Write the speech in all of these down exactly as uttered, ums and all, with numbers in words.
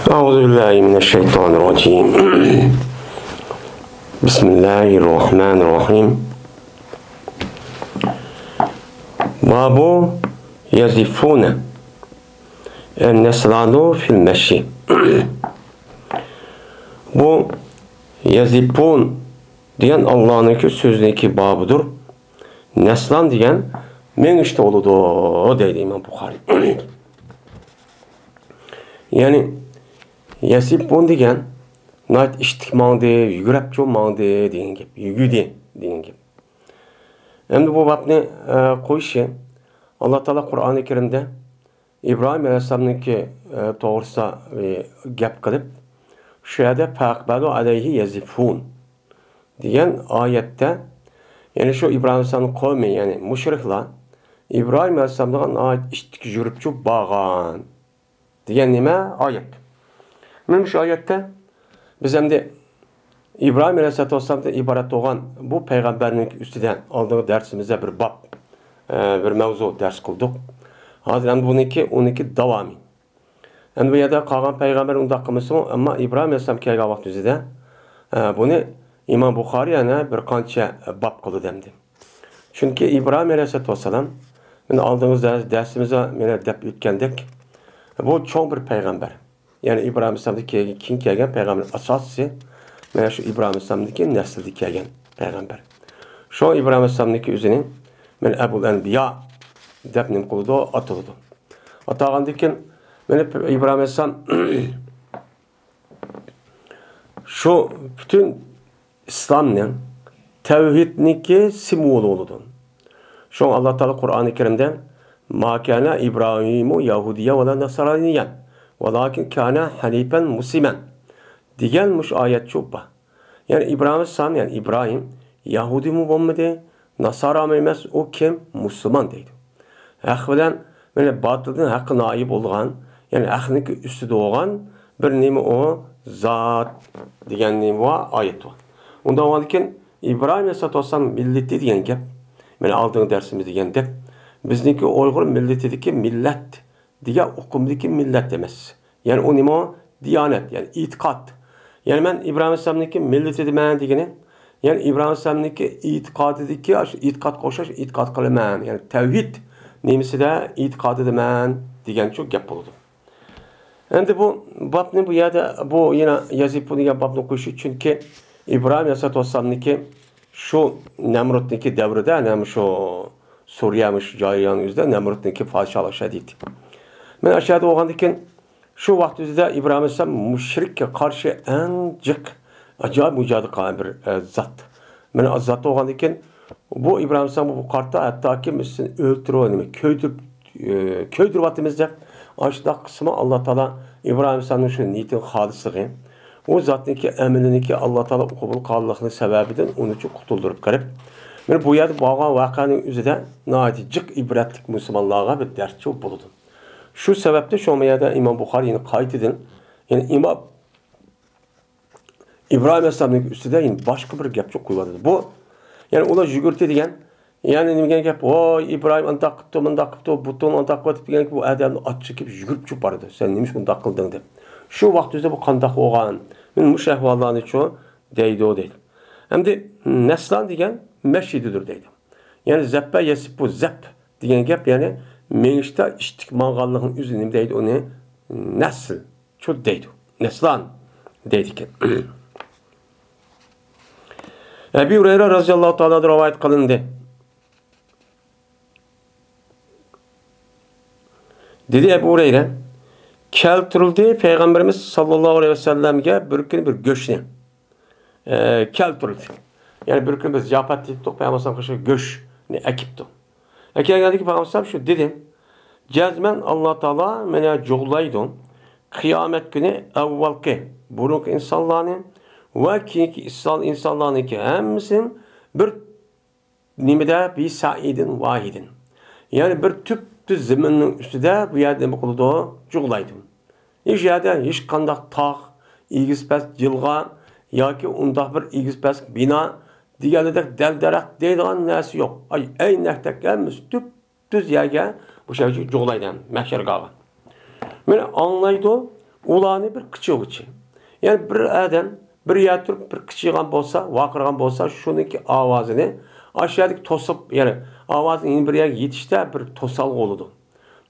أعوذ بالله من الشيطان الرجيم. بسم الله الرحمن الرحيم. باب يزفون النسلان في المشي. بۇ يەزىفۇن دېگەن ئاللانىڭكى سۆزىنىڭكى بابىدۇر. نەسلان دېگەن مېڭىشتا بولىدۇ، دەيدۇ ئىمام بۇخارىي. يەنى يەسىپۇن دېگەن ناھايىتى ئىشتىك ماڭدى، يۈگۈرەپچۇ ماڭدى دېگەن گەپ، يۈگۈدى دېگەن گەپ. ئەمدى بۇ بابنى، ئە، قويۇشى ئاللا تائالا قۇرئانى كەرىمدە ئىبراھىم ئەلەيھىسسالامنىڭكى، ئە، توغرىسىدا، ئە، گەپ قىلىپ، شۇ يەردە فەقبەلۇ ئەلەيھى يەزىفۇن دېگەن ئايەتتە، يەنى شۇ ئىبراھىم ئەلەيھىسسالامنىڭ قوۋمى، يەنى مۇشرىكلار ئىبراھىم ئەلەيھىسسالامغا ناھايىتى ئىشتىك يۈگۈرۈپچۇ بارغان دېگەن نېمە ئايەت. مانا شۇ ئايەتتە بىز ئەمدى ئىبراھىم ئەلەيھىسسالاتۇ ۋەسسالامدىن ئىبارەت بولغان بۇ پەيغەمبەرنىڭ ئۈستىدە ئالدىنقى دەرسىمىزدە بىر باب، ئە، بىر مەۋزۇ دەرس قىلدۇق. ھازىر ئەمدى بۇنىڭكى، ئۇنىڭكى داۋامى. ئەمدى بۇ يەردە قالغان پەيغەمبەر ئۇنداق قىلمىسىمۇ، ئەمما ئىبراھىم ئەلەيھىسسالام كەلگەن ۋاقتىمىزدا، ئە، بۇنى ئىمام بۇخارىي يەنە بىر قانچە باب قىلدى ئەمدى. چۈنكى ئىبراھىم ئەلەيھىسسالاتۇ ۋەسسالام، مانا ئالدىنقى دەرس-، دەرسىمىزدە مانا دەپ ئۆتكەندەك، بۇ چوڭ بىر پەيغەمبەر. يەنى ئىبراھىم ئەلەيھىسسالامدىن كېيىن، كېيىن كەلگەن پەيغەمبەر ئاساسىسى، مانا شۇ ئىبراھىم ئەلەيھىسسالامدىكى نەسلىدىن كەلگەن پەيغەمبەر. شۇ ئىبراھىم ئەلەيھىسسالامنىڭكى ئۆزىنى مانا ئەبۇل ئەنبىيا دەپ نېمە قىلىدۇ؟ ئاتىلىدۇ. ئاتالغاندىن كېيىن، مانا ئىبراھىم ئەلەيھىسسالام شۇ پۈتۈن ئىسلامنىڭ، تەۋھىدنىڭكى سىمۋولى بولىدۇ. شۇڭا ئاللا تائالا قۇرئانى كەرىمدە، «ما كان إبراهيم يهوديا ولا نصرانيا ولكن كان حنيفا مسلما» دېگەن مۇشۇ ئايەت شۇ بار. يەنى ئىبراھىم ئەلەيھىسسالام، يەنى ئىبراھىم يەھۇدىيمۇ بولمىدى، ناسارامۇ ئەمەس، ئۇ كىم؟ مۇسۇلمان دەيدۇ. ھەق بىلەن، مانا، باتىلدىن ھەققە نائىل بولغان، يەنى ھەقنىڭكى ئۈستىدە بولغان بىر نېمە ئۇ؟ زات دېگەن نېمە بار؟ ئايەت بار. ئۇنداق بولغاندىكىن، ئىبراھىم ئەلەيھىسسالاتۇ ۋەسسالام مىللىتى دېگەن گەپ، مانا، ئالدىنقى دەرسىمىز دېگەندەك، بىزنىڭكى ئۇيغۇر مىللىتىدىكى مىللەت دېگەن ئۇقۇمدىكى مىللەت ئەمەس. يەنى ئۇ نېمە؟ دىيانەت، يەنى ئېتىقاد. يەنى مەن ئىبراھىم ئەلەيھىسسالامنىڭكى مىللىتىدىمەن دېگىنى، يەنى ئىبراھىم ئەلەيھىسسالامنىڭكى ئېتىقادىدىكى، ئاشۇ ئېتىقادقا ئوخشاش ئېتىقاد قىلىمەن، يەنى تەۋھىد نېمىسىدە، ئېتىقادىدىمەن دېگەن شۇ گەپ بولىدۇ. ئەمدى بۇ بابنى بۇ يەردە، بۇ يەنە يەزىپۇ دېگەن بابنى قويۇشى، چۈنكى ئىبراھىم ئەلەيھىسسالاتۇ ۋەسسالامنىڭكى شۇ نەمرۇتنىڭكى دەۋرىدە، نەم-، شۇ سۈرىيە، مۇشۇ جەريان يۈزىدە نەمرۇتنىڭكى پادىشاھلىق شەدىتى. مانا ئاشۇ يەردە بولغاندىكىن، شۇ ۋاقىت يۈزىدە ئىبراھىم ئەلەيھىسسالام مۇشرىككە قارشى ئەڭ جىق، ئاجايىپ مۇجادىلە قىلغان بىر، ئە، زات. مانا زات بولغاندىكىن، بۇ ئىبراھىم ئەلەيھىسسالام بۇ قارتا ھەتتاكى سېنى ئۆلتۈرۈپ، نېمە، كۆيدۈرۈپ، ئە، كۆيدۈرۈۋاتىمىز دەپ، ئاشۇنداق قىلسىمۇ، ئاللا تائالا ئىبراھىم ئەلەيھىسسالامنىڭ شۇ نىيىتىنىڭ خالىسلىقى، ئۇ زاتنىڭكى ئەمىلىنىڭكى ئاللا تائالا قوبۇل قىلغانلىقىنىڭ سەۋەبىدىن ئۇنى شۇ قۇتۇلدۇرۇپ قېلىپ، مانا بۇ يەردە بولغان ۋەقەنىڭ ئۆزىدە ناھايىتى جىق ئىبرەتلىك مۇسۇلمانلارغا بىر دەرس بولىدۇ. شۇ سەۋەبتىن شۇ يەردە ئىمام بۇخارىي يەنە قايتىدىن، يەنى ئىمام ئىبراھىم ئەلەيھىسسالامنىڭ ئۈستىدە يەنە باشقا بىر گەپ قويۇۋاتىدۇ. بۇ، يەنى ئۇلار يۈگۈردى دېگەن، يەنى نېمە دېگەن گەپ؟ ۋاي، ئىبراھىم ئانداق قىپتۇ، مۇنداق قىپتۇ، بۇتۇن ئانداق قىلىۋاتىپ دېگەن گەپ، بۇ ئادەمنى ئاچچىقىپ يۈگۈرۈپ چۈشۈپ بارىدۇ. سەن نېمىشقا ئۇنداق قىلدىڭ دەپ. شۇ ۋاقىت ئۆزىدە بۇ قانداق بولغان؟ مانا مۇشۇ ئەھۋاللارنى شۇ دەيدۇ، دەيدۇ. ئەمدى نەسلان دېگەن مەشىدىدۇر دەيدۇ. يەنى زەپپە يەسىپۇ زەپ دېگەن گەپ، يەنى مېڭىشتا ئىشتىك ماڭغانلىقنىڭ ئۆزى نېمە دەيدۇ ئۇنى؟ نەسل. شۇ دەيدۇ. نەسلان دەيدىكەن. ئەبى ھۇرەيرە رەزىياللاھۇ تائالا ئەنھۇ رىۋايەت قىلىندى. دېدى ئەبۇ ھۇرەيرە، كەلتۈرۈلدى پەيغەمبىرىمىز ساللاللاھۇ ئەلەيھى ۋەسەللەمگە بىر كۈنى بىر گۆشنى، ئە، كەلتۈرۈلدى. يەنى بىر كۈنى بىز زىياپەت ئېتىپتۇق، پەيغەمبەر قىشقا گۆشنى ئەكىپتۇ. ئەكەلگەندىكىن پەيغەمبەر شۇ دېدى، جەزمەن ئاللا تائالا مانا جۇغلايدۇ، قىيامەت كۈنى ئەۋۋەلقى، بۇرۇنقى ئىنسانلارنى ۋە كېيىنكى ئىنسان-، ئىنسانلارنىڭكى ھەممىسىنى بىر نېمىدە؟ بىسەئىدىن ۋاھىدىن. يەنى بىر تۈپتۈز زېمىننىڭ ئۈستىدە بۇ يەردە نېمە قىلىدۇ؟ جۇغلايدۇ. ھېچ يەردە ھېچقانداق تاغ، ئېگىز پەس جىلغا ياكى ئۇنداق بىر ئېگىز پەس بىنا دېگەنلىدەك دەل-دەرەخ دەيدىغان نەرسە يوق. ئاي، ئەينەكتەك ھەممىسى تۈپتۈز يەرگە، مۇشۇ يەرگە جۇغلايدۇ مەھشەرگاھقا. مانا ئاڭلايدۇ، ئۇلارنى بىر قىچىغۇچى. يەنى بىر ئادەم بىر يەردە تۇرۇپ بىر قىچىغان بولسا، ۋارقىرىغان بولسا، شۇنىڭكى ئاۋازىنى ئاشۇ يەردىكى توسۇپ، يەنى ئاۋازى يەنە بىر يەرگە يېتىشتە بىر توسالغۇ بولىدۇ.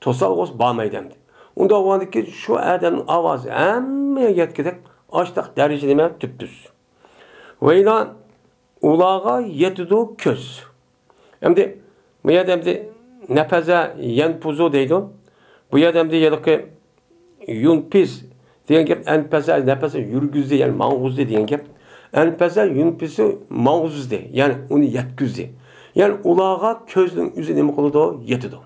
توسالغۇ بولسا بارمايدۇ ئەمدى. ئۇنداق بولغاندىن كېيىن شۇ ئادەمنىڭ ئاۋازى ھەممە يەرگە يەتكۈدەك ئاشتاق دەرىجىدە نېمە تۈپتۈز. ۋەيلا ئۇلارغا يېتىدۇ كۆز. ئەمدى بۇ يەردە ئەمدى نەپەزە يەنپۇزۇ دەيدۇ. بۇ يەردە ئەمدى ھېلىقى يۇنپىز دېگەن گەپ ئەنپەزە، نەپەزە يۈرگۈزدى، يەنى ماڭغۇزدى دېگەن گەپ. ئەنپەزە يۇنپىزۇ ماڭغۇزدى، يەنى ئۇنى يەتكۈزدى. يەنى ئۇلارغا كۆزنىڭ ئۆزى نېمە قىلىدۇ؟ يېتىدۇ.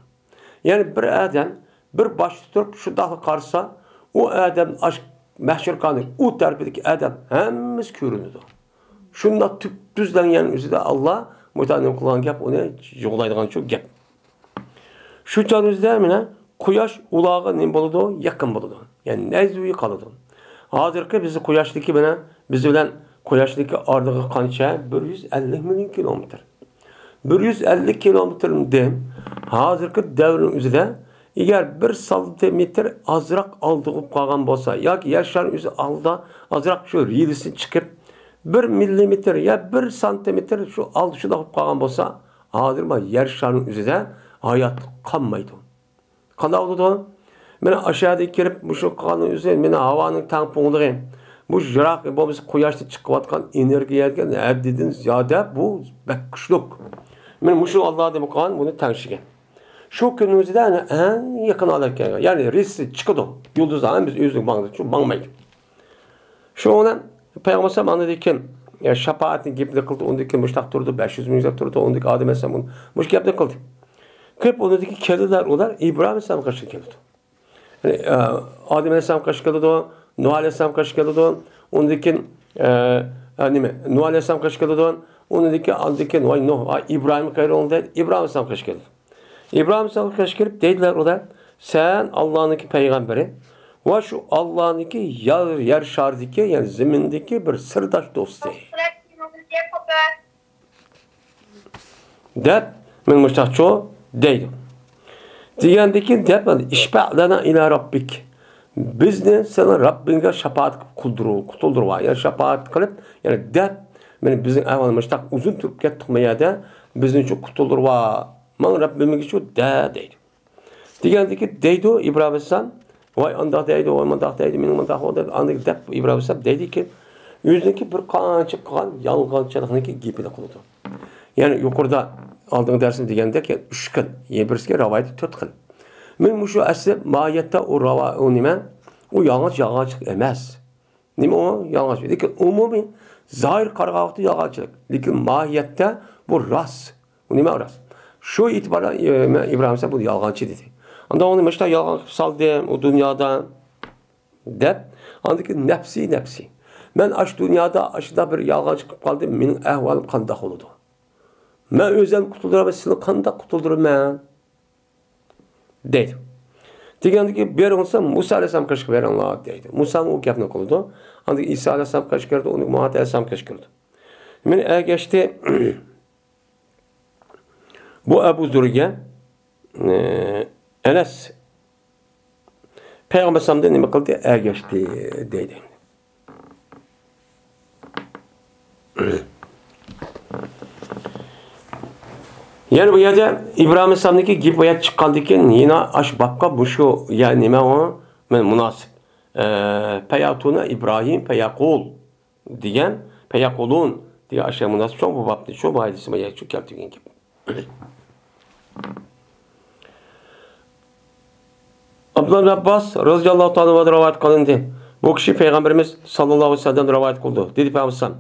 يەنى بىر ئادەم بىر باشتا تۇرۇپ شۇنداقلا قارىسا، ئۇ ئادەم ئاش-، مەھشەرخانىنىڭ ئۇ تەرىپىدىكى ئادەم ھەممىسى كۆرۈنىدۇ. شۇنداق تۈپتۈزلەنگەن ئۆزىدە ئاللا مۇتەئاللىم قىلغان گەپ، ئۇنى يوغلايدىغان شۇ گەپ. شۇ چاغ ئۆزىدە مانا قۇياش ئۇلارغا نېمە بولىدۇ؟ يېقىن بولىدۇ. يەنى نەزۋى قالىدۇ. ھازىرقى بىز قۇياشتىكى مانا بىز بىلەن قۇياشتىكى ئارىلىقى قانچە؟ بىر يۈز ئەللىك مىليون كىلومېتىر. بىر يۈز ئەللىك كىلومېتىردىن ھازىرقى دەۋرنىڭ ئۆزىدە ئەگەر بىر سانتىمېتىر ئازراق ئالدىغا قالغان بولسا ياكى يەر شارىنىڭ ئۆزى ئالدىدا ئازراق شۇ رېلىسى چىقىپ، بىر مىللىمېتىر يا بىر سانتىمېتىر شۇ ئالدى شۇنداق بولۇپ قالغان بولسا، ھازىر ما يەر شارىنىڭ ئۆزىدە ھايات قالمايدۇ. قانداق بولىدۇ؟ مانا ئاشۇ يەردىن كىرىپ مۇشۇ قالغان ئۆزى مانا ھاۋانىڭ تەڭپۇڭلۇقى، بۇ يىراق بولمىسا قۇياشتىن چىقىۋاتقان ئېنېرگىيە دېگەن ھەددىدىن زىيادە بۇ بەك كۈچلۈك. مانا مۇشۇ ئاللا نېمە قىلغان؟ بۇنى تەڭشىگەن. شۇ كۈننىڭ ئۆزىدە ئەڭ يېقىن ھالەتكە كەلگەن. يەنى رېلىسى چىقىدۇ. يۇلدۇز ھەم بىز ئۆزىگە ماڭدى، شۇ ماڭمايدۇ. شۇ بىلەن پەيغەمبەر ئالەيھىسسالام ئاندىن كېيىن، يا، شاپائەتنىڭ گېپىنى قىلدى، ئۇندىن كېيىن مۇشۇنداق تۇردى، بەش يۈز مىڭ يىللاپ تۇردى، ئۇندىن كېيىن ئادەم ئەلەيھىسسالام مۇشۇ گەپنى قىلدى. كېلىپ ئۇنىڭدىن كېيىن كەلدىلەر ئۇلار ئىبراھىم ئەلەيھىسسالام قېشىغا كەلدى. يەنى، ئە، ئادەم ئەلەيھىسسالام قېشىغا كەلدى، نۇھ ئەلەيھىسسالام قېشىغا كەلدى، ئۇندىن كېيىن، ئە، ئە، نېمە، نۇھ ئەلەيھىسسالام قېشىغا كەلدى، ئۇنىڭدىن كېيىن ئاندىن كېيىن، ۋاي نۇھ، ۋاي ئىبراھىم قەيرۇللا دەيدۇ، ئىبراھىم ئەلەيھىسسالام قېشىغا كەلدى. ئىبراھىم ئەلەيھىسسالامغا قېشىغا كېلىپ دەيدىلەر ئۇلار، سەن ئاللانىڭكى پەيغەمبىرى ۋە شۇ ئاللانىڭكى يەر، يەر شارىدىكى، يەنى زېمىندىكى بىر سىرداش دوستى. دەپ، مانا مۇشۇنداقچۇ دەيدۇ. دېگەندىن كېيىن دەپ، ئىشفەئ لەنا ئىلە رەببىك. بىزنى سېنىڭ رەببىڭگە شاپائەت قىلىپ قۇتۇلدۇرۇۋال. يەنى شاپائەت قىلىپ، يەنى دەپ، مانا بىزنىڭ ئەھۋالىمىز مۇشۇنداق ئۇزۇن تۇرۇپ كەتتۇقمۇ يەردە، بىزنى شۇ قۇتۇلدۇرۇۋال. ماڭ رەببىمىزگە شۇ دە دەيدۇ. دېگەندىكى دەيدۇ ئىبراھىم ئەلەيھىسسالام، ۋاي ئانداق دەيدۇ، ۋاي مۇنداق دەيدۇ، مېنىڭ مۇنداق بولدى دەپ، ئاندىن دەپ ئىبراھىم ئەلەيھىسسالام دەيدىكى، ئۆزىنىڭكى بىر قانچە قىلغان يالغانچىلىقنىڭكى گېپىنى قىلىدۇ. يەنى يۇقىرىدا ئالدىنقى دەرسىمدە دېگەندەك، يەنى ئۈچ خىل، يەنى بىرسىگە رىۋايەتتە تۆت خىل. مەن مۇشۇ ئەسلى ماھىيەتتە ئۇ رىۋا-، ئۇ نېمە؟ ئۇ يالغانچ، يالغانچىلىق ئەمەس. نېمە ئۇ؟ يالغانچىلىق. لېكىن ئومۇمىي زاھىر قارىغان ۋاقىتتا يالغانچىلىق. لېكىن ماھىيەتتە بۇ راست. بۇ نېمە راست؟ شۇ ئېتىبار بىلەن، ئى، مەن ئىبراھىم ئەلەيھىسسالام بۇنى يالغانچى دېدى. ئاندا ئۇنى مۇشۇنداق يالغان قىلىپ سالدىم ئۇ دۇنيادا دەپ، ئاندىن كېيىن نەپسى، نەپسى. مەن ئاشۇ دۇنيادا ئاشۇنداق بىر يالغانچى قىلىپ قالدىم، مېنىڭ ئەھۋالىم قانداق بولىدۇ؟ مەن ئۆزۈمنى قۇتۇلدۇرالماي سىلىنى قانداق قۇتۇلدۇرىمەن؟ دەيدۇ. دېگەندىكى بېرىڭلار مۇسا ئەلەيھىسسالام قېشىغا بېرىڭلار دەيدۇ. مۇسا ئۇ گەپنى قىلىدۇ. ئاندىن ئىسا ئەلەيھىسسالام قېشىغا كىرىدۇ، ئۇنى مۇھەممەد ئەلەيھىسسالام قېشىغا كىرىدۇ. مېنى ئەگەشتى بۇ ئەبۇ زۇرگە، ئە، ئەنەس پەيغەمبەر ئەلەيھىسسالامدىن نېمە قىلدى؟ ئەگەشتى دەيدۇ. يەنە بۇ يەردە ئىبراھىم ئەلەيھىسسالامنىڭكى گېپى بۇ يەردە چىققاندىن كېيىن يەنە ئاشۇ بابقا مۇشۇ يەنى نېمە ئۇ؟ مانا مۇناسىپ. ئە، پەيەئتۇنە ئىبراھىم پەيەقۇل دېگەن، پەيەقۇلۇن دېگەن ئاشۇ مۇناسىپ چوڭ بۇ بابنى، شۇ ماھىيەتنى شۇ كەلتۈرگەن گەپ. ئابدۇللا ئىبن ئابباس رازىياللاھۇ تائالا ئەنھۇدىن رىۋايەت قىلىندى. بۇ كىشى پەيغەمبىرىمىز ساللاللاھۇ ئەلەيھى ۋەسەللەمدىن رىۋايەت قىلدى. دېدى پەيغەمبەر: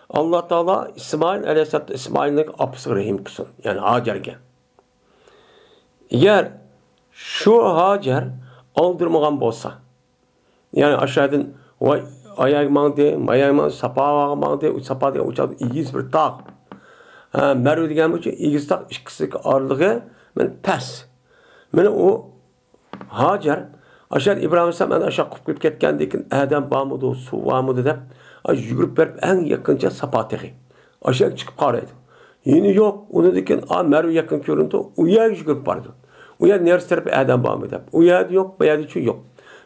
ئاللا تائالا ئىسمائىل ئەلەيھىسسالام، ئىسمائىلنىڭ ئاپىسىغا رەھىم قىلسۇن. يەنى ھاجەرگە. ئەگەر شۇ ھاجەر ئالدىرىمىغان بولسا، يەنى ئاشۇ يەردىن ۋاي، ئاياغ ماڭدى، ماياغ ماڭدى، ساپاغا ماڭدى. ئۇ ساپا دېگەن ئۇ چاغدا ئېگىز بىر تاغ. ھە، مەرۋە دېگەن بۇ ئېگىز تاغ ئىككىسىنىڭ ئارىلىقى مانا پەس. مانا ئۇ ھاجەر، ئاشۇ يەردە ئىبراھىم ئەلەيھىسسالام ئەنە ئاشۇ قۇرۇپ كېتىپ كەتكەندىن كېيىن ئادەم بارمىدۇ، سۇ بارمىدۇ دەپ، ئا، يۈگۈرۈپ بېرىپ ئەڭ يېقىنچە ساپا تېغى. ئاشۇ يەرگە چىقىپ قارايدۇ. يەنە يوق، ئۇنىڭدىن كېيىن، ئا، مەرۋە يېقىن كۆرۈنىدۇ، ئۇ يەرگە يۈگۈرۈپ بارىدۇ. ئۇ يەر نېرىسى تەرەپ ئادەم بارمۇ دەپ. ئۇ يەردە يوق، بۇ يەردىچۇ يوق.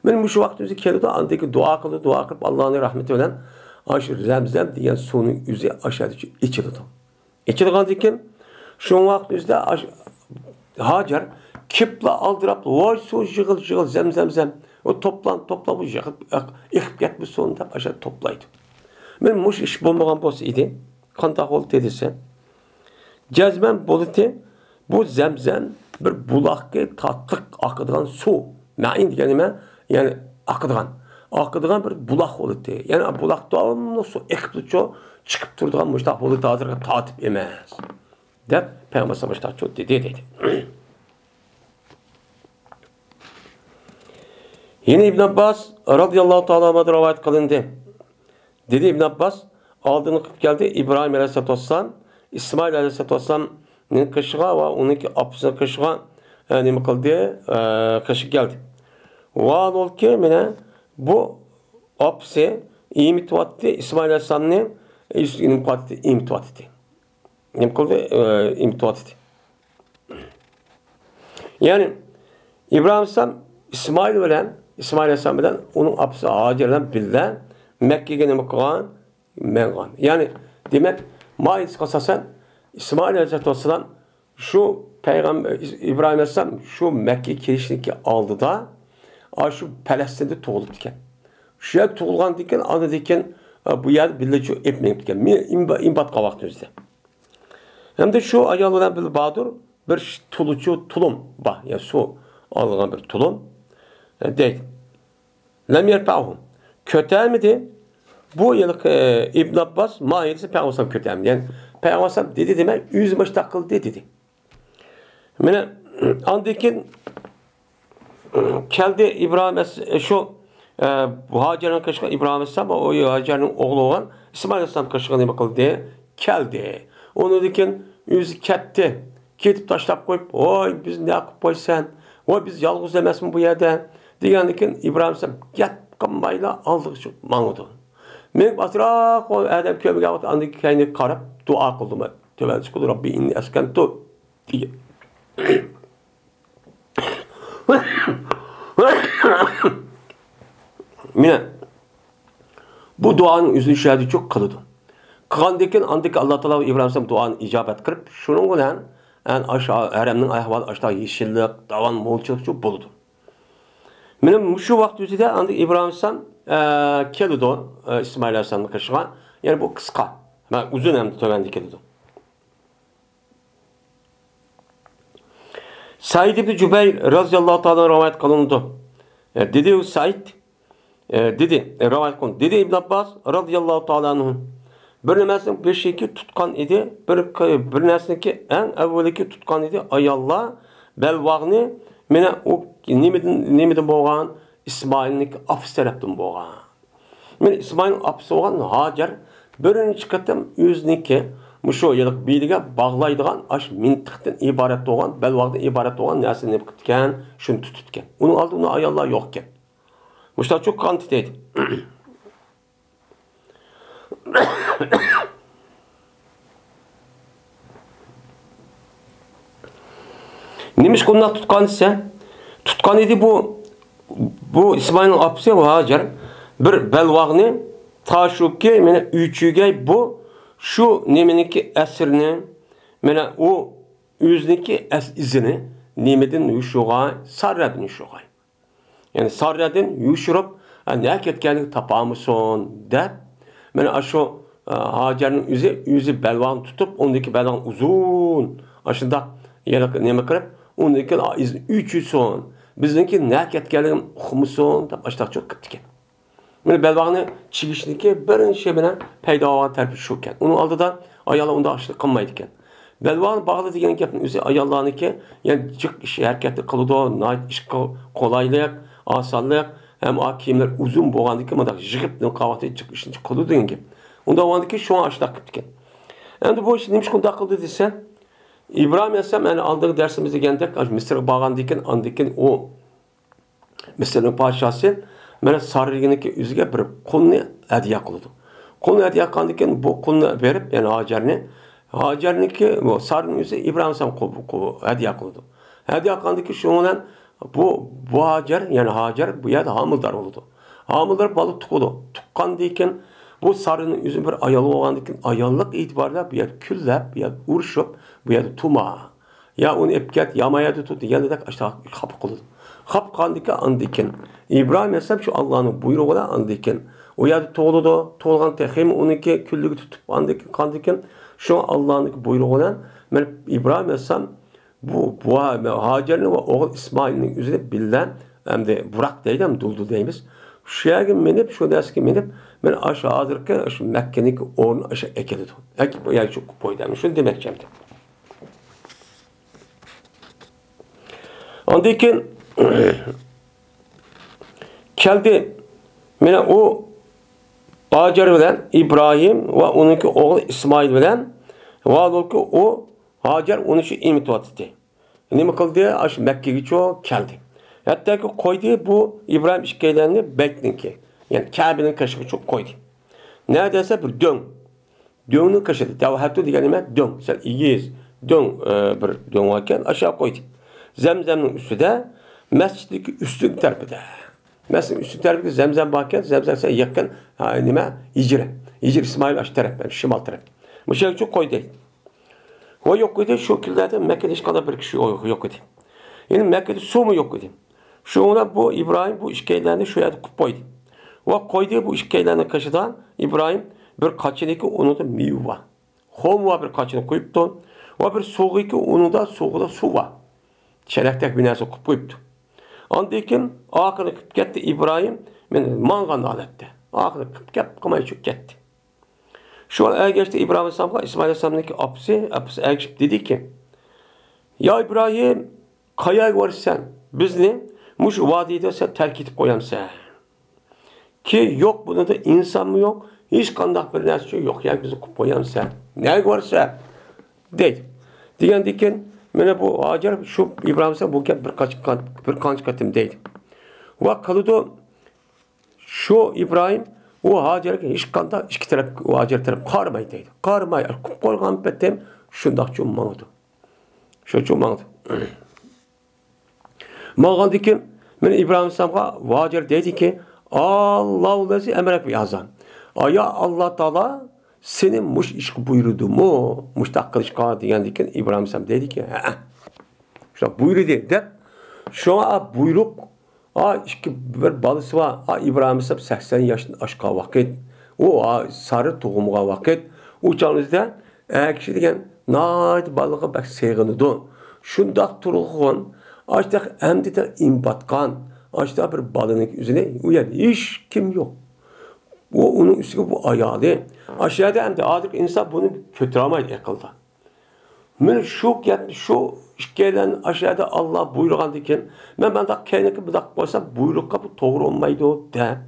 مانا مۇشۇ ۋاقىت ئۆزى كېلىدۇ، ئاندىن كېيىن دۇئا قىلىدۇ، دۇئا قىلىپ، ئاللانىڭ رەھمىتى بىلەن ئاشۇ زەمزەم دېگەن سۇنىڭ ئۆزى ئاشۇ يەردە ئېچىلىدۇ. ئېچىلغاندىن كېيىن، شۇ ۋاقىت ئۆزىدە ئاش-، ھاجەر كېپىلا ئالدىراپ، ۋاي سۇ يىغىل، يىغىل، زەمزەم، زەم، ئۇ توپلان، توپلان، بۇ يىغىپ، ئېق-، ئېقىپ كەتمىسۇن دەپ ئاشۇ توپلايدۇ. مانا مۇشۇ ئىش بولمىغان بولسا ئىدى، قانداق بولدى دېسە، جەزمەن بولىتى، بۇ زەمزەم بىر بۇلاققا تاتلىق ئاقىدىغان سۇ. مەئىن دېگەن نېمە؟ يەنى ئاقىدىغان. ئاقىدىغان بىر بۇلاق بولىتى. يەنى بۇلاق داۋاملىق سۇ ئېقىپلىچۇ چىقىپ تۇرىدىغان مۇشۇنداق بولىتى، ھازىرقى تاتىپ ئەمەس. دەپ پەيغەمبەر مۇشۇنداق دېدى دەيدۇ. يەنە ئىبن ئابباس رازىياللاھۇ تائالا ئەنھۇدىن رىۋايەت قىلىندى. دېدى ئىبن ئابباس، ئالدىن قىلىپ كەلدى، ئىبراھىم ئەلەيھىسسالاتۇ ۋەسسالام، ئىسمائىل ئەلەيھىسسالاتۇ ۋەسسالامنىڭ قېشىغا ۋە ئۇنىڭكى ئاپىسىنىڭ قېشىغا، ئە، نېمە قىلدى؟ ئە، قېشىغا كەلدى. ۋاھالەنكى، مانا بۇ ئاپىسى ئېمىتىۋاتتى، ئىسمائىل ئەلەيھىسسالامنى نېمە قىلىۋاتتى؟ ئېمىتىۋاتتى. نېمە قىلدى؟ ئە، ئېمىتىۋاتتى. يەنى ئىبراھىم ئەلەيھىسسالام ئىسمائىل بىلەن، ئىسمائىل ئەلەيھىسسالام بىلەن ئۇنىڭ ئاپىسى ھاجەر بىلەن بىللە مەككىگە نېمە قىلغان؟ ماڭغان. يەنى دېمەك، ماھىيىتىگە ئاساسەن ئىسمائىل ئەلەيھىسسالاتۇ ۋەسسالام شۇ پەيغەمبەر ئىبراھىم ئەلەيھىسسالام شۇ مەككىگە كېلىشنىڭكى ئالدىدا، ئاشۇ پەلەستىندە تۇغۇلۇپتىكەن. شۇ يەردە تۇغۇلغاندىن كېيىن، ئاندىن كېيىن، ئە، بۇ يەردە بىللە شۇ ئېلىپ مېڭىپتىكەن. مې-، ئىمبا-، ئىمباتقان ۋاقتىمىزدە. ھەمدە شۇ ئايال بىلەن بىللە بادۇر بىر ش-، تۇلۇچۇ تۇلۇم بار. يا سۇ ئالغان بىر تۇلۇم. ئە، دەيدۇ. لەم يەرفەئۇھۇ. كۆتەرمىدى. بۇ ھېلىقى، ئە، ئىبن ئابباس ماھىيىتى پەيغەمبەر كۆتەرمىدى. يەنى پەيغەمبەر دېدى دېمەك، ئۆزى مۇشۇنداق قىلدى دېدى. مانا، ئاندىن كېيىن كەلدى ئىبراھىم ئەس-، شۇ، ئە، ھاجەرنىڭ قېشىغا ئىبراھىم ئەلەيھىسسالام، ئۇ ھاجەرنىڭ ئوغلى بولغان ئىسمائىل ئەلەيھىسسالام قېشىغا نېمە قىلدى؟ كەلدى. ئۇنىڭدىن كېيىن ئۆزى كەتتى. كېتىپ تاشلاپ قويۇپ، ۋاي، بىزنى نە قىلىپ قويىسەن؟ ۋاي، بىز يالغۇز ئەمەسمۇ بۇ يەردە؟ دېگەندىن كېيىن ئىبراھىم ئەلەيھىسسالام گەپ قىلمايلا ئالدىغا چىقىپ ماڭىدۇ. مېڭىپ ئازراق ئادەم كۆرمىگەن ۋاقىت ئاندىن كەينىگە قاراپ دۇئا قىلدىمۇ. تۆۋەن چىقىدۇ، رەببى ئىننى ئەسكەنتۇ دېگەن. مانا بۇ دۇئانىڭ ئۆزىنى شۇ يەردىچۇ قىلىدۇ. قىلغاندىن كېيىن ئاندىن كېيىن ئاللا تائالا ئىبراھىم ئەلەيھىسسالام دۇئانى ئىجابەت قىلىپ، شۇنىڭ بىلەن ئەنە ئاشۇ ھەرەمنىڭ ئەھۋالى ئاشۇنداق يېشىللىق، داۋان، مولچىلىقچۇ بولىدۇ. مانا مۇشۇ ۋاقىت ئۆزىدە ئاندىن ئىبراھىم ئەلەيھىسسالام، ئە، كېلىدۇ، ئە، ئىسمائىل ئەلەيھىسسالامنىڭ قېشىغا. يەنى بۇ قىسقا، مانا ئۇزۇن ھەمدە تۆۋەندە كېلىدۇ. سەئىد ئىبن جۇبەير رازىياللاھۇ تائالا رىۋايەت قىلىنىدۇ. ئە، دېدى ئۇ سەئىد، ئە، دېدى، ئە، رىۋايەت قىلىنىدۇ. دېدى ئىبن ئابباس رازىياللاھۇ تائالا ئەنھۇ، بىر نەرسىنىڭ بېشىكى تۇتقان ئىدى، بىر، بىر نەرسىنىڭكى ئەڭ ئەۋۋىلىكى تۇتقان ئىدى ئاياللار بەلباغنى، مانا ئۇ نېمىدىن، نېمىدىن بولغان؟ ئىسمائىلنىڭكى ئاپىسى تەرەپتىن بولغان. مانا ئىسمائىلنىڭ ئاپىسى بولغان ھاجەر بىرىنچى قېتىم ئۆزىنىڭكى مۇشۇ ھېلىقى بېلىگە باغلايدىغان ئاشۇ مىلتىقتىن ئىبارەت بولغان، بەلباغدىن ئىبارەت بولغان نەرسىنى نېمە قىپتىكەن؟ شۇنى تۇتۇپتىكەن. ئۇنىڭ ئالدىدا ئۇنىڭ ئاياللار يوقكەن. مۇشۇنداق چوققان تۇتايدۇ. نېمىشقا ئۇنداق تۇتقان دېسە، تۇتقان ئىدى بۇ، بۇ ئىسمائىلنىڭ ئاپىسى ۋە ھاجەر بىر بەلباغنى، تاشۇكى مانا ئۆچۈگەي بۇ شۇ نېمىنىڭكى ئەسىرىنى، مانا ئۇ ئۆزىنىڭكى ئەس-، ئىزىنى نېمىدىن يوشۇرغاي؟ ساررەدىن يوشۇرغاي. يەنى ساررەدىن يوشۇرۇپ، ئە، نەگە كەتكەنلىكىنى تاپالمىسۇن دەپ، مانا ئاشۇ، ئە، ھاجەرنىڭ ئۆزى، ئۆزى بەلباغنى تۇتۇپ، ئۇنىڭدىكى بەلباغنى ئۇزۇن، ئاشۇنداق يەنە نېمە قىلىپ، ئۇنىڭدىكى ئىزىنى ئۆچۈرسۇن، بىزنىڭكى نەگە كەتكەنلىكىنى ئۇقمىسۇن دەپ ئاشۇنداق چوق قىپتىكەن. مانا بەلباغنى چىگىشنىكى بىرىنچى مانا پەيدا بولغان تەرىپى شۇكەن. ئۇنىڭ ئالدىدا ئاياللار ئۇنداق ئىشنى قىلمايدىكەن. بەلباغنى باغلا دېگەن گەپنىڭ ئۆزى ئاياللارنىڭكى، يەنى جىق ئىش ھەرىكەتنى قىلىدۇ، ناھايىتى ئىشقا قولايلىق، ئاسانلىق، ھەم ئا كىيىملەر ئۇزۇن بولغاندىكىن مۇنداق يىغىپ نېمە قىلغان ۋاقتى جىق ئىشنى قىلىدۇ دېگەن گەپ. ئۇنداق بولغاندىكىن شۇڭا ئاشۇنداق قىپتىكەن. ئەمدى بۇ ئىشنى نېمىشقا ئۇنداق قىلدى دېسە، ئىبراھىم ئەلەيھىسسالام، يەنى ئالدىنقى دەرسىمىزدە دېگەندەك، ئاشۇ مىسىرغا بارغاندىن كېيىن، ئاندىن كېيىن ئۇ مىسىرنىڭ پادىشاھسى مانا ساررىنىڭكى ئۆزىگە بىر قۇلنى ھەدىيە قىلىدۇ. قۇلنى ھەدىيە قىلغاندىن كېيىن بۇ قۇلنى بېرىپ، يەنى ھاجەرنى، ھاجەرنىڭكى، بۇ ساررىنىڭ ئۆزى ئىبراھىم ئەلەيھىسسالامغا قۇ-، قۇ-، ھەدىيە قىلىدۇ. ھەدىيە قىلغاندىن كېيىن شۇنىڭ بىلەن بۇ، بۇ ھاجەر، يەنى ھاجەر بۇ يەردە ھامىلىدار بولىدۇ. ھامىلىدار بالا تۇغىدۇ. تۇغقاندىن كېيىن بۇ سارىنىڭ ئۆزى بىر ئايال بولغاندىن كېيىن ئاياللىق ئېتىبارى بىلەن بۇ يەردە كۈنلەپ، بۇ يەردە ئۇرۇشۇپ، بۇ يەردە تۇما. يا ئۇنى ئېلىپ كەت، يا ما يەردە تۇر دېگەندەك ئاشۇنداق خاپا قىلىدۇ. خاپا قىلغاندىن كېيىن ئاندىن كېيىن ئىبراھىم ئەلەيھىسسالام شۇ ئاللانىڭ بۇيرۇغى بىلەن ئاندىن كېيىن ئۇ يەردە تۇغۇلىدۇ. تۇغۇلغان تېخىمۇ ئۇنىڭكى كۈنلۈكى تۇتۇپ ئاندىن كېيىن قاندىن كېيىن شۇ ئاللانىڭكى بۇيرۇغى بىلەن مەن ئىبراھىم ئەلەيھىسسالام بۇ، بۇ ھاجەرنى ۋە ئوغلى ئىسمائىلنىڭ ئۆزىنى بىللە، ئەمدى بۇراق دەيدۇ، ھەم دۇلدۇل دەيمىز. شۇ يەرگە مىنىپ، شۇ نەرسىگە مىنىپ، مەن ئاشۇ ھازىرقى شۇ مەككىنىڭكى ئورنىنى ئاشۇ ئەكېلىدۇ. ئەكېلىپ، يەرگە چۆكۈپ قويدى. ئەمدى شۇنى دېمەكچى ئەمدى. ئاندىن كېيىن كەلدى. مانا ئۇ ھاجەر بىلەن ئىبراھىم ۋە ئۇنىڭكى ئوغلى ئىسمائىل بىلەن، ۋە ئۇ ھاجەر ئۇنى شۇ ئېمىتىۋاتىدۇ. نېمە قىلدى؟ ئاشۇ مەككىگىچۇ كەلدى. ھەتتاكى قويدى بۇ ئىبراھىم ئىككىيلەننى بەيتنىڭكى، يەنى كەبىنىڭ قېشىغىچۇ قويدى. نە دېسە بىر دۆڭ. دۆڭنىڭ قېشىدا. دەۋھەتۇ دېگەن نېمە؟ دۆڭ. سەل ئېگىز، دۆڭ، ئى، بىر دۆڭ باركەن، ئاشۇ قويدى. زەمزەمنىڭ ئۈستىدە، مەسچىتنىڭكى ئۈستۈن تەرىپىدە. مەسچىتنىڭ ئۈستۈن تەرىپىدە زەمزەم باركەن، زەمزەم سەل يېقىن، ھە، نېمە؟ ھىجرە. ھىجرە ئىسمائىل ئاشۇ تەرەپ، شىمال تەرەپ. مۇشۇ يەرگىچۇ قويدى. ۋە يوق ئىدى، شۇ كۈنلەردە مەككىدە ھېچقانداق بىر كىشى يوق، يوق ئىدى. يەنى مەككىدە سۇمۇ يوق ئىدى. شۇڭا بۇ ئىبراھىم بۇ ئىككىيلەننى شۇ يەردە قويۇپ قويدى. ۋە قويدى بۇ ئىككىيلەننىڭ قېشىدا ئىبراھىم بىر قاچىنىكى ئۇنىڭدا مېۋە بار. خورما بىر قاچىنى قويۇپتۇ. ۋە بىر سۇغىكى ئۇنىڭدا سۇغىدا سۇ بار. چەلەكتەك بىر نەرسە قويۇپ قويۇپتۇ. ئاندىن كېيىن ئاخىرى قىلىپ كەتتى ئىبراھىم، ماڭغان ھالەتتە. ئاخىرى قىلىپ كەپ قىلماي چۈشۈپ كەتتى. شۇ ئەگەشتى ئىبراھىم ئەلەيھىسسالامغا ئىسمائىل ئەلەيھىسسالامنىڭكى ئاپىسى، ئاپىسى ئەگىشىپ دېدىكى، يا ئىبراھىم، قايەرگە بارىسەن؟ بىزنى مۇشۇ ۋادىدە سەن تەرك ئېتىپ قويامسەن؟ كى يوق، بۇنىڭدا ئىنسانمۇ يوق، ھېچقانداق بىر نەرسە يوق، يا بىزنى قويۇپ قويامسەن؟ نەگە بارىسەن؟ دەيدۇ. دېگەندىن كېيىن، مانا بۇ ھاجەر شۇ ئىبراھىم ئەلەيھىسسالام بۇ گەپ بىر قانچە، بىر قانچە قېتىم دەيدۇ. ۋە قىلىدۇ، شۇ ئىبراھىم، ئۇ ھاجەرگە ھېچقانداق ئىككى تەرەپ، ئۇ ھاجەر تەرەپ قارىماي دەيدۇ. قارىماي، قويۇپ قويغان پېتىم شۇنداقچۇ ماڭىدۇ. شۇچۇ ماڭىدۇ. ماڭغاندىن كېيىن، مانا ئىبراھىم ئەلەيھىسسالامغا ھاجەر دەيدىكى، ئاللاھۇللەزى ئەمرەك بىھازا. ئايا ئاللا تائالا سېنى مۇشۇ ئىشقا بۇيرۇدىمۇ؟ مۇشۇنداق قىلىشقا دېگەندىن كېيىن ئىبراھىم ئەلەيھىسسالام دەيدىكى، ھەئە. شۇنداق بۇيرۇدى دەپ، شۇڭا بۇيرۇق، ئا، ئىككى، بىر بالىسى بار. ئا، ئىبراھىم ئەلەيھىسسالام سەكسەن ياشتىن ئاشقان ۋاقىت. ئۇ، ئا، سارى تۇغۇلمىغان ۋاقىت. ئۇ چاغنىڭ ئۆزىدە ئەر كىشى دېگەن ناھايىتى بالىغا بەك سېغىنىدۇ. شۇنداق تۇرغۇن، ئاشتاق ئەمدى ئىم باتقان، ئاشتاق بىر بالىنىڭ ئۆزىنى ئۇ يەردە ھېچ كىم يوق. ئۇ، ئۇنىڭ ئۈستىگە بۇ ئايالى. ئاشۇ يەردە ئەمدى ئادەتتە ئىنسان بۇنى كۆتۈرەلمەيدۇ ئەقىلدا. مانا شۇ گەپنى، شۇ ئىككىيلەننى ئاشۇ يەردە ئاللا بۇيرۇغاندىن كېيىن، مەن مانداق كەينىگە مۇنداق قويسام، بۇيرۇققا بۇ توغرا بولمايدۇ دەپ،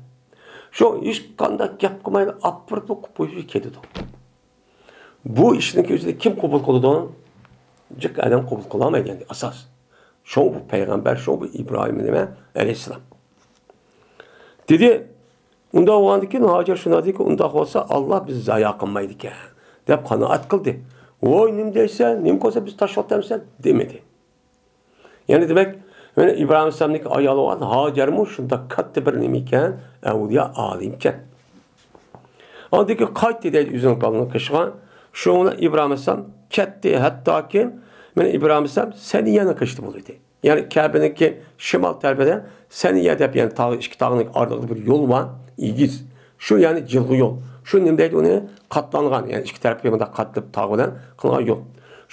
شۇ ھېچقانداق گەپ قىلمايلا ئاپىرىپ قويۇپ كېتىدۇ. بۇ ئىشنىڭ ئۆزىنى كىم قوبۇل قىلىدۇ؟ جىق ئادەم قوبۇل قىلالمايدۇ ئەمدى ئاساس. شۇ بۇ پەيغەمبەر، شۇ بۇ ئىبراھىم نېمە ئەلەيھىسسالام. دېدى، ئۇنداق بولغاندىكىن ھاجەر شۇنداق دېدىكى، ئۇنداق بولسا ئاللا بىزنى زايا قىلمايدىكەن، دەپ قانائەت قىلدى. ۋوي، نېمە دەيسەن؟ نېمە قىلسا بىز تاشلاۋاتامسەن؟ دېمىدى. يەنى دېمەك، مانا ئىبراھىم ئەلەيھىسسالامنىڭكى ئايالى بولغان ھاجەرمۇ شۇنداق كاتتا بىر نېمە ئىكەن، ئەۋلىيا ئالىم ئىكەن. ئاندىن كېيىن قايتتى دەيدۇ ئۆزىنىڭ بالىنىڭ قېشىغا. شۇنىڭ بىلەن ئىبراھىم ئەلەيھىسسالام كەتتى، ھەتتاكى مانا ئىبراھىم ئەلەيھىسسالام سەنىيەنىڭ قېشىدا بولىدۇ. يەنى كەبىنىڭكى شىمال تەرىپىدە سەنىيە دەپ، يەنى تاغ، ئىككى تاغنىڭ ئارىلىقىدا بىر يول بار، ئېگىز. شۇ يەنى جىلغا يول. شۇ نېمە دەيدۇ ئۇنى؟ قاتلانغان، يەنى ئىككى تەرەپكە مۇنداق قاتلاپ تاغ بىلەن قىلغان يول.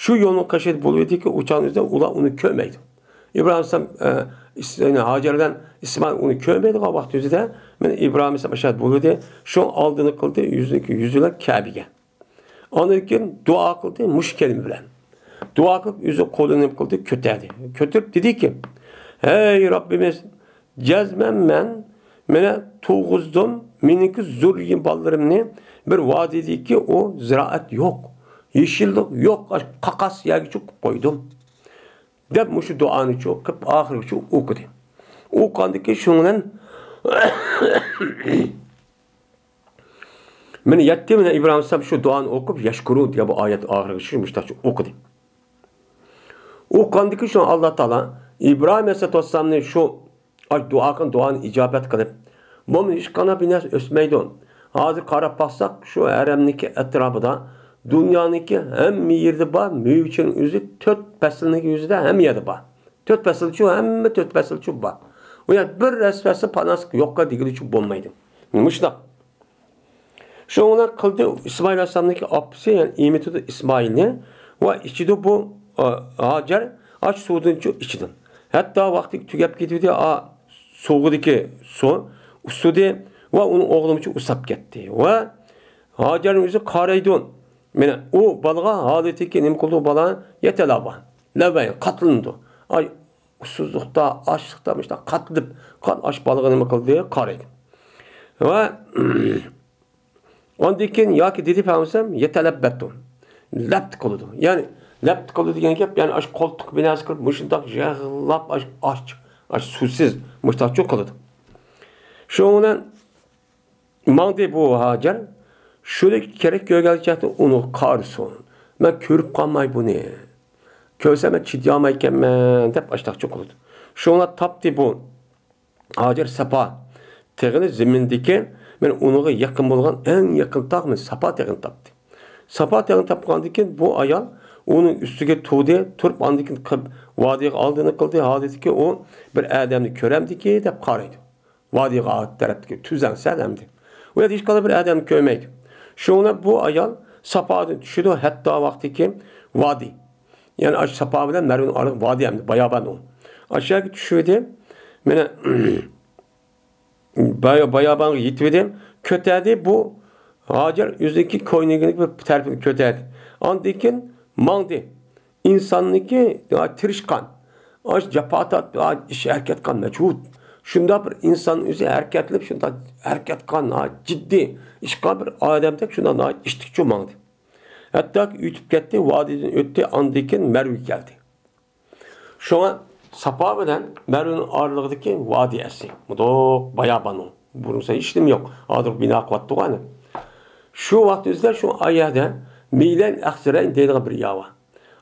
شۇ يولنىڭ قېشىدا بولۇۋېتىدىكى ئۇ چاغنىڭ ئۆزىدە ئۇلار ئۇنى كۆرمەيدۇ. ئىبراھىم ئەلەيھىسسالام، ئە، ئىس-، يەنى ھاجەر بىلەن ئىسمائىل ئۇنى كۆرمەيدىغان ۋاقىت ئۆزىدە، مانا ئىبراھىم ئەلەيھىسسالام ئاشۇ يەردە بولۇۋىدى. شۇ ئالدىنى قىلدى، يۈزىنى، يۈزى بىلەن كەبىگە. ئاندىن كېيىن دۇئا قىلدى مۇشۇ كەلىمە بىلەن. دۇئا قىلىپ، ئۆزى قولىنى نېمە قىلدى؟ كۆتەردى. كۆتۈرۈپ دېدىكى، ھەي رەببىمىز، جەزمەن مەن مانا تۇغۇزدۇم، مېنىڭكى زۇررىيە بالىلىرىمنى بىر ۋادىدىكى ئۇ زىرائەت يوق، يېشىللىق يوق، قاقاس يەرگىچۇ قويدۇم، دەپ مۇشۇ دۇئانىچۇ قىلىپ ئاخىرىغىچۇ ئوقۇدى. ئوقۇغاندىن كېيىن شۇنىڭ بىلەن مانا يەتتە، مانا ئىبراھىم ئەلەيھىسسالام شۇ دۇئانى ئوقۇپ، يەشكۇرۇ دېگەن بۇ ئايەت ئاخىرىغىچە مۇشۇنداقچە ئوقۇدى. ئوقۇغاندىن كېيىن شۇ ئاللا تائالا ئىبراھىم ئەلەيھىسسالاتۇ ۋەسسالامنى شۇ ئاش دۇئا قىلغان دۇئانى ئىجابەت قىلىپ، بۇ ھېچقانداق بىر نەرسە ئۆسمەيدۇ. ھازىر قاراپ باقساق، شۇ ھەرەمنىڭكى ئەتراپىدا دۇنيانىڭكى ھەممە يېرىدە بار، مېۋىچىنىڭ ئۆزى تۆت پەسىلنىڭ ئۆزىدە ھەممە يەردە بار. تۆت پەسىلچۇ، ھەممە تۆت پەسىلچۇ بار. ئۇ يەردە بىر پەسىل پاناسلىق يوققا دېگىلىچۇ بولمايدۇ. مۇشۇنداق. شۇنىڭ بىلەن قىلدى ئىسمائىل ئەلەيھىسسالامنىڭكى ئاپىسى، يەنى ئېمىتىدۇ ئىسمائىلنى ۋە ئىچىدۇ بۇ، ئا، ھاجەر ئاش سۇدىنچۇ ئىچىدۇ. ھەتتا ۋاقتى تۈگەپ كېتىۋىدى، ئا، سۇغىدىكى سۇ ئۇسسىدى ۋە ئۇنىڭ ئوغلىمۇچۇ ئۇسساپ كەتتى. ۋە ھاجەرنىڭ ئۆزى قارايدۇ. مانا ئۇ بالىغا ھالىتىكى نېمە قىلدى، بالا يەتەلەۋا. لەۋەي، قاتلىنىدۇ. ئاي، ئۇسسۇزلۇقتا، ئاچلىقتا، مۇشۇنداق قاتلىنىپ، قان ئاش بالىغا نېمە قىلدى، قارايدۇ. ۋە ئاندىن كېيىن ياكى دېدى پەرمىسەم، يەتەلەببەتتۇ. لەپتە قىلىدۇ. يەنى لەپتە قىلىدۇ دېگەن گەپ، يەنى ئاش قولتۇق بىناسى قىلىپ، مۇشۇنداق يىغلاپ، ئاش، ئاش، ئاش سۇسىز، مۇشۇنداقچۇ قىلىدۇ. شۇنىڭ بىلەن ماڭدى بۇ ھاجەر، شۇنى كېرەك كۆرگەنچە ئۇنى قارىسۇن. مەن كۆرۈپ قالماي بۇنى. كۆرسەم مەن چىدىيالمايكەنمەن دەپ ئاشتاقچى قىلىدۇ. شۇڭا تاپتى بۇ ھاجەر ساپا تېغىنى زېمىندىكى، مەن ئۇنىڭغا يېقىن بولغان ئەڭ يېقىن تاغ، مەن ساپا تېغىنى تاپتى. ساپا تېغىنى تاپقاندىن كېيىن بۇ ئايال ئۇنىڭ ئۈستىگە تۇردى، تۇرۇپ ئاندىن كېيىن قىپ-، ۋادىغا ئالدىنى قىلدى، ھالىتىكى ئۇ بىر ئادەمنى كۆرەمدىكى دەپ قارايدۇ. ۋادىغا تەرەپتىكى تۈزەڭسەن ئەمدى. ئۇ يەردە ھېچقانداق بىر ئادەمنى كۆرمەيدۇ. شۇڭا بۇ ئايال ساپادىن چۈشىدۇ، ھەتتا ۋاقتىكى ۋادى. يەنى ئاشۇ ساپا بىلەن مەرۋىنىڭ ئارىلىقى ۋادى ئەمدى، بايابان ئۇ. ئاشۇ يەرگە چۈشىدى. مانا، بايا-، بايابانغا يېتىۋىدى. كۆتەردى بۇ ھاجەر ئۆزىنىڭكى كوينىكىنىڭ بىر تەرىپىنى كۆتەردى. ئاندىن كېيىن ماڭدى. ئىنساننىڭكى، يا، تىرىشقان، ئاش جاپا تارتىپ، ئا، ئىش ھەرىكەت قىلغان مەجھۇد. شۇنداق بىر ئىنسان ئۆزى ھەرىكەتلىنىپ، شۇنداق ھەرىكەت قىلغان، ھا، جىددىي ئىش قىلغان بىر ئادەمدەك شۇنداق ناھايىتى ئىشتىكچۇ ماڭدى. ھەتتاكى ئۆتۈپ كەتتى، ۋادىدىن ئۆتتى، ئاندىن كېيىن مەرۋگە كەلدى. شۇڭا ساپا بىلەن مەرۋنىڭ ئارىلىقىدىكى ۋادى ئەسلى. مۇنداق بايابان ئۇ. بۇرۇنسا ھېچنېمە يوق. ھازىر بىنا قىلىۋاتىدىغۇ ئەنە. شۇ ۋاقىت ئۆزىدە شۇ ئايەردە مىلەن ئەخزىرەين دەيدىغان بىر يەر بار.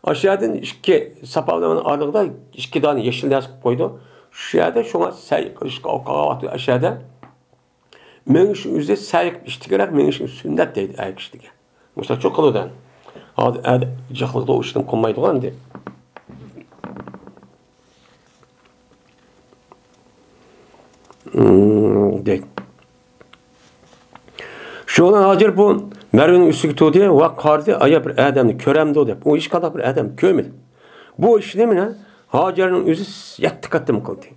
ئاشۇ يەردىن ئىككى، ساپا بىلەن مەرۋنىڭ ئارىلىقىدا ئىككى دانە يېشىل نەرسە قىلىپ قويىدۇ. شۇ يەردە شۇڭا سەي قىلىشقا ئوقۇغان ۋاقتى ئاشۇ يەردە مېڭىش ئۆزى سەي قىلىپ ئىش تېگىرەك، مېڭىش سۈننەت دەيدۇ ئەر كىشىگە. مۇشۇنداق چوققىلىدىن. ھازىر ئەر جىقلىقتا ئۇ ئىشنى قىلمايدىغۇ ئەمدى. دەيدۇ. شۇنىڭ ھاجەر بۇ مەرۋىنىڭ ئۈستىگە تۇردى ۋە قارىدى، ئايا بىر ئادەمنى كۆرەمدۇ دەپ. ئۇ ھېچقانداق بىر ئادەم كۆرمىدى. بۇ ئىشنى مانا ھاجەرنىڭ ئۆزى يەتتە قېتىم قىلدى.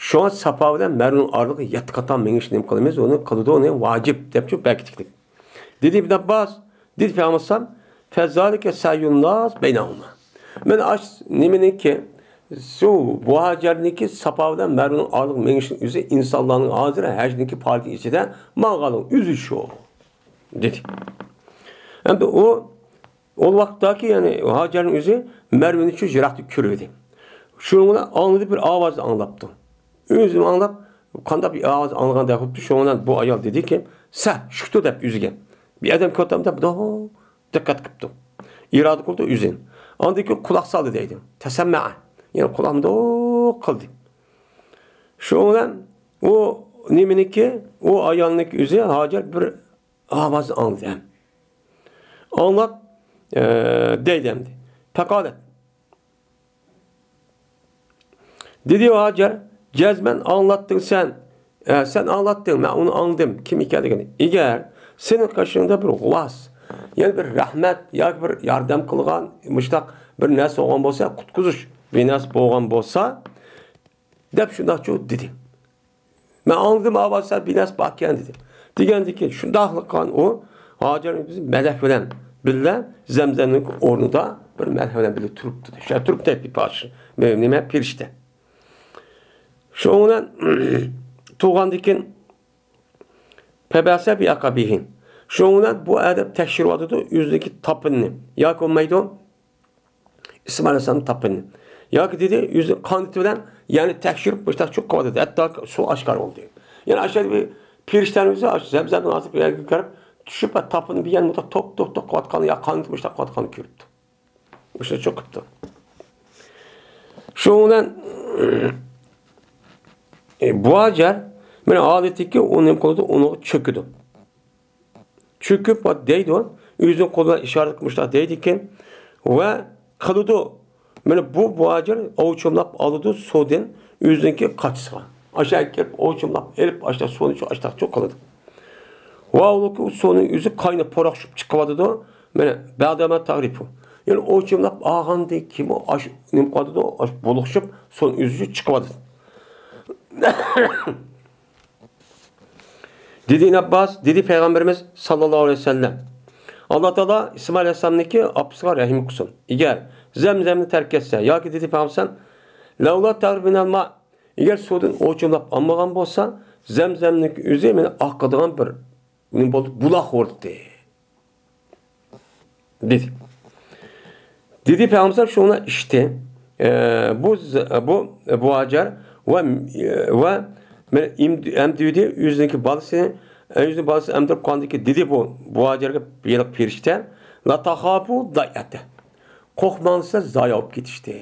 شۇڭا ساپا بىلەن مەرۋىنىڭ ئارىلىقى يەتتە قېتىم مېڭىشنى نېمە قىلىمىز؟ ئۇنى قىلىدۇ، ئۇنى ۋاجىپ دەپ شۇ بەكىتلىك. دېدى ئىبن ئابباس، دېدى پەيغەمبەر ئەلەيھىسسالام، فەزالىكە سەيۇنناس بەينەھۇما. مەن ئاش نېمىنىڭكى، شۇ بۇ ھاجەرنىڭكى ساپا بىلەن مەرۋىنىڭ ئارىلىق مېڭىشىنىڭ ئۆزى ئىنسانلارنىڭ ھازىر ھەجنىڭكى پائالىيىتى ئىچىدە ماڭغاننىڭ ئۆزى شۇ، دېدى. ئەمدى ئۇ، ئۇ ۋاقىتتاكى، يەنى ھاجەرنىڭ ئۆزى مەرۋىنى شۇ يىراقتا كۆرۈۋىدى. شۇنىڭ بىلەن ئاڭلىدى، بىر ئاۋاز ئاڭلاپتۇ. ئۆزىمۇ ئاڭلاپ، قانداق بىر ئاۋاز ئاڭلىغاندەك بوپتۇ. شۇنىڭ بىلەن بۇ ئايال دېدىكى، سە، شۇكتۇ دەپ ئۆزىگە. بىر ئادەم كۆتەمدە، دىققەت قىپتۇ. ئىرادە قىلدى ئۆزىنى. ئاندىن كېيىن قۇلاق سالدى دەيدۇ. تەسەممەئە. يەنى قۇلاق مۇنداق قىلدى. شۇنىڭ بىلەن ئۇ نېمىنىڭكى، ئۇ ئايالنىڭكى ئۆزى ھاجەر بىر ئاۋاز ئاڭلىدى ھەم. ئاڭلاپ، ئە، دەيدۇ ئەمدى. پەقالەت. دېدى ھاجەر، جەزمەن ئاڭلاتتىڭ سەن. ئە، سەن ئاڭلاتتىڭ، مەن ئۇنى ئاڭلىدىم، كىم ئىكەنلىكىنى. ئەگەر سېنىڭ قېشىڭدا بىر غۇۋاس، يەنى بىر رەھمەت ياكى بىر ياردەم قىلغان، مۇشۇنداق بىر نەرسە بولغان بولسا، قۇتقۇزۇش بىر نەرسە بولغان بولسا، دەپ شۇنداقچۇ دېدى. مەن ئاڭلىدىم، ئاۋاز سەل بىنەس باركەن دېدى. دېگەندىكىن شۇنداقلا قىلغان ئۇ ھاجەر بىز مەلەك بىلەن بىللە زەمزەمنىڭ ئورنىدا بىر مەلەك بىلەن بىللە تۇرۇپتۇ. شۇ تۇرۇپتى بىر پاش-، نېمە، پېرىشتە. شۇنىڭ بىلەن تۇرغاندىكىن پەبەسە بىئەقەبىھى. شۇنىڭ بىلەن بۇ ئادەم تەكشۈرۈۋاتىدۇ ئۆزىنىڭكى تاپىنىنى. ياكى بولمايدۇ. ئىسمائىل ئەلەيھىسسالام تاپىنى. ياكى دېدى، ئۆزى قانىتى بىلەن يەنى تەكشۈرۈپ مۇشۇنداق چوقۇپ قىلىۋاتىدۇ. ھەتتا سۇ ئاشكارا بولدى. يەنى ئاشۇ بىر پېرىشتەنىڭ ئۆزى ئاشۇ زەمزەمنىڭ ئاستىغا بىر يەرگە كىرىپ، چۈشۈپ، تاپىنى بىر يەنە مۇنداق توك، توك، توك قىلىۋاتقاننى يا قانىتى مۇشۇنداق قىلىۋاتقاننى كۆرۈپتۇ. مۇشۇنى چوقۇپتۇ. شۇنىڭ بىلەن ئى، بۇ ھاجەر، مانا ھالىتىكى ئۇ نېمە قىلىدۇ؟ ئۇنىڭغا چۆكىدۇ. چۆكۈپ دەيدۇ، ئۆزىنىڭ قولى بىلەن ئىشارە قىلىپ مۇشۇنداق دەيدىكەن ۋە قىلىدۇ. مانا بۇ مۇھاجىر ئوۋچۇملاپ ئالىدۇ سۇدىن ئۆزىنىڭكى قاچىسىغا. ئاشۇ كىرىپ ئوۋچۇملاپ ئېلىپ، ئاشۇنداق سۇنى شۇ ئاشۇنداقچۇ قىلىدۇ. ۋە ئۇ سۇنىڭ ئۆزى قايناپ، پۇراقشىپ چىقىۋاتىدۇ. مانا بەدەما تەغرىپۇ. يەنى ئوۋچۇملاپ ئالغاندىن كېيىن ئاشۇ نېمە قىلىدۇ؟ ئاشۇ بولۇقشىپ سۇنىڭ ئۆزى چىقىۋاتىدۇ. دېدى ئىبن ئابباس، دېدى پەيغەمبىرىمىز ساللاللاھۇ ئەلەيھى ۋەسەللەم، ئاللا تائالا ئىسمائىل ئەلەيھىسسالامنىڭكى ئاپىسىغا رەھىم قىلسۇن. ئەگەر زەمزەمنى تەرك ئەتسە ياكى دېدى پەيغەمبەر، لەۋلا تەغرىبىنەل ما، ئەگەر سۇدىن ئوۋچۇملاپ ئالمىغان بولسا، زەمزەمنىڭ ئۆزى مانا ئاقىدىغان بىر نېمە بولدى؟ بۇلاق بولدى. دېدى. دېدى پەيغەمبەر شۇنى ئىچتى. ئە، بۇ ز-، بۇ، بۇ ھاجەر ۋە، ۋە مەن ئەم-، ئەمدى ئۆزىنىڭكى بالىسى، ئۆزىنىڭ بالىسى ئەمدىرىپ قاندىكى دېدى بۇ، بۇ ھاجەرگە بېلىق پېرىشتە، لا تاخافۇ دايئەتە. قورقماڭ دېسە زايا بولۇپ كېتىشتى.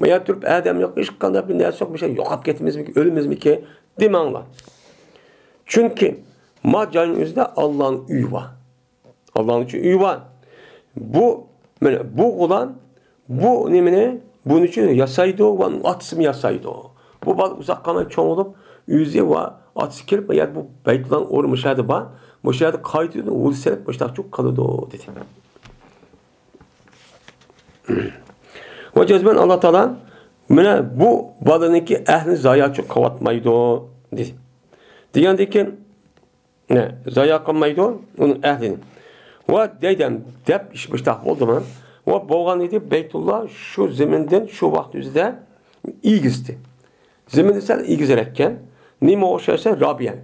ما يەردە تۇرۇپ ئادەم يوق، ھېچقانداق بىر نەرسە يوق، بىر شەي يوقاپ كېتىمىزمىكى، ئۆلىمىزمىكى دېمەڭلار. چۈنكى ما جاينىڭ ئۆزىدە ئاللانىڭ ئۆيى بار. ئاللانىڭ ئۆيى بار. بۇ، مانا بۇ غۇلام بۇ نېمىنى بۇنىڭ ئۈچۈن ياسايدۇ ۋە ئۇنىڭ ئاتىسىمۇ ياسايدۇ. بۇ بالا ئۇزاق قالماي چوڭ بولۇپ، ئۆزى ۋە ئاتىسى كېلىپ، ما يەردە بۇ بەيتۇللانىڭ ئورنى مۇشۇ يەردە بار، مۇشۇ يەردە قايتىدىن ھۇل سېلىپ مۇشۇنداقچۇ قىلىدۇ، دېدى. ۋە جەزمەن ئاللا تائالا مانا بۇ بالىنىڭكى ئەھلىنى زاياچۇ قىلىۋاتمايدۇ، دېدى. دېگەندىن كېيىن، نە، زايا قىلمايدۇ ئۇنىڭ ئەھلىنى. ۋە دەيدۇ، دەپ ئىش مۇشتاق بولدىمۇ؟ ۋە بولغان ئىدى، بەيتۇللا شۇ زېمىندىن شۇ ۋاقىت ئۆزىدە ئېگىزدى. زېمىنى سەل ئېگىزرەككەن. نېمە ئوخشايسا، رابىيە.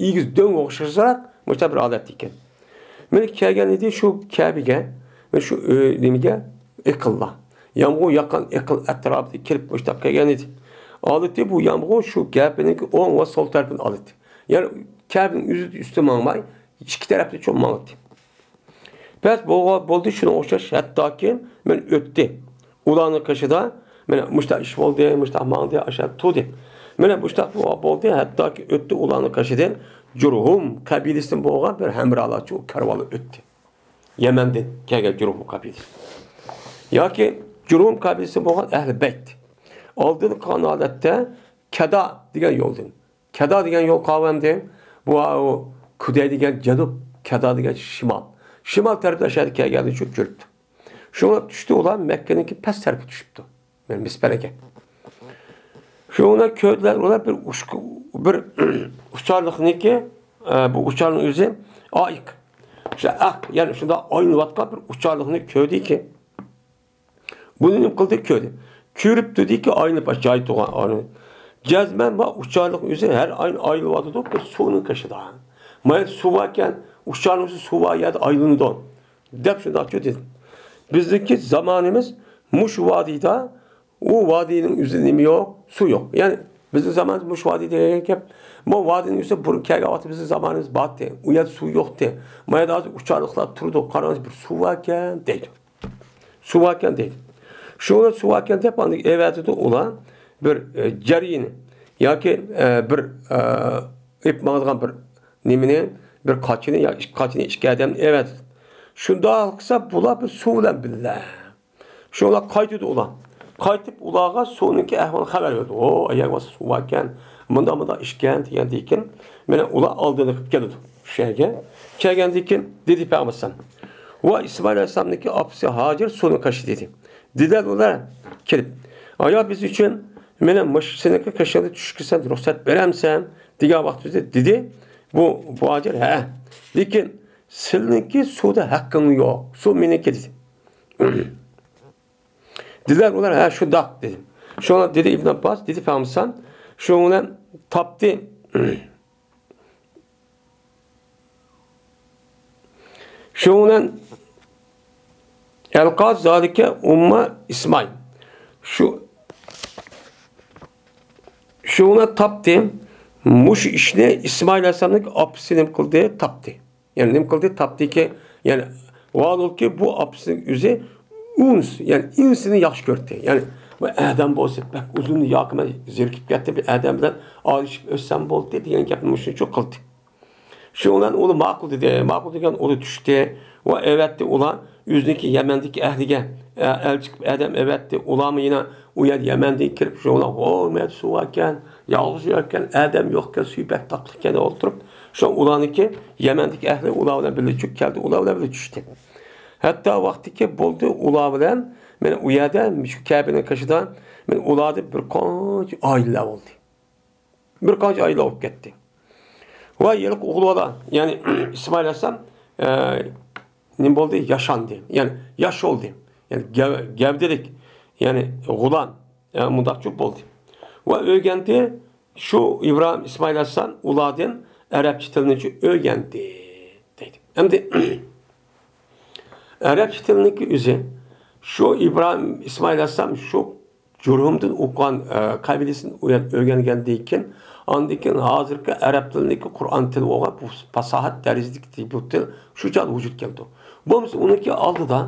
ئېگىز دۆڭگە ئوخشاشراق مۇشۇنداق بىر ھالەتتە ئىكەن. مانا كەلگەن ئىدى شۇ كەبىگە، مانا شۇ ئۆي نېمىگە، ئېقىنلار. يامغۇر ياغقان ئېقىن ئەتراپىدا كېلىپ مۇشۇنداق كەلگەن ئىدى. ئالىتى بۇ يامغۇر شۇ كەبىنىڭكى ئوڭ ۋە سول تەرىپىنى ئالىتى. يەنى كەبىنىڭ ئۆزى ئۈستى ماڭماي، ئىككى تەرەپتە چوڭ ماڭىتى. بەس، بولغا-، بولدى، شۇنىڭغا ئوخشاش، ھەتتاكى مەن ئۆتتى. ئۇلارنىڭ قېشىدا، مانا مۇشۇنداق ئىش بولدى، مۇشۇنداق ماڭدى، ئاشۇ تۇردى. مانا مۇشۇنداق بولدى، ھەتتاكى ئۆتتى ئۇلارنىڭ قېشىدىن جۇرھۇم قەبىلىسىدىن بولغان بىر ھەمراھلارچۇ كارۋانلار ئۆتتى. يەمەندىن كەلگەن جۇرھۇم قەبىلىسى. ياكى جۇرھۇم قەبىلىسىدىن بولغان ئەھلى بەيت. ئالدىن قالغان ھالەتتە كەدا دېگەن يولدىن. كەدا دېگەن يول قاۋەندى. بۇ، ئۇ كۇدەي دېگەن جەنۇب، كەدا دېگەن شىمال. شىمال تەرەپتە شەھەرگە كەلگەندە شۇ كۆرۈپتۇ. شۇڭا چۈشتى ئۇلار مەككىنىڭكى پەس تەرىپىگە چۈشۈپتۇ. مەسپەرگە. شۇڭا كۆردىلەر ئۇلار بىر ئۇچ-، بىر ئۇچارلىقنىكى، ئە، بۇ ئۇچارنىڭ ئۆزى ئائىق. شۇ ئەق، يەنى شۇنداق ئايلىنىۋاتقان بىر ئۇچارلىقنى كۆردىكى. بۇنى نېمە قىلدى؟ كۆردى. كۆرۈپ تۇردىكى ئاينى باش جاي تۇرغان ئارىنى. جەزمەن بۇ ئۇچارلىق ئۆزى ھەر ئاينى ئايلىۋاتىدۇ بىر سۇنىڭ قېشىدا. مايا سۇ باركەن، ئۇچارنىڭ ئۆزى سۇ بار يەردە ئايلىنىدۇ، دەپ شۇنداقچۇ دېدى. بىزنىڭكى زامانىمىز مۇشۇ ۋادىدا، ئۇ ۋادىنىڭ ئۆزىدە نېمە يوق؟ سۇ يوق. يەنى بىزنىڭ زامانىمىز مۇشۇ ۋادى دېگەن گەپ. بۇ ۋادىنىڭ ئۆزى بۇرۇن كەلگەن ۋاقىتتا بىزنىڭ زامانىمىز بارتى. ئۇ يەردە سۇ يوقتى. مايا ھازىر ئۇچارلىقلار تۇرىدۇ. قاراڭىز، بىر سۇ باركەن دەيدۇ. سۇ باركەن دەيدۇ. شۇ سۇ باركەن دەپ ئاندىن ئەۋەتىدۇ ئۇلار بىر، ئە، جەرىيىنى ياكى، ئە، بىر، ئە، ئېلىپ ماڭىدىغان بىر نېمىنى، بىر قاچىنى يا ئىككى قاچىنى، ئىككى ئادەمنى ئەۋەتىدۇ. شۇنداق قىلسا بۇلار بىر سۇ بىلەن بىللە. شۇڭلار قايتىدۇ ئۇلار. قايتىپ ئۇلارغا سۇنىڭكى ئەھۋالى خەۋەر بېرىدۇ. ئۇ يەرگە بارسا سۇ باركەن، مۇنداق مۇنداق ئىشكەن دېگەندىن كېيىن، مانا ئۇلار ئالدىنى قىلىپ كېلىدۇ شۇ يەرگە. كەلگەندىن كېيىن دېدى پەيغەمبەر ئەلەيھىسسالام، ۋە ئىسمائىل ئەلەيھىسسالامنىڭكى ئاپىسى ھاجىر سۇنىڭ قېشىدا دېدى. دېدى ئۇلار كېلىپ، ئايا بىز ئۈچۈن مانا مۇشۇ سېنىڭكى قېشىڭدا چۈشكىسەن رۇخسەت بېرەمسەن دېگەن ۋاقتىدا دېدى بۇ، بۇ ھاجىر ھە. لېكىن سېنىڭكى سۇدا ھەققىڭ يوق. سۇ مېنىڭكى دېدى. دېدىلەر ئۇلار، ھە، شۇنداق دېدى. شۇڭا دېدى ئىبن ئابباس، دېدى پەيغەمبەر، شۇنىڭ بىلەن تاپتى. شۇنىڭ بىلەن ئەلقا زالىكە ئۇمما ئىسمائىل. شۇ، شۇنىڭ بىلەن تاپتى. مۇشۇ ئىشنى ئىسمائىل ئەلەيھىسسالامنىڭ ئاپىسى نېمە قىلدى؟ تاپتى. يەنى نېمە قىلدى؟ تاپتىكى، يەنى ۋالۇكى بۇ ئاپىسىنىڭ ئۆزى ئۇنس، يەنى ئىنسنى ياخشى كۆردى. يەنى بۇ ئادەم بولسا بەك ئۇزۇن ياكى مەن زېرىكىپ كەتتىم، بىر ئادەم بىلەن ئايرىشىپ ئۆتسەم بولدى دېگەن گەپنى مۇشۇنچە قىلدى. شۇنىڭ بىلەن ئۇلار ماقۇل دېدى. ماقۇل دېگەن ئۇلار چۈشتى ۋە ئەۋەتتى ئۇلار ئۆزىنىڭكى يەمەندىكى ئەھلىگە، ئە، ئەلچى قىلىپ ئادەم ئەۋەتتى. ئۇلارمۇ يەنە ئۇ يەردە يەمەندىن كىرىپ، شۇ ئۇلار، ھو، مەيدە سۇ باركەن، يالغۇز يۈرەركەن، ئادەم يوقكەن، سۈيى بەك تاتلىقكەن دەپ ئولتۇرۇپ، شۇ ئۇلارنىڭكى يەمەندىكى ئەھلى ئۇلار بىلەن بىللە چۈشۈپ كەلدى، ئۇلار بىلەن بىللە چۈشتى. ھەتتا ۋاقتىكى بولدى ئۇلار بىلەن، مانا ئۇ يەردە، شۇ كەبىنىڭ قېشىدا، مانا ئۇلاردا بىر قانچە ئائىلىلەر بولدى. بىر قانچە ئائىلە بولۇپ كەتتى. ۋە ھېلىقى ئوغۇل بالا، يەنى ئىسمائىل ئەلەيھىسسالام، ئە، نېمە بولدى؟ ياشاندى. يەنى ياش بولدى. يەنى گەۋ-، گەۋدىلىك، يەنى غۇلام، ئە، مۇنداق جۈپ بولدى. ۋە ئۆگەندى، شۇ ئىبراھىم، ئىسمائىل ئەلەيھىسسالام ئۇلاردىن ئەرەبچە تىلنىچۇ ئۆگەندى، دەيدۇ. ئەمدى ئەرەبچە تىلنىڭكى ئۆزى، شۇ ئىبراھىم، ئىسمائىل ئەلەيھىسسالام شۇ جۇرھۇمدىن ئوقۇغان، ئە، قەبىلىسىدىن ئۆگەنگەندىن كېيىن، ئاندىن كېيىن ھازىرقى ئەرەب تىلىنىڭكى قۇرئان تىلى بولغان بۇ پاساھەت دەرىجىدىكى بۇ تىل شۇ چاغدا ۋۇجۇد كەلدى. بولمىسا ئۇنىڭكى ئالدىدا،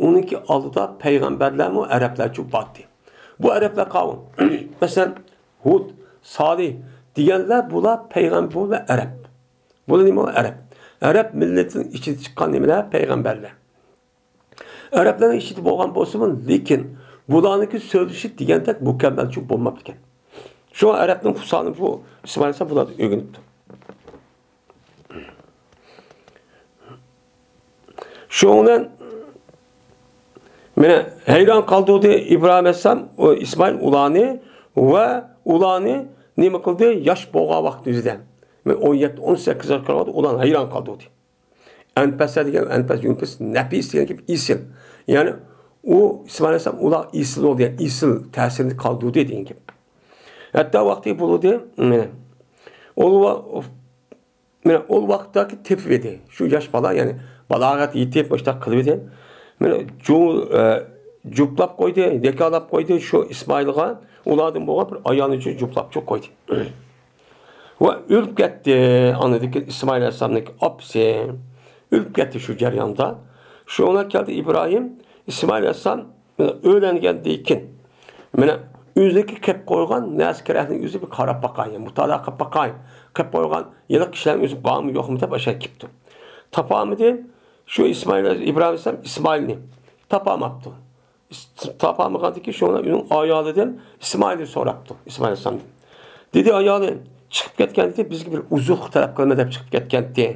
ئۇنىڭكى ئالدىدا پەيغەمبەرلەرمۇ ئەرەبلەرچە باردى. بۇ ئەرەبلەر قاۋۇم. مەسىلەن، ھۇد، سالىھ دېگەنلەر بۇلار پەيغەمبەر، بۇلار ئەرەب. بۇلار نېمە؟ ئەرەب. ئەرەب مىللىتىنىڭ ئىچىدە چىققان نېمىلەر؟ پەيغەمبەرلەر. ئەرەبلەرنىڭ ئىچىدە بولغان بولسىمۇ، لېكىن بۇلارنىڭكى سۆزلىشى دېگەندەك مۇكەممەلچە بولماپتىكەن. شۇڭا ئەرەبنىڭ پۇسانى بۇ ئىسمائىل ئەلەيھىسسالام بۇلاردىن ئۆگىنىپتۇ. شۇنىڭ بىلەن مانا ھەيران قالدۇردى ئىبراھىم ئەلەيھىسسالام، ئۇ ئىسمائىل ئۇلارنى ۋە ئۇلارنى نېمە قىلدى؟ ياش بولغان ۋاقتى ئۆزىدە. مانا ئون يەتتە، ئون سەككىز ياشقا كىرگەندە ئۇلارنى ھەيران قالدۇردى. ئەنپەسە دېگەن، ئەنپەس، يۇنپەس، نەپىس دېگەن گەپ ئېسىل. يەنى ئۇ ئىسمائىل ئەلەيھىسسالام ئۇلار ئېسىل بولدى، يەنى ئېسىل تەسىرىنى قالدۇردى دېگەن گەپ. ھەتتا ۋاقتى بولدى، مانا ئۇ ۋا-، مانا ئۇ ۋاقىتتاكى تېپىۋىدى. شۇ ياش بالا، يەنى بالاغەت يېتىپ، مۇشۇنداق قىلىۋىدى. مانا جۇ-، ئە، جۇپلاپ قويدى، نىكاھلاپ قويدى شۇ ئىسمائىلغا. ئۇلاردىن بولغان بىر ئايالنى شۇ جۇپلاپ چوق قويدى. ۋە ئۆلۈپ كەتتى. ئاندىن كېيىن ئىسمائىل ئەلەيھىسسالامنىڭ ئاپىسى ئۆلۈپ كەتتى شۇ جەرياندا. شۇنىڭ كەلدى ئىبراھىم ئىسمائىل ئەلەيھىسسالام ئۆيلەنگەندىن كېيىن، مانا ئۆزىنىڭكى قىلىپ قويغان نەرسە كېرەكنى ئۆزى بىر قاراپ باقاي، مۇتالىئە قىلىپ باقاي، قىلىپ قويغان ھېلىقى كىشىلەرنىڭ ئۆزى بارمۇ يوقمۇ دەپ ئاشۇ يەرگە كېلىپتۇ. تاپالمىدى. شۇ ئىسمائىل، ئىبراھىم ئەلەيھىسسالام ئىسمائىلنى تاپالماپتۇ. تاپالمىغاندىن كېيىن شۇ ئۆينىڭ ئايالىدىن ئىسمائىلنى سوراپتۇ، ئىسمائىل ئەلەيھىسسالامدىن. دېدى ئايالى، چىقىپ كەتكەنتى، بىزگە بىر ئوزۇق تەلەپ قىلىمەن دەپ چىقىپ كەتكەنتى،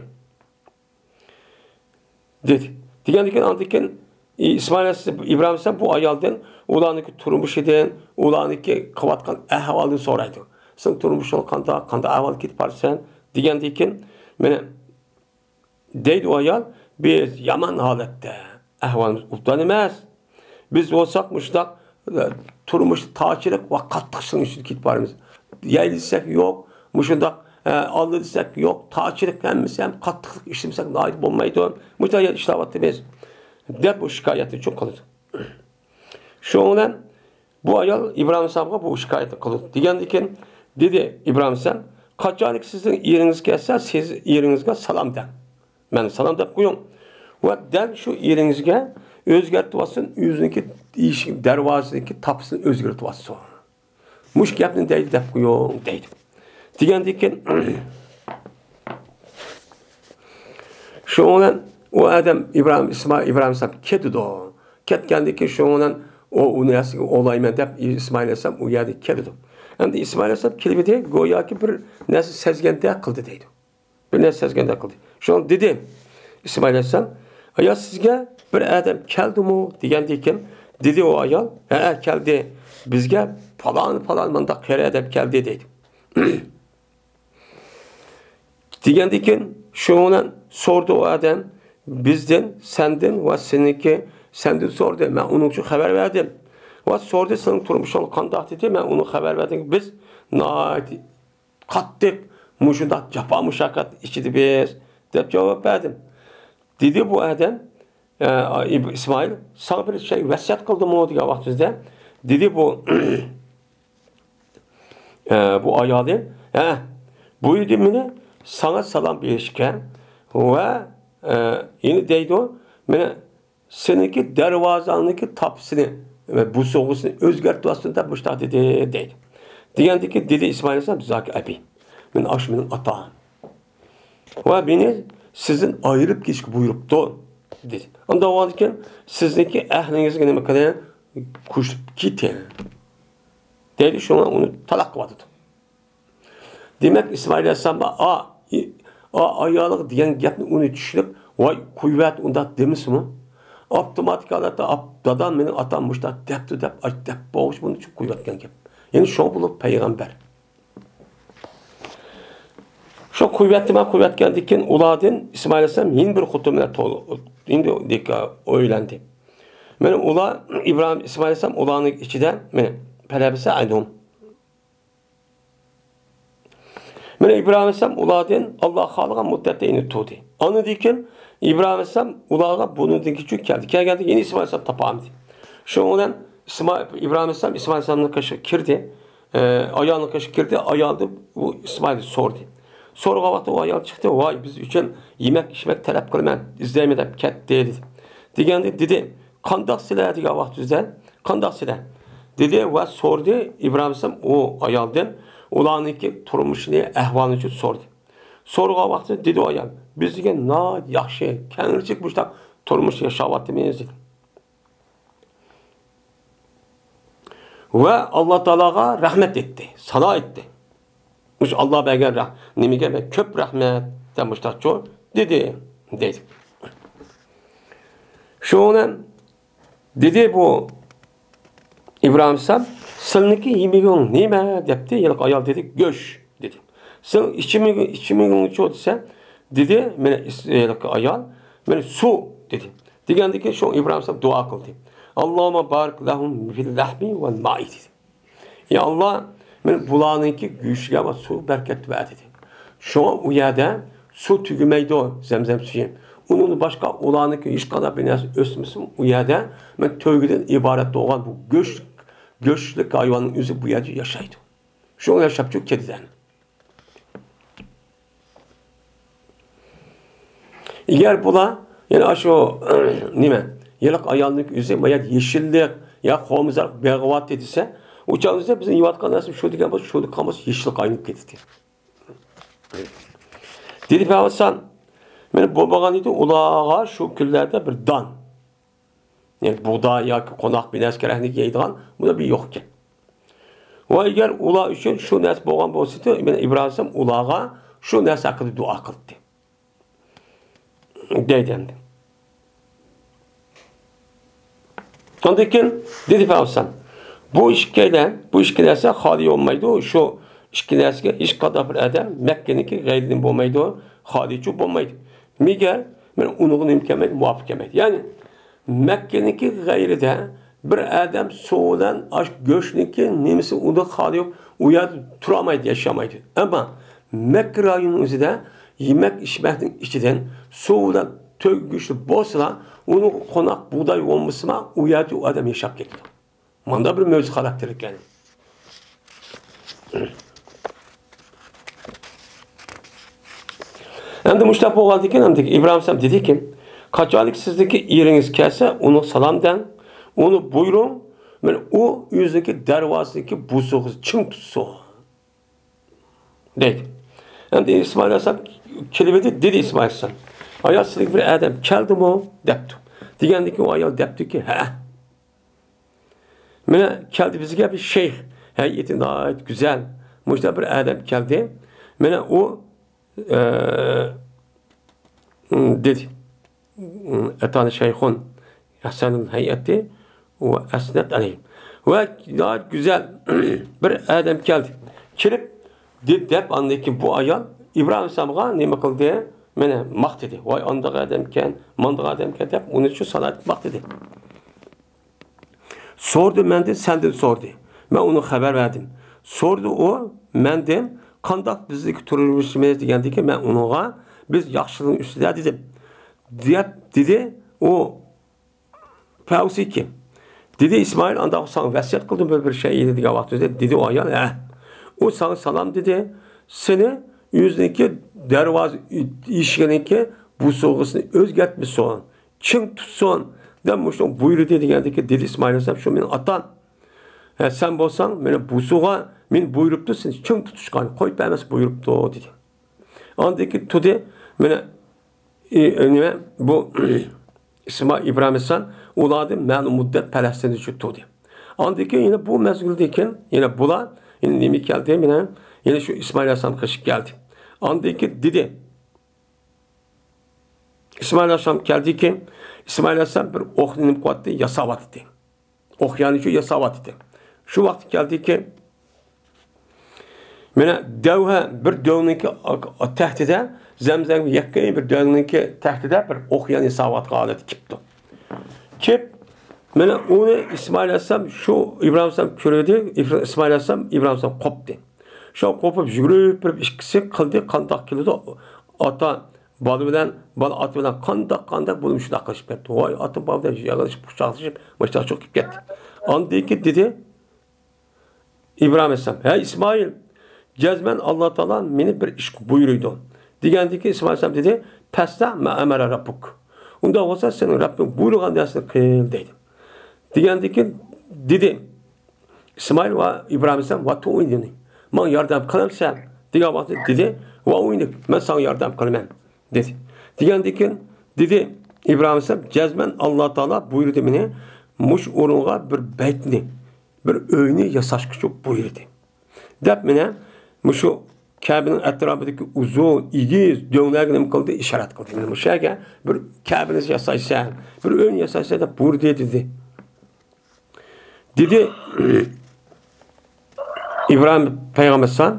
دېدى. دېگەندىن كېيىن، ئاندىن كېيىن ئىسمائىل ئەلەيھىسسالام، ئىبراھىم ئەلەيھىسسالام بۇ ئايالدىن، ئۇلارنىڭكى تۇرمۇشىدىن، ئۇلارنىڭكى قىلىۋاتقان ئەھۋالىدىن سورايدۇ. سېنىڭ تۇرمۇشۇڭ قانداق، قانداق ئەھۋال كېتىپ بارىسەن؟ دېگەندىن كېيىن، مانا دەيدۇ ئايال، بىز يامان ھالەتتە، ئەھۋالىمىز ئوبدان ئەمەس. بىز بولساق مۇشۇنداق، ئە، تۇرمۇشتا تارچىلىق ۋە قاتتىقچىلىقنىڭ ئىچىدە كېتىپ بارىمىز. يەي دېسەك يوق، مۇشۇنداق، ئە، ئاللا دېسەك يوق، تارچىلىق ھەممىسى ھەم قاتتىقلىق ئىشلىمىسەك ناھايىتى بولمايدۇ. مۇشۇنداق يەردە ئىشلەۋاتىمىز، دەپ بۇ شىكايەتنى چوڭ قىلىدۇ. شۇنىڭ بىلەن بۇ ئايال ئىبراھىم ئەلەيھىسسالامغا بۇ شىكايەتنى قىلدى. دېگەندىن كېيىن دېدى ئىبراھىم ئەلەيھىسسالام، قاچانكى سىزنىڭ ئېرىڭىز كەلسە، سىز ئېرىڭىزگە سالام دەڭ. مەن سالام دەپ قويۇڭ. ۋە دەل شۇ ئېرىڭىزگە ئۆزگەرتىۋاتسۇن، ئۆزىنىڭكى ئىشىك دەرۋازىسىدىكى تاپىسىنى ئۆزگەرتىۋاتسۇن. مۇشۇ گەپنى دەيدۇ دەپ قويۇڭ، دەيدۇ. دېگەندىن كېيىن، شۇنىڭ بىلەن ئۇ ئادەم ئىبراھىم، ئىسمائىل، ئىبراھىم ئەلەيھىسسالام كېتىدۇ. كەتكەندىن كېيىن شۇنىڭ بىلەن ئۇ، ئۇ نەرسىگە ئولايمەن دەپ ئىسمائىل ئەلەيھىسسالام ئۇ يەردىن كېلىدۇ. ئەمدى ئىسمائىل ئەلەيھىسسالام كېلىۋىدى، گوياكى بىر نەرسە سەزگەندەك قىلدى دەيدۇ. بىر نەرسە سەزگەندەك قىلدى. شۇڭا دېدى ئىسمائىل ئەلەيھىسسالام، ئايا سىزگە بىر ئادەم كەلدىمۇ دېگەندىن كېيىن دېدى ئۇ ئايال، ھەئە كەلدى، بىزگە پالان پالان مۇنداق قېرى ئادەم كەلدى دەيدۇ. دېگەندىن كېيىن شۇنىڭ بىلەن سورىدى ئۇ ئادەم بىزدىن، سەندىن ۋە سېنىڭكى، سەندىن سورىدى. مەن ئۇنىڭ ئۈچۈن خەۋەر بەردىم. ۋە سورىدى سېنىڭ تۇرمۇشۇڭ قانداق دېدى. مەن ئۇنىڭغا خەۋەر بەردىم بىز ناھايىتى قاتتىق مۇشۇنداق جاپا مۇشەققەت ئىچىدە بىز دەپ جاۋاب بەردىم. دېدى بۇ ئادەم، ئە، ئىب-، ئىسمائىل، ساڭا بىر شەي ۋەسىيەت قىلدىمۇ دېگەن ۋاقتىمىزدا، دېدى بۇ، ئە، بۇ ئايالى، ھە، بۇيرۇدى مېنى ساڭا سالام بېرىشكە ۋە، ئە، يەنە دەيدۇ، مېنى سېنىڭكى دەرۋازاڭنىڭكى تاپىسىنى ۋە بوسۇغىسىنى ئۆزگەرتىۋاتسۇن دەپ مۇشۇنداق دېدى، دەيدۇ. دېگەندىكىن دېدى ئىسمائىل ئەلەيھىسسالام، «زاكى ئەبى، مېنىڭ ئاشۇ مېنىڭ ئاتام. ۋە مېنى سىزدىن ئايرىپ كېتىشكە بۇيرۇپتۇ» دېدى. ئۇنداق بولغاندىكىن سىزنىڭكى ئەھلىڭىزگە نېمە قىلىڭ، كۆچۈپ كېتىڭ، دەيدۇ. شۇڭا ئۇنى تالاق قىلىۋاتىدۇ. دېمەك، ئىسمائىل ئەلەيھىسسالام ئا، ئا، ئايالىغا دېگەن گەپنى ئۇنى چۈشىنىپ، «ۋاي، قويۇۋەت، ئۇنداق دېمىسىمۇ؟» ئاپتوماتىك ھالەتتە، «ئاپ-، دادام، مېنىڭ ئاتام مۇشۇنداق دەپتۇ» دەپ، ئاي، دەپ بولغۇچە بۇنى چۈشۈپ قويۇۋەتكەن گەپ. يەنى شۇڭا بولۇپ پەيغەمبەر. شۇ قويۇۋەتتىمەن، قويۇۋەتكەندىن كېيىن ئۇلاردىن ئىسمائىل ئەلەيھىسسالام يەنە بىر خوتۇن بىلەن تول-، يەنە ئۆيلەندى. مانا ئۇلار، ئىبراھىم، ئىسمائىل ئەلەيھىسسالام ئۇلارنىڭ ئىچىدە، مانا، پەلەبىسە ئەنھۇم. مانا ئىبراھىم ئەلەيھىسسالام ئۇلاردىن ئاللا خالىغان مۇددەتتە يەنە تۇردى. ئاندىن كېيىن ئىبراھىم ئەلەيھىسسالام ئۇلارغا بۇنىڭدىن كېيىن كەلدى. كەلگەندىن كېيىن ئىسمائىل ئەلەيھىسسالام تاپالمىدى. شۇنىڭ بىلەن ئىسمائىل، ئىبراھىم ئەلەيھىسسالام ئىسمائىل ئەلەيھىسسالامنىڭ قېشىغا كىردى. ئە، ئايالنىڭ قېشىغا كىردى. ئايالدىن ئۇ ئىسمائىل سورىدى. سورىغان ۋاقتىدا ئۇ ئايال چىقتى. «ۋاي، بىز ئۈچۈن يېمەك ئىچمەك تەلەپ قىلىمەن، ئىزدەيمەن» دەپ كەتتى، دېدى. دېگەندە دېدى، «قانداق سىلە؟» دېگەن ۋاقتىمىزدا، «قانداق سىلە؟» دېدى ۋە سورىدى ئىبراھىم ئەلەيھىسسالام ئۇ ئايالدىن ئۇلارنىڭكى تۇرمۇشىنى، ئەھۋالىنى سورىدى. سورىغان ۋاقتىدا دېدى ئۇ ئايال، «بىز دېگەن ناھايىتى ياخشى، كەڭرىچىلىك مۇشۇنداق تۇرمۇش ياشاۋاتىمىز» دېدى. ۋە ئاللا تائالاغا رەھمەت ئېيتتى، سانا ئېيتتى. مۇشۇ ئاللا بەرگەن رەھ-، نېمىگە مەن كۆپ رەھمەت دەپ مۇشۇنداقچۇ دېدى، دەيدۇ. شۇنى دېدى بۇ ئىبراھىم ئەلەيھىسسالام، «سىلىنىڭكى يېمىكىڭ نېمە؟» دەپتۇ. ھېلىقى ئايال دېدى، «گۆش» دېدى. «سىلىنىڭ ئىچىملىكىڭ، ئىچىملىكىڭچۇ؟» دېسە، دېدى، مانا ئىس-، ھېلىقى ئايال، «مانا سۇ» دېدى. دېگەندىن كېيىن شۇ ئىبراھىم ئەلەيھىسسالام دۇئا قىلدى. «ئاللاھۇممە بارىك لەھۇم فىل لەھمى ۋەل مائى» دېدى. «يا ئاللا، مانا بۇلارنىڭكى گۆشىگە ۋە سۇغا بەرىكەت بەر» دېدى. شۇڭا ئۇ يەردە سۇ تۈگىمەيدۇ، زەمزەم سۈيى. ئۇنىڭدىن باشقا ئۇلارنىڭكى ھېچقانداق بىر نەرسە ئۆسمىسىمۇ، ئۇ يەردە مانا تۆگىدىن ئىبارەت بولغان بۇ گۆش، گۆشلۈك ھايۋاننىڭ ئۆزى بۇ يەردە ياشايدۇ. شۇڭا ياشاپ چىقىپ كېتىدۇ. ئەگەر بۇلار يەنە ئاشۇ، نېمە، ھېلىقى ئايالنىڭ ئۆزى ما يەردە يېشىللىق يا قومزار بېغىۋاتتى دېسە، ئۇ چاغدا بىزنىڭ يەۋاتقان نەرسە شۇ دېگەن بولسا، شۇ دېگەن قالماس، يېشىللىققا ئايلىنىپ كېتىدىكەن. دېدى پەيغەمبەر، مانا بۇ بولغان ئىدى، ئۇلارغا شۇ كۈنلەردە بىر دان، يەنى بۇغداي ياكى قوناق بىر نەرسە كېرەكلىك يەيدىغان بۇنداق بىر يوق ئىكەن. ۋە ئەگەر ئۇلار ئۈچۈن شۇ نەرسە بولغان بولسىدى، مانا ئىبراھىم ئەلەيھىسسالام ئۇلارغا شۇ نەرسە ھەققىدە دۇئا قىلاتتى. دەيدۇ ئەمدى. ئاندىن كېيىن دېدى پەيغەمبەر، بۇ ئىككىيلەن، بۇ ئىككى نەرسە خالىي بولمايدۇ. شۇ ئىككى نەرسىگە ھېچقانداق بىر ئادەم مەككىنىڭكى غەيرىدىن بولمايدۇ، خالىيچۇ بولمايدۇ. نېگە؟ مانا ئۇنىڭغا نېمە كەلمەيدۇ؟ مۇۋاپىق كەلمەيدۇ. يەنى مەككىنىڭكى غەيرىدە بىر ئادەم سۇ بىلەن ئاش گۆشنىڭكى نېمىسى ئۇنى خالىيۇپ، ئۇ يەردە تۇرالمايدۇ، ياشىيالمايدۇ. ئەمما مەككە رايونىنىڭ ئۆزىدە يېمەك ئىچمەكنىڭ ئىچىدىن سۇ بىلەن تۆگە گۆشلۈك بولسىلا، ئۇنىڭ قوناق بۇغداي بولمىسىما، ئۇ يەردە ئۇ ئادەم ياشاپ كېتىدۇ. مانداق بىر مۆجىزە خاراكتېرلىك يەنى. ئەمدى مۇشۇنداق بولغاندىكىن، ئەمدى ئىبراھىم ئەلەيھىسسالام دېدىكى، قاچانلىكى سىزدىكى ئېرىڭىز كەلسە، ئۇنىڭغا سالام دەڭ، ئۇنى بۇيرۇڭ، مانا ئۇ ئۆزىنىڭكى دەرۋازىسىدىكى بوسۇغىسىنى چىڭ تۇتسۇن. دەيدۇ. ئەمدى ئىسمائىل ئەلەيھىسسالام كېلىۋىدى، دېدى ئىسمائىل ئەلەيھىسسالام، ئايال، سىلىگە بىر ئادەم كەلدىمۇ؟ دەپتۇ. دېگەندىن كېيىن ئۇ ئايال دەپتۇكى، ھە. مانا كەلدى بىزگە بىر شەيخ، ھەيئىتى ناھايىتى گۈزەل. مۇشۇنداق بىر ئادەم كەلدى. مانا ئۇ، ئە، دېدى. ئەتانى شەيخۇن ئەھسەنۇل ھەيئەتى ۋە ئەسنەت ئەلەيھى. ۋە ناھايىتى گۈزەل بىر ئادەم كەلدى. كېلىپ دېدى دەپ، ئاندىن كېيىن بۇ ئايال ئىبراھىم ئەلەيھىسسالامغا نېمە قىلدى؟ مانا ماختىدى. ۋاي، ئانداق ئادەمكەن، مانداق ئادەمكەن دەپ، ئۇنى شۇ سانايتىپ ماختىدى. سورىدى مەندىن، سەندىن سورىدى. مەن ئۇنىڭغا خەۋەر بەردىم. سورىدى ئۇ مەندىن، قانداق بىزدىكى تۇرمۇشىمىز دېگەندىكىن، مەن ئۇنىڭغا، بىز ياخشىلىقنىڭ ئۈستىدە دېدىم. دەپ دېدى ئۇ پەۋسىكى. دېدى ئىسمائىل، ئانداق ساڭا ۋەسىيەت قىلدىم بىر، بىر شەيئىنى دېگەن ۋاقتىدا، دېدى ئۇ ئايال، ھە. ئۇ ساڭا سالام دېدى، سېنى ئۆزىنىڭكى دەرۋازا ئىشىكىنىڭكى بوسۇغىسىنى ئۆزگەرتمىسۇن. چىڭ تۇتسۇن، دەپ مۇشۇنى بۇيرۇدى دېگەندىكى، دېدى ئىسمائىل ئەلەيھىسسالام، شۇ مېنىڭ ئاتام. ھە، سەن بولساڭ مېنى بۇ سۇغا، مېنى بۇيرۇپتۇ، سېنى چىڭ تۇتۇشقا، قويۇپ بەرمەس بۇيرۇپتۇ، دېدى. ئاندىن كېيىن تۇردى، مانا، ئى، نېمە، بۇ ئىسما-، ئىبراھىم ئەلەيھىسسالام ئۇلاردىن مەلۇم مۇددەت پەلەستىندە شۇ تۇردى. ئاندىن كېيىن يەنە بۇ مەزگىلدىن كېيىن يەنە بۇلار يەنە نېمە كەلدى؟ مانا، يەنە شۇ ئىسمائىل ئەلەيھىسسالام قېشىپ كەلدى. ئاندىن كېيىن دېدى، ئىسمائىل ئەلەيھىسسالام كەلدىكى، ئىسمائىل ئەلەيھىسسالام بىر ئوقنى نېمە قىلىۋاتتى؟ ياساۋاتتى. ئوقيانى شۇ ياساۋاتتى. شۇ ۋاقىت كەلدىكى، مانا، دەۋھە بىر دۆڭنىڭكى تەختىدە، زەمزەمگە يېقىن بىر دۆڭنىڭكى تەختىدە بىر ئوقيان ياساۋاتقان ھالەتتە كېلىپتۇ. كېلىپ، مانا، ئۇنى ئىسمائىل ئەلەيھىسسالام، شۇ ئىبراھىم ئەلەيھىسسالام كۆردى، ئىبراھىم ئەلەيھىسسالام، ئىبراھىم ئەلەيھىسسالام قوپتى. شۇ قوپۇپ يۈگۈرۈپ بېرىپ ئىككىسى قىلدى، قانداق كېلىدۇ؟ ئاتا بالا بىلەن، بالا ئاتا بىلەن قانداق، قانداق بولۇپ شۇنداق قىلىشىپ كەتتى. ۋاي، ئاتا بالا بىلەن يىغلىشىپ، قۇچاقلىشىپ، مۇشتاق چوقۇپ كەتتى. ئاندىن كېيىن دېدى ئىبراھىم ئەلەيھىسسالام، ھەي ئىسمائىل، جەزمەن ئاللا تائالا مېنى بىر ئىشقا بۇيرۇيدۇ. دېگەندىكىن ئىسمائىل ئەلەيھىسسالام دېدى، پەسنە ما ئەمەرە رەببۇك. ئۇنداق بولسا سېنىڭ رەببىڭ بۇيرۇغان نەرسىنى قىل، دېدى. دېگەندىكىن دېدى، ئىسمائىل ۋە ئىبراھىم ئەلەيھىسسالام، ۋە تۇئىنىنى، ماڭا ياردەم قىلامسەن؟ دېگەن ۋاقىتتا دېدى، ۋە ئۇئىنىك، مەن ساڭا ياردەم قىلىمەن، دېدى. دېگەندىكىن دېدى ئىبراھىم ئەلەيھىسسالام، جەزمەن ئاللا تائالا بۇيرۇدى مېنى مۇشۇ ئورۇنغا بىر بەيتنى، بىر ئۆينى ياساشقا بۇيرۇدى، دەپ مانا مۇشۇ كەبىنىڭ ئەتراپىدىكى ئۇزۇن، ئېگىز دۆڭلەرگە نېمە قىلدى؟ ئىشارەت قىلدى. مانا مۇشۇ يەرگە بىر كەبىنى ياسايسەن، بىر ئۆينى ياسايسەن دەپ بۇيرۇدى، دېدى. دېدى ئىبراھىم پەيغەمبەر ئەلەيھىسسالام.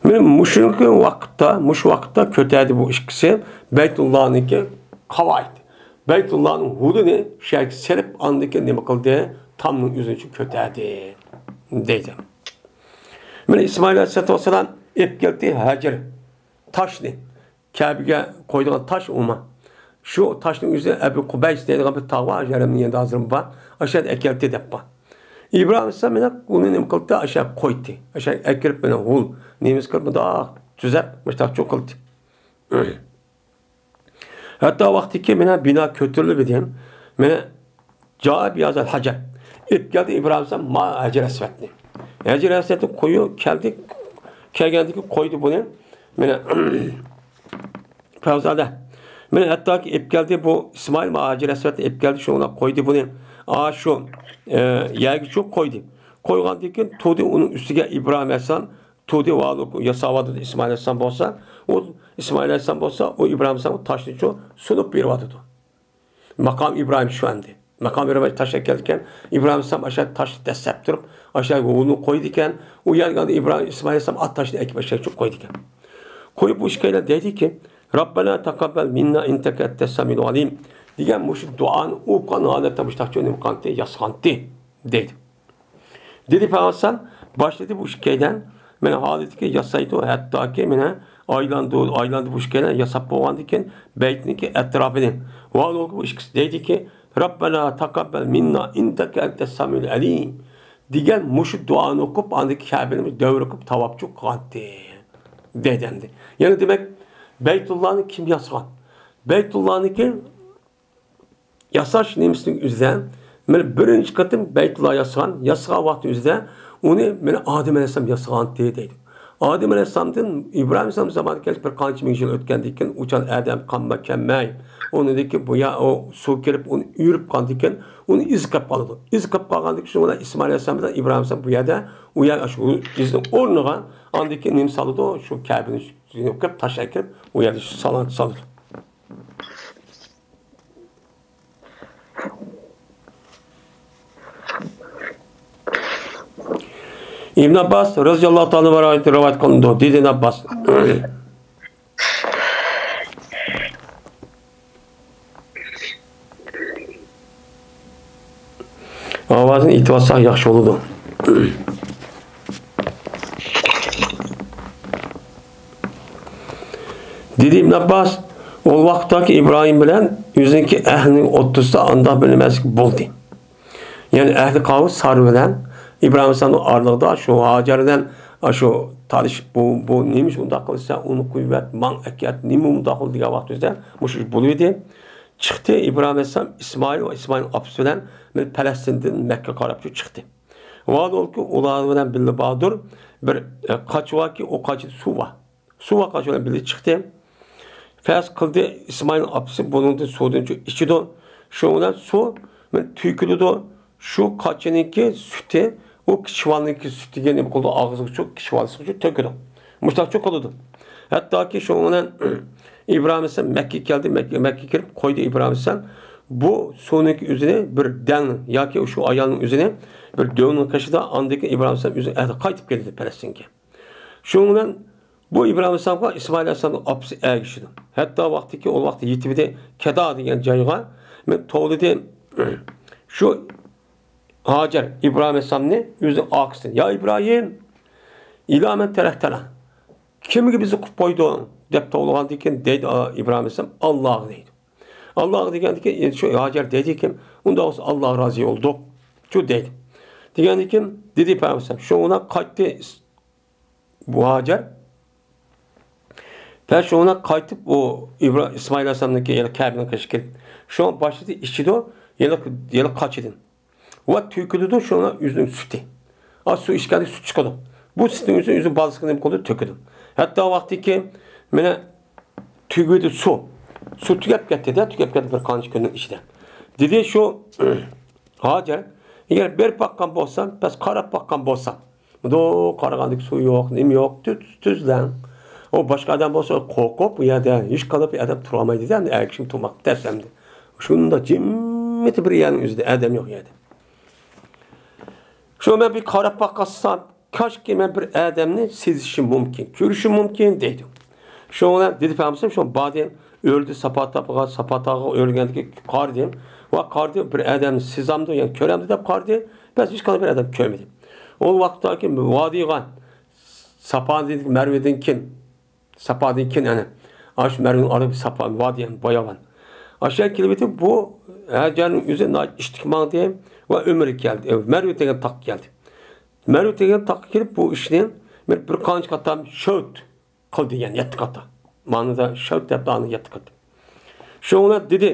مانا مۇشۇ ۋاقىتتا، مۇشۇ ۋاقىتتا كۆتەردى بۇ ئىككىسى بەيتۇللانىڭكى قاۋايىت، بەيتۇللانىڭ ھولىنى شۇ يەرگە سېلىپ، ئاندىن كېيىن نېمە قىلدى؟ تامنىڭ ئۆزىنى كۆتەردى، دەيدۇ. مانا ئىسمائىل ئەلەيھىسسالاتۇ ۋەسسالام ئېلىپ كەلدى ھەجەر تاشنى. كەبىگە قويىدىغان تاش ئۇما. شۇ تاشنىڭ ئۆزى ئەبۇ قۇبەيس دەيدىغان بىر تاغ بار، ھەرەمنىڭ يېنىدا ھازىرمۇ بار. ئاشۇ يەردە ئەكەلدى دەپ بار. ئىبراھىم ئەلەيھىسسالام مانا ئۇنى نېمە قىلدى؟ ئاشۇ يەرگە قويدى. ئاشۇ يەرگە ئەكىرىپ مانا ھول نېمىسى قىلىپ مۇنداق تۈزەپ مۇشۇنداق چوڭ قىلدى. ھەتتا ۋاقتىكى مانا بىنا كۆتۈرۈلۈپ ئىدى. مانا جائە بىھازال ھەجەر. ئېلىپ كەلدى ئىبراھىم ئەلەيھىسسالام ما ھەجەر ئەسۋەدنى. ھەجەر ئەسۋەدنى قويۇپ كەلدى. كەلگەندىكى قويدى بۇنى. مانا پەرزادە. مانا ھەتتاكى ئېلىپ كەلدى بۇ ئىسمائىل ما ھەجەر ئەسۋەدنى ئېلىپ كەلدى، شۇنىڭ بىلەن قويدى بۇنى. ئا شۇ، ئە، يەرگە شۇ قويدى. قويغاندىن كېيىن تۇردى ئۇنىڭ ئۈستىگە ئىبراھىم ئەلەيھىسسالام. تۇردى ۋالۇ ياساۋاتىدۇ ئىسمائىل ئەلەيھىسسالام بولسا، ئۇ ئىسمائىل ئەلەيھىسسالام بولسا، ئۇ ئىبراھىم ئەلەيھىسسالام تاشنى شۇ سۇنۇپ بېرىۋاتىدۇ. ماقام ئىبراھىم شۇ ئەمدى. ماقام ئىبراھىم تاش ئەكەلدىكەن، ئىبراھىم ئەلەيھىسسالام ئاشۇ تاشنى دەسسەپ تۇرۇپ، ئاشۇ ھولنى قويىدىكەن، ئۇ يەرگە ئىبراھىم، ئىسمائىل ئەلەيھىسسالام ئات تاشنى ئەكىپ ئاشۇ يەرگە قويىدىكەن. قويۇپ ئۇ ئىككىيلەن دەيدىكى، رەببەنا تەقەببەل مىننا ئىننەكە ئەنتەس سەمىئۇل ئەلىم دېگەن مۇشۇ دۇئانى ئوقۇغان ھالەتتە مۇشۇنداق نېمە قىلغانتى، ياسىغانتى دەيدۇ. دېدى پەيغەمبەر باشلىدى بۇ ئىككىيلەن مانا ھالىتىكى ياسايدۇ، ھەتتاكى مانا ئايلاندۇ، ئايلاندى بۇ ئىككىيلەن ياساپ بولغاندىن كېيىن بەيتنىڭكى ئەتراپىنى ۋالۇ بۇ ئىككىسى دەيدىكى، رەببەنا تەقەببەل مىننا ئىننەكە ئەنتەس سەمىئۇل ئەلىم دېگەن مۇشۇ دۇئانى ئوقۇپ، ئاندىن كەبىنى دەۋر قىلىپ تاۋاپچۇ قىلغانتى دەيدۇ ئەمدى. يەنى دېمەك، بەيتۇللانى كىم ياسىغان؟ بەيتۇللانىكى ياساش نېمىسىنىڭ ئۆزىدە، مانا بىرىنچى قېتىم بەيتۇللا ياسىغان، ياسىغان ۋاقتى ئۆزىدە ئۇنى مانا ئادەم ئەلەيھىسسالام ياسىغانتى دەيدۇ. ئادەم ئەلەيھىسسالامدىن ئىبراھىم ئەلەيھىسسالام زامانىغا كەلگەچ بىر قانچە مىڭ يىل ئۆتكەندىن كېيىن، ئۇچان ئادەم قانماي كەلمەي، ئۇنىڭدىن كېيىن بۇ يا-، ئۇ سۇ كېلىپ ئۇنى يۈرۈپ قالغاندىن كېيىن، ئۇنى ئىزى قېلىپ قالىدۇ. ئىزى قېلىپ قالغاندىن كېيىن شۇنىڭ بىلەن ئىسمائىل ئەلەيھىسسالام بىلەن ئىبراھىم ئەلەيھىسسالام بۇ يەردە، ئۇ يەر ئاشۇ ئىزنىڭ ئورنىغا، ئاندىن كېيىن نېمە سالىدۇ؟ شۇ كەبىنى يېنىپ كېلىپ تاش ئەكىرىپ ئۇ يەردە شۇ سالام سالىدۇ. ئىبن ئابباس رەزىياللاھۇ تائالا ئەنھۇ رىۋايەت قىلىنىدۇ، دېدى ئىبن ئابباس. ئاۋازىنى ئېيتىۋاتساق ياخشى بولىدۇ. دېدى ئىبن ئابباس، ئۇ ۋاقىتتاكى ئىبراھىم بىلەن ئۆزىنىڭكى ئەھلىنىڭ ئوتتۇرىسىدا ئانداق بىر نېمە بولدى. يەنى ئەھلى قاۋۇم سارا بىلەن ئىبراھىم ئەلەيھىسسالامنىڭ ئارىلىقىدا شۇ ھاجەر بىلەن ئاشۇ تالىشىپ، بۇ، بۇ نېمە ئىش ئۇنداق قىلسا، ئۇنى قويۇۋەت، ماڭ ئەكەت، نېمە ئۇنداق قىل دېگەن ۋاقتىمىزدا مۇشۇ ئىش بولۇۋىدى. چىقتى ئىبراھىم ئەلەيھىسسالام ئىسمائىل ۋە ئىسمائىل ئاپىسى بىلەن مەن پەلەستىندىن مەككە قاراپ شۇ چىقتى. ۋالىدۇركى ئۇلار بىلەن بىللە باردۇر، بىر، ئە، قاچا باركى، ئۇ قاچىدا سۇ بار. سۇ بار قاچا بىلەن بىللە چىقتى. پەرز قىلدى، ئىسمائىل ئاپىسى بۇنىڭدىن سۇدىن چۈ-، ئىچىدۇ. شۇنىڭ بىلەن سۇ مەن تۆكۈلىدۇ. شۇ قاچىنىڭكى سۈتى، ئۇ كىچىك بالىنىڭكى سۈتىگە نېمە قىلىدۇ؟ ئاغزىغىچۇ، كىچىك بالىسىغىچۇ تۆكىدۇ. مۇشتاقچۇ قىلىدۇ. ھەتتاكى شۇنىڭ بىلەن ئىبراھىم ئەلەيھىسسالام مەككىگە كەلدى، مەككە، مەككىگە كىرىپ قويدى ئىبراھىم ئەلەيھىسسالام. بۇ سۇنىڭكى ئۆزىنى بىر دەڭ ياكى شۇ ئايالنىڭ ئۆزىنى بىر دۆڭنىڭ قېشىدا، ئاندىن كېيىن ئىبراھىم ئەلەيھىسسالام ئۆزى قايتىپ كېلىدۇ پەلەستىنگە. شۇنىڭ بىلەن بۇ ئىبراھىم ئەلەيھىسسالامغا ئىسمائىل ئەلەيھىسسالامنىڭ ئاپىسى ئەگىشىدۇ. ھەتتا ۋاقتىكى، ئۇ ۋاقىت يېتىۋىدى كەدا دېگەن جايغا، مەن توۋلىدىم. شۇ ھاجەر ئىبراھىم ئەلەيھىسسالامنى ئۆزى ئارقىسىدىن، يا ئىبراھىم، ئىلا مەن تەرەكتەنا، كىمگە بىزنى قويۇپ قويدۇڭ؟ دەپ توۋلىغاندىن كېيىن دەيدۇ، ئا، ئىبراھىم ئەلەيھىسسالام، ئاللاغا دەيدۇ. ئاللاغا دېگەندىن كېيىن، شۇ ھاجەر دەيدىكىن، ئۇنداق بولسا ئاللاغا رازى بولدۇق، شۇ دەيدۇ. دېگەندىن كېيىن دېدى پەيغەمبەر، شۇڭا قايتتى بۇ ھاجەر. پەس شۇڭا قايتىپ ئۇ ئىبرا-، ئىسمائىل ئەلەيھىسسالامنىڭكى يەنە كەبىنىڭ قېشىغا كېلىپ، شۇڭا باشلىدى ئىچىدۇ، يەنە، يەنە قاچىدىن. ۋە تۆكۈلىدۇ شۇنىڭ ئۆزىنىڭ سۈتى. ئا، سۇ ئىچكەندە سۈت چىقىدۇ. بۇ سۈتنىڭ ئۆزى، ئۆزى بالىسىغا نېمە قىلىدۇ؟ تۆكىدۇ. ھەتتا ۋاقتىكى مانا تۈگىدى سۇ. سۇ تۈگەپ كەتتى-دە، تۈگەپ كەتتى بىر قانچە كۈننىڭ ئىچىدە. دېدى شۇ ھاجەر، ئەگەر بېرىپ باققان بولسام، پەس قاراپ باققان بولسام، مۇنداق قارىغاندىكى سۇ يوق، نېمە يوق، تۈز، تۈزلەڭ. ئۇ باشقا ئادەم بولسا قورقۇپ، ئۇ يەردە ھېچ قانداق بىر ئادەم تۇرالمايدۇ-دە، ئەمدى ئەگىشىم تۇرماق تەس ئەمدى. شۇنداق جىممىتى بىر يەرنىڭ ئۆزىدە، ئادەم يوق يەردە. شۇ مەن بىر قاراپ باقسام، كاشكى مەن بىر ئادەمنى سېزىشىم مۇمكىن، كۆرۈشۈم مۇمكىن دەيدۇ. شۇنىڭ بىلەن دېدى پەيغەمبەر، شۇ باردىم، ئۆردى ساپا تاغقا، ساپا تاغقا ئۆرلىگەندىكى قارىدىم. ۋە قارىدىم، بىر ئادەمنى سېزامدۇ، يا كۆرەمدۇ دەپ قارىدى. بەس ھېچقانداق بىر ئادەم كۆرمىدى. ئۇ ۋاقىتتىكى ۋادىغا ساپادىن، مەرۋىدىن كېيىن، ساپادىن كېيىن ئەنە، ئاشۇ مەرۋىنىڭ ئارىدا بىر ساپا، ۋادى، يەنى باياۋان. ئاشۇ يەرگە كېلىۋېتىپ، بۇ ھاجەرنىڭ ئۆزى ناھايىتى ئىشتىك ماڭدى ۋە ئۆمرى كەلدى. ئە، مەرۋى دېگەن تاغقا كەلدى. مەرۋى دېگەن تاغقا كېلىپ، بۇ ئىشنى بىر، بىر قانچە قاتام شۆت قىلدى، يەنى يەتتە قاتا. مانىدا شۆت دەپ، دانى يەتتە قاتا. شۇڭا دېدى،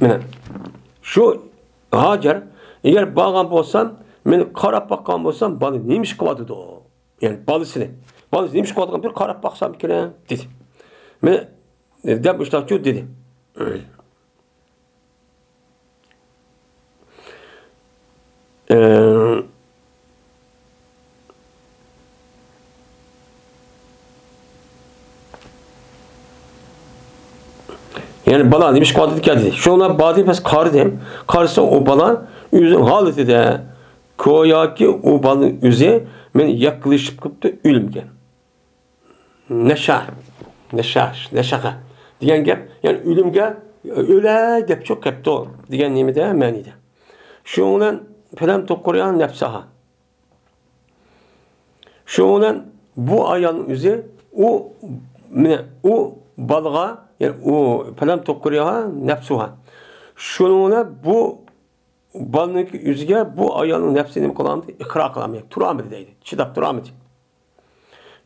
مانا، شۇ ھاجەر، ئەگەر بارغان بولسام، مېنى قاراپ باققان بولسام، بالا نېمە ئىش قىلىۋاتىدۇ؟ يەنى بالىسىنى. بالىسى نېمە ئىش قىلىۋاتقان بىر قاراپ باقسام كېرەك، دېدى. مانا، دەپ مۇشۇنداقچۇ دېدى. ئە، يەنى بالا نېمە ئىش قىلىۋاتىدىكەن دېدى. شۇڭا باردى، بەس قارىدى. قارىسا ئۇ بالا ئۆزىنىڭ ھالىتىدە، گوياكى ئۇ بالىنىڭ ئۆزى مەن يەككىلىشىپ قېپتۇ، ئۆلۈمگە. نەشا، نەشا، نەشەخە دېگەن گەپ، يەنى ئۆلۈمگە، ئۆلەي دەپ چوق كەپتۇ دېگەن نېمىدە، مەنىدە. شۇنىڭ بىلەن فەلەم تۇقرىيا نەفسەھا. شۇنىڭ بىلەن بۇ ئايالنىڭ ئۆزى، ئۇ، مانا، ئۇ بالىغا، يەنى ئۇ فەلەم تۇقرىيا نەفسەھا. شۇنىڭ بىلەن بۇ بالىنىڭكى ئۆزىگە بۇ ئايالنىڭ نەپسى نېمە قىلالمىدى؟ ئىقرار قىلالمىدى، تۇرالمىدى دەيدۇ. چىداپ تۇرالمىدى.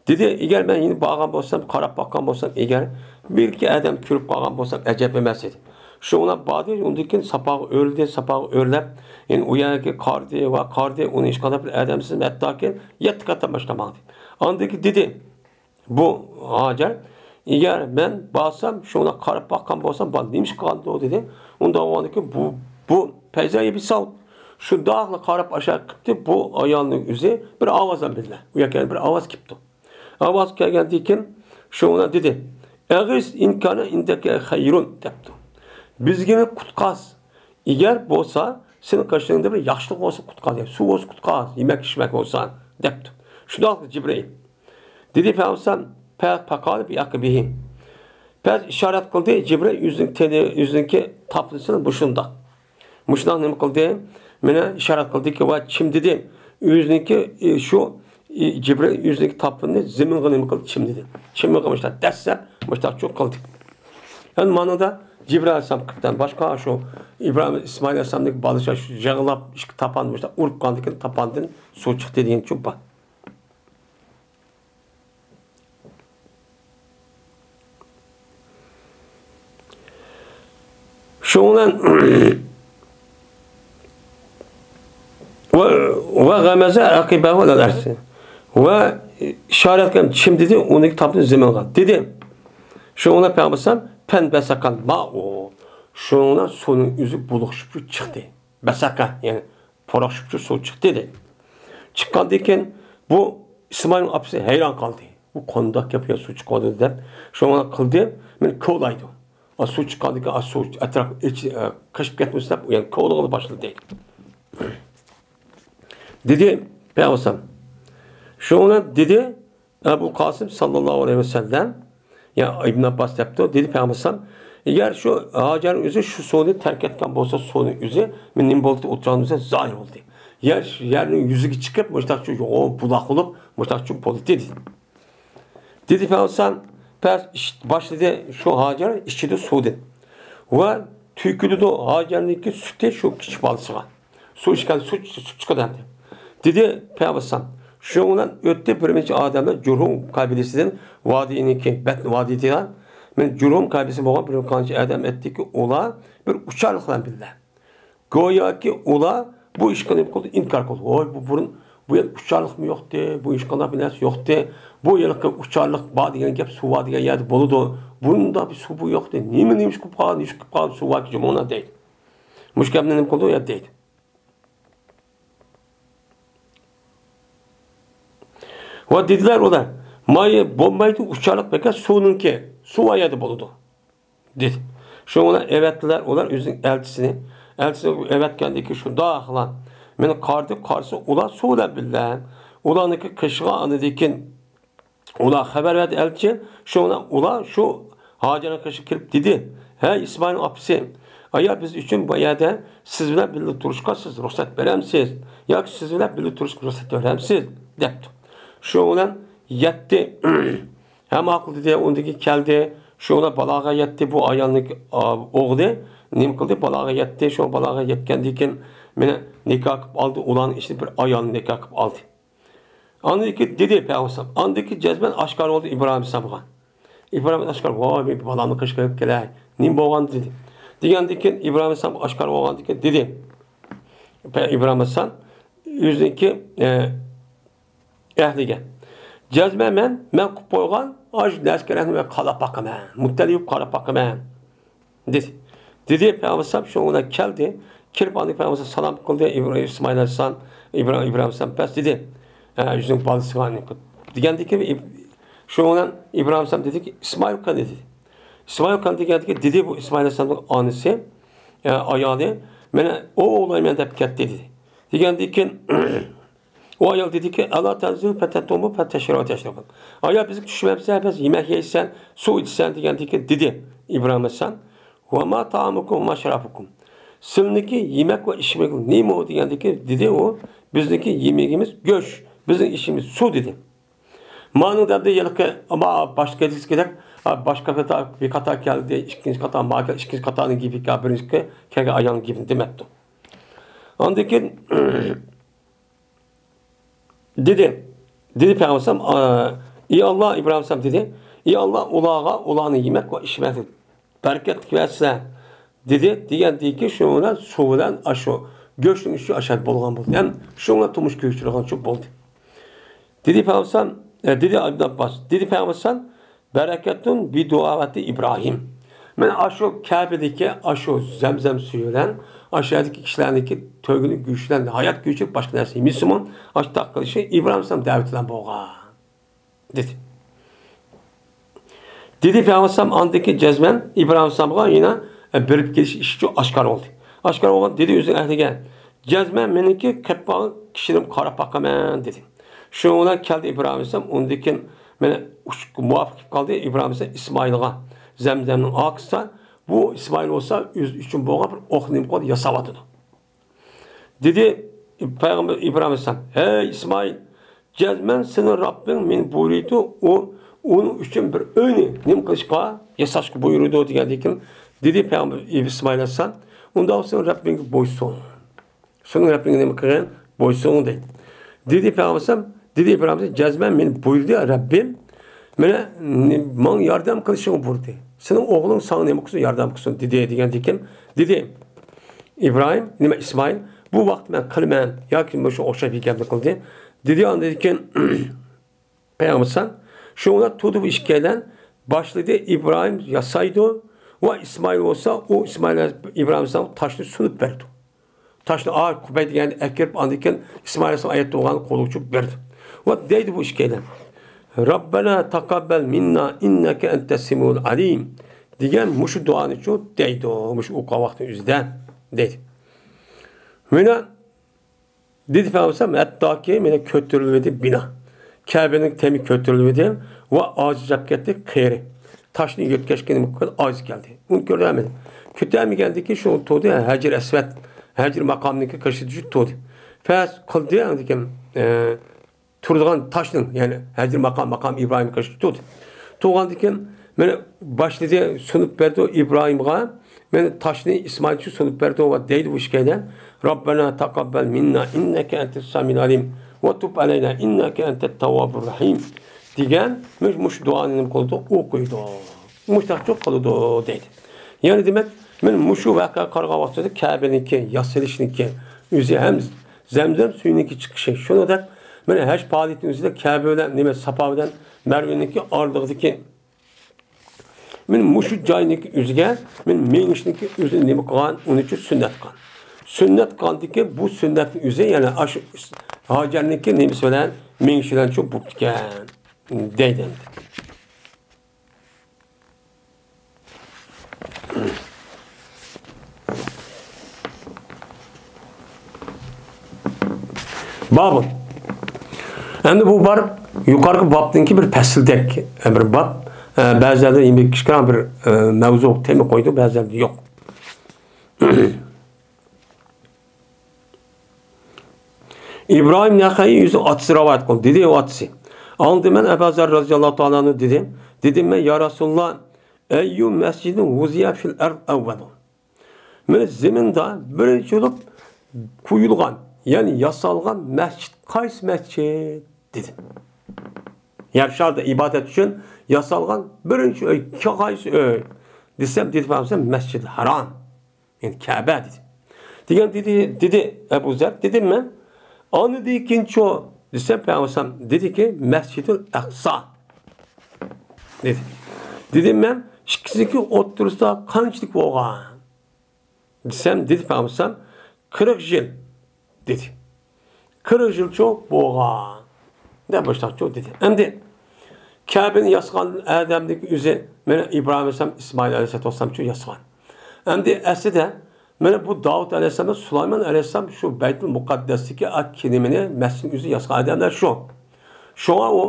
دېدى، ئەگەر مەن يەنە بارغان بولسام، قاراپ باققان بولسام، ئەگەر بىر ئىككى ئادەم كۆرۈپ قالغان بولسام، ئەجەب ئەمەس ئىدى. شۇنىڭ بىلەن باردى، ئۇندىن كېيىن ساپاغا ئۆرلىدى، ساپاغا ئۆرلەپ، يەنە ئۇ يەرگە قارىدى ۋە قارىدى، ئۇنى ھېچقانداق بىر ئادەمسىز، ھەتتاكى يەتتە قېتىم باشقا ماڭدى. ئاندىن كېيىن دېدى، بۇ ھاجەر، ئەگەر مەن بارسام، شۇنداق قاراپ باققان بولسام، بالا نېمە ئىش قىلغاندۇ دېدى. ئۇنداق بولغاندىكىن بۇ، بۇ پەيزا يەبىساۋۇت. شۇنداقلا قاراپ ئاشۇ قىپتى، بۇ ئايالنىڭ ئۆزى بىر ئاۋاز بىلەن بىللە. ئۇ يەرگە بىر ئاۋاز كېپتۇ. ئاۋاز كەلگەندىن كېيىن، شۇنىڭ دېدى، ئەغىس ئىنكانە ئىندەكە خەيرۇن دەپتۇ. بىزگىنى قۇتقاز. ئەگەر بولسا، سېنىڭ قېشىڭدا بىر ياخشىلىق بولسا قۇتقاز، سۇ بولسا قۇتقاز، يېمەك ئىچمەك بولسا دەپتۇ. شۇنداق جىبرىئىل. دېدى پەيغەمبەر، پە-، پەقالە بىئەقىبىھى. پەس ئىشارەت قىلدى، جىبرىل ئۆزىنىڭ تېنى، ئۆزىنىڭكى تاپىنىسىنى مۇشۇنداق. مۇشۇنداق نېمە قىلدى؟ مېنى ئىشارەت قىلدىكى ۋە چىمدىدى. ئۆزىنىڭكى، ئى، شۇ، ئى، جىبرىل ئۆزىنىڭكى تاپىنىنى زېمىنغا نېمە قىلدى؟ چىمدىدى. چىمىغا مۇشۇنداق دەسسەپ، مۇشۇنداق چۇ قىلدى. يەنى مانىدا جىبرىئىل ئەلەيھىسسالام قىپتىن باشقا شۇ ئىبراھىم، ئىسمائىل ئەلەيھىسسالامدىكى بالىسى شۇ يىغلاپ ئىككى تاپان مۇشۇنداق ئۇرۇپ قالغاندىكىن تاپاندىن سۇ چىقتى دېگەن چۈشۈم بار. شۇنىڭ بىلەن ۋە، ۋە غەمەزە ئەقىبەھۇ ئەلەل ئەرزى. ۋە ئىشارەت قىلىپ چىم دېدى، ئۇنىڭ تاپتى زېمىنغا. دېدى. شۇنىڭ بىلەن پەيغەمبەر ئەلەيھىسسالام پەن بەسەقەل مائۇ. شۇنىڭ بىلەن سۇنىڭ ئۆزى بۇلغىشىپ چىقتى. بەسەقە، يەنى پۇراقشىپ سۇ چىقتى دەيدۇ. چىققاندىن كېيىن بۇ ئىسمائىلنىڭ ئاپىسى ھەيران قالدى. بۇ قانداق گەپ يا، سۇ چىقىۋاتىدۇ دەپ. شۇڭا قىلدى، مېنى كولايدۇ. ئا، سۇ چىققاندىن كېيىن، ئا، سۇ ئەتراپ ئىچى، ئا، قېشىپ كەتمىسۇن دەپ، يەنە كولىغىلى باشلىدى دەيدۇ. دېدى پەيغەمبەر ئەلەيھىسسالام. شۇنىڭ بىلەن دېدى، ئەبۇل قاسىم ساللاللاھۇ ئەلەيھى ۋەسەللەم، يا ئىبن ئابباس دەپتۇ، دېدى پەيغەمبەر ئەلەيھىسسالام، ئەگەر شۇ ھاجەر ئۆزى شۇ سۇنى تەرك ئەتكەن بولسا، سۇنى ئۆزى، مەن نېمە بولدى، ئوتچانىسى زاھىر بولدى. يەر، يەرنىڭ يۈزىگە چىقىپ، مۇشتاق شۇ يوغان بۇلاق بولۇپ، مۇشتاق شۇ بولدى دېدى. دېدى پەيغەمبەر ئەلەيھىسسالام، پەس ئىچ-، باشلىدى شۇ ھاجەر ئىچىدۇ سۇدىن. ۋە تۆكۈلىدۇ ھاجەرنىڭكى سۈتى شۇ كىچىك بالىسىغا. سۇ ئىچكەن سۈت، سۈت چىقىدۇ ئەمدى. دېدى پەيغەمبەر ئەلەيھىسسالام. شۇنىڭ بىلەن ئۆتتى بىر نەچچە ئادەملەر جۇرھۇم قەبىلىسىدىن، ۋادىنىڭكى بەت-، ۋادىدىن، مەن جۇرھۇم قەبىلىسى بولغان بىر قانچە ئادەم ئەتتىكى، ئۇلار بىر ئۇچارلىق بىلەن بىللە. گوياكى ئۇلار بۇ ئىشقا نېمە قىلدى؟ ئىنكار قىلدى. ۋاي، بۇ بۇرۇن بۇ يەردە ئۇچارلىقمۇ يوقتى، بۇ ھېچقانداق بىر نەرسە يوقتى. بۇ ھېلىقى ئۇچارلىق بار دېگەن گەپ سۇ بار دېگەن يەردە بولىدۇ. بۇنداق بىر سۇ بۇ يوقتى. نېمە، نېمە ئىش قىلىپ قالغان، نېمە ئىش قىلىپ قالغان سۇ باركى جۇمۇڭلار دەيدۇ. مۇشۇ گەپنى نېمە قىلدى ئۇ يەردە دەيدۇ. ۋە دېدىلەر ئۇلار، مايى بولمايدۇ، ئۇچارلىق بەكەر سۇنىڭكى، سۇ ئۇ يەردە بولىدۇ. دېدى. شۇنىڭ بىلەن ئەۋەتتىلەر ئۇلار ئۆزىنىڭ ئەلچىسىنى. ئەلچىسىنى ئەۋەتكەندىن كېيىن شۇنداقلا مېنى قارىدى، قارىسا ئۇلار سۇ بىلەن بىللە ئۇلارنىڭكى قېشىغا ئاندىن كېيىن ئۇلار خەۋەر بەردى ئەلچى. شۇنىڭ بىلەن ئۇلار شۇ ھاجەرنىڭ قېشىغا كېلىپ دېدى، ھەي ئىسمائىلنىڭ ئاپىسى، ئايا بىز ئۈچۈن بۇ يەردە سىز بىلەن بىللە تۇرۇشقا سىز رۇخسەت بېرەمسىز؟ ياكى سىز بىلەن بىللە تۇرۇشقا رۇخسەت بېرەمسىز؟ دەپتۇ. شۇنىڭ بىلەن يەتتى. ھە، ماقۇل دېدى، ئۇندىن كېيىن كەلدى. شۇ بىلەن بالاغا يەتتى، بۇ ئايالنىڭ، ئا، ئوغلى نېمە قىلدى؟ بالاغا يەتتى. شۇ بالاغا يەتكەندىن كېيىن مېنى نىكاھ قىلىپ ئالدى، ئۇلارنىڭ ئىچىدە بىر ئايالنى نىكاھ قىلىپ ئالدى. ئاندىن كېيىن دېدى پەيغەمبەر، ئاندىن كېيىن جەزمەن ئاشكارا بولدى ئىبراھىم ئەلەيھىسسالامغا. ئىبراھىم ئەلەيھىسسالام، ۋاي، مېنىڭ بالامنى قېشىغا ئېلىپ كېلەي، نېمە بولغان دېدى. دېگەندىن كېيىن ئىبراھىم ئەلەيھىسسالام ئاشكارا بولغاندىن كېيىن دېدى. پە-، ئىبراھىم ئەلەيھىسسالام ئۆزىنىڭكى، ئە، ئەھلىگە. جەزمەن مەن، مەن قىلىپ قويغان ئاشۇ نەسكەرەكنى مەن قالاپ باقىمەن. مۇتتەلىيىپ قالاپ باقىمەن. دېدى. دېدى، پەيغەمبەر ئەلەيھىسسالام شۇنىڭ بىلەن كەلدى. كىرىپ ئاندىن پەيغەمبەر ئەلەيھىسسالام سالام قىلدى. ئىبراھىم، ئىسمائىل ئەلەيھىسسالام، ئىبراھىم، ئىبراھىم ئەلەيھىسسالام پەس دېدى. ئە، يۈزۈڭ بالىسىغا ئېنىق قىل. دېگەندىن كېيىن ئىب-، شۇنىڭ بىلەن ئىبراھىم ئەلەيھىسسالام دېدىكى، ئىسمائىل قېنى دېدى. ئىسمائىل قېنى دېگەندىكىن دېدى، بۇ ئىسمائىل ئەلەيھىسسالامنىڭ ئانىسى، ئە، ئايالى، مەن ئوۋلايمەن دەپ كەتتى دېدى. دېگەندىن كېيىن ئۇ ئايال دېدىكى، ئەلا تەنزىلۇ فەتەتۇمۇ فەتەشرەبۇ تەشرەبۇ. ئايا بىزگە چۈشمەمسەن، بەس يېمەك يەيسەن، سۇ ئىچىسەن دېگەندىكى دېدى ئىبراھىم ئەلەيھىسسالام، ۋە ما تائامۇكۇم ۋە ما شارابۇكۇم. سىلىنىڭكى يېمەك ۋە ئىچمەك نېمە دېگەندىكى دېدى ئۇ، بىزنىڭكى يېمىكىمىز گۆش، بىزنىڭ ئىچىمىز سۇ دېدى. مانىڭ دەمدە ھېلىقى، ئەمما باشتا كېتىشكىدەك، باشقا قاتار، بىر قاتار كەلدى، ئىككىنچى قاتار، ما كەل-، ئىككىنچى قاتارنىڭ گېپى، بىرىنچى كەلگەن ئايالنىڭ گېپىنى دېمەپتۇ. ئاندىن كېيىن دېدى. دېدى پەيغەمبەر ئەلەيھىسسالام، ئا، ئى ئاللا، ئىبراھىم ئەلەيھىسسالام دېدى، ئى ئاللا، ئۇلارغا ئۇلارنى يېمەك ۋە ئىچمەكلىك بەرىكەتلىك بەرسە، دېدى، دېگەندىكى شۇ بىلەن سۇ بىلەن ئاشۇ گۆشنىڭ ئىچى ئاشاد بولغان بولدى. ھەم شۇ بىلەن تۇرمۇش كۆچۈرىدىغان چوق بولدى. دېدى پەيغەمبەر ئەلەيھىسسالام، ئە، دېدى ئىبن ئابباس، دېدى پەيغەمبەر ئەلەيھىسسالام، بەرەكەتۇن بىدۇئاۋەتى ئىبراھىم. مەن ئاشۇ كەبىدىكى ئاشۇ زەمزەم سۈيى بىلەن، ئاشۇ يەردىكى كىشىلەرنىڭكى تۆگىنى گۆشى بىلەن ھايات كۆچۈرۈپ باشقا نەرسە يېمىسىمۇ، ئاشۇنداق قىلىشى ئىبراھىم ئەلەيھىسسالام دەۋىتى بىلەن بولغان، دېدى. دېدى پەيغەمبەر ئەلەيھىسسالام ئاندىن كېيىن جەزمەن ئىبراھىم ئەلەيھىسسالامغا يەنە، ئە، بېرىپ كېلىش ئىشى ئاشكارا بولدى. ئاشكارا بولغان دېدى ئۆزىنىڭ ئەھلىگە، جەزمەن مېنىڭكى قېپقالغان كىشىلىرىمگە قاراپ باقىمەن، دېدى. شۇنىڭ بىلەن كەلدى ئىبراھىم ئەلەيھىسسالام، ئۇندىن كېيىن مانا ئۇچۇشقا مۇۋەپپەق بولۇپ قالدى ئىبراھىم ئەلەيھىسسالام ئىسمائىلغا. زەمزەمنىڭ ئارقىسىدا بۇ ئىسمائىل بولسا ئۆزى ئۈچۈن بولغان بىر ئوقنى ياساۋاتىدۇ. دېدى پەيغەمبەر ئىبراھىم ئەلەيھىسسالام، ھەي ئىسمائىل، جەزمەن سېنىڭ رەببىڭ مېنى بۇيرۇيدۇ، ئۇ، ئۇنىڭ ئۈچۈن بىر ئۆينى نېمە قىلىشقا، ياساشقا بۇيرۇيدۇ دېگەندىن كېيىن، دېدى پەيغەمبەر ئىسمائىل ئەلەيھىسسالام، ئۇنداق بولسا رەببىڭگە بويسۇن. سېنىڭ رەببىڭگە نېمە قىلغىن؟ بويسۇن دەيدۇ. دېدى پەيغەمبەر ئەلەيھىسسالام، دېدى ئىبراھىم ئەلەيھىسسالام، جەزمەن مېنى بۇيرۇدى رەببىم، مېنى، ماڭا ياردەم قىلىشىڭنى بۇيرۇدى. سېنىڭ ئوغلۇڭ ساڭا نېمە قىلسۇن، ياردەم قىلسۇن، دېدى، دېگەندىكىن، دېدى ئىبراھىم، نېمە، ئىسمائىل، بۇ ۋاقىتتا مەن قىلىمەن ياكى مۇشۇ ئوخشاش بىر گەپنى قىلدى، دېدى. ئاندىن كېيىن پەيغەمبەر ئەلەيھىسسالام، شۇڭا تۇردى بۇ ئىككىيلەن، باشلىدى ئىبراھىم ياسايدۇ ۋە ئىسمائىل بولسا، ئۇ ئىسمائىل ئىبراھىم ئەلەيھىسسالام تاشنى سۇنۇپ بەردى. تاشنى ئا، قۇبەي دېگەندە ئەكىرىپ، ئاندىن كېيىن ئىسمائىل ئەلەيھىسسالام ئايەت تۇغان قولىغا چۈشۈپ بەردى. ۋە دەيدۇ بۇ ئىككىيلەن، رەببەنا تەقەببەل مىننا ئىننەكە ئەنتەس سەمىئۇل ئەلىم دېگەن مۇشۇ دۇئانىچۇ دەيدۇ، مۇشۇ ئوقۇغان ۋاقتىنىڭ ئۆزىدە دەيدۇ. مانا دېدى پەيغەمبەر، ھەتتاكى مانا كۆتۈرۈلۈۋىدى بىنا. كەبىنىڭ تېمى كۆتۈرۈلۈۋىدى ۋە ئاجىزلاپ كەتتى قېرى. تاشنى يۆتكەشكە نېمە قىلدى؟ ئاجىز كەلدى. ئۇنى كۆتۈرەلمىدى. كۆتۈرەلمىگەندىكىن شۇ تۇردى، ھەجىر ئەسۋەد، ھەجىر ماقامنىڭكى قېشىدا تۇردى. پەس قىلدى، ئاندىن كېيىن، ئە، تۇرىدىغان تاشنىڭ، يەنى ھەجىر ماقام، ماقام ئىبراھىم قېشىدا تۇردى. تۇرغاندىن كېيىن مانا باشلىدى، سۇنۇپ بەردى ئىبراھىمغا. مانا تاشنى ئىسمائىل ئۈچۈن سۇنۇپ بەردى ۋە دەيدۇ بۇ ئىككىيلەن، رەببەنا تەقەببەل مىننا ئىننەكە ئەنتەس سەمىئۇل ئەلىم ۋە تۇب ئەلەينا ئىننەكە ئەنتەت تەۋۋابۇر رەھىم دېگەن مۇش-، مۇشۇ دۇئانى نېمە قىلىدۇ؟ ئوقۇيدۇ. مۇشتاقچۇ قىلىدۇ دەيدۇ. يەنى دېمەك، مانا مۇشۇ ۋەقەگە قارىغان ۋاقتىدا كەبىنىڭكى ياسىلىشنىڭكى ئۆزى ھەم زەمزەم سۈيىنىڭكى چىقىشى، شۇنىڭدەك مانا ھەج پائالىيىتىنىڭ ئۆزىدە كەبە بىلەن نېمە، ساپا بىلەن مەرۋىنىڭكى ئارىلىقىدىكى مانا مۇشۇ جاينىڭكى ئۆزىگە مانا مېڭىشنىڭكى ئۆزىنى نېمە قىلغان؟ ئۇنى ئۈچۈن سۈننەت قىلغان. سۈننەت قىلغاندىكىن بۇ سۈننەتنىڭ ئۆزى يەنى ئاشۇ ھاجەرنىڭكى نېمىسى بىلەن، مېڭىشى بىلەن شۇ بوپتىكەن دەيدۇ ئەمدى. بابۇن. ئەمدى بۇ بار يۇقىرىقى بابتىنكى بىر پەسىلدەك بىر باب. ئە، بەزىلەردە يەنە بىر كىچىككىنە بىر، ئە، مەۋزۇ تېما قويىدۇ، بەزىلەردە يوق. ئىبراھىم نەخەئىي ئۆزى ئاتىسى رىۋايەت قىلدى. دېدى ئۇ ئاتىسى، ئاڭلىدىم مەن ئەبا زەر رەزىياللاھۇ تائالا ئەنھۇ دېدى. دېدىم مەن، يا رەسۇلاللا، ئەييۇ مەسجىدىن ۋۇزىئە فىل ئەرد ئەۋۋەلۇ. مانا زېمىندا بىرىنچى بولۇپ قۇيۇلغان، يەنى ياسالغان مەسچىت قايسى مەسچىت؟ دېدىم. يەر شاردا ئىبادەت ئۈچۈن ياسالغان بىرىنچى ئۆي قايسى ئۆي؟ دېسەم، دېدى پەيغەمبەر، مەسجىدىل ھارام. يەنى كەبە دېدى. دېگەن دېدى، دېدى ئەبۇ زەر، دېدىم مەن، ئاندىن كېيىنچۇ دېسەم، پەيغەمبەر دېدىكى، مەسجىدۇل ئەقسا دېدى. دېدىم مەن، ئىككىسىنىڭكى ئوتتۇرىسىدا قانچىلىك بولغان دېسەم، دېدى پەيغەمبەر، قىرىق يىل دېدى. قىرىق يىلچۇ بولغان دەپ مۇشۇنداقچۇ دېدى. ئەمدى كەبىنى ياسىغان ئادەمنىڭ ئۆزى مانا ئىبراھىم ئەلەيھىسسالام، ئىسمائىل ئەلەيھىسسالام ياسىغان. ئەمدى ئەسلىدە مانا بۇ داۋۇت ئەلەيھىسسالام، سۇلايمان ئەلەيھىسسالام شۇ بەيتۇل مۇقەددەستىكى ئاككى نېمىنى، مەسچىتنى ئۆزى ياسىغان ئادەملەر شۇ. شۇڭا ئۇ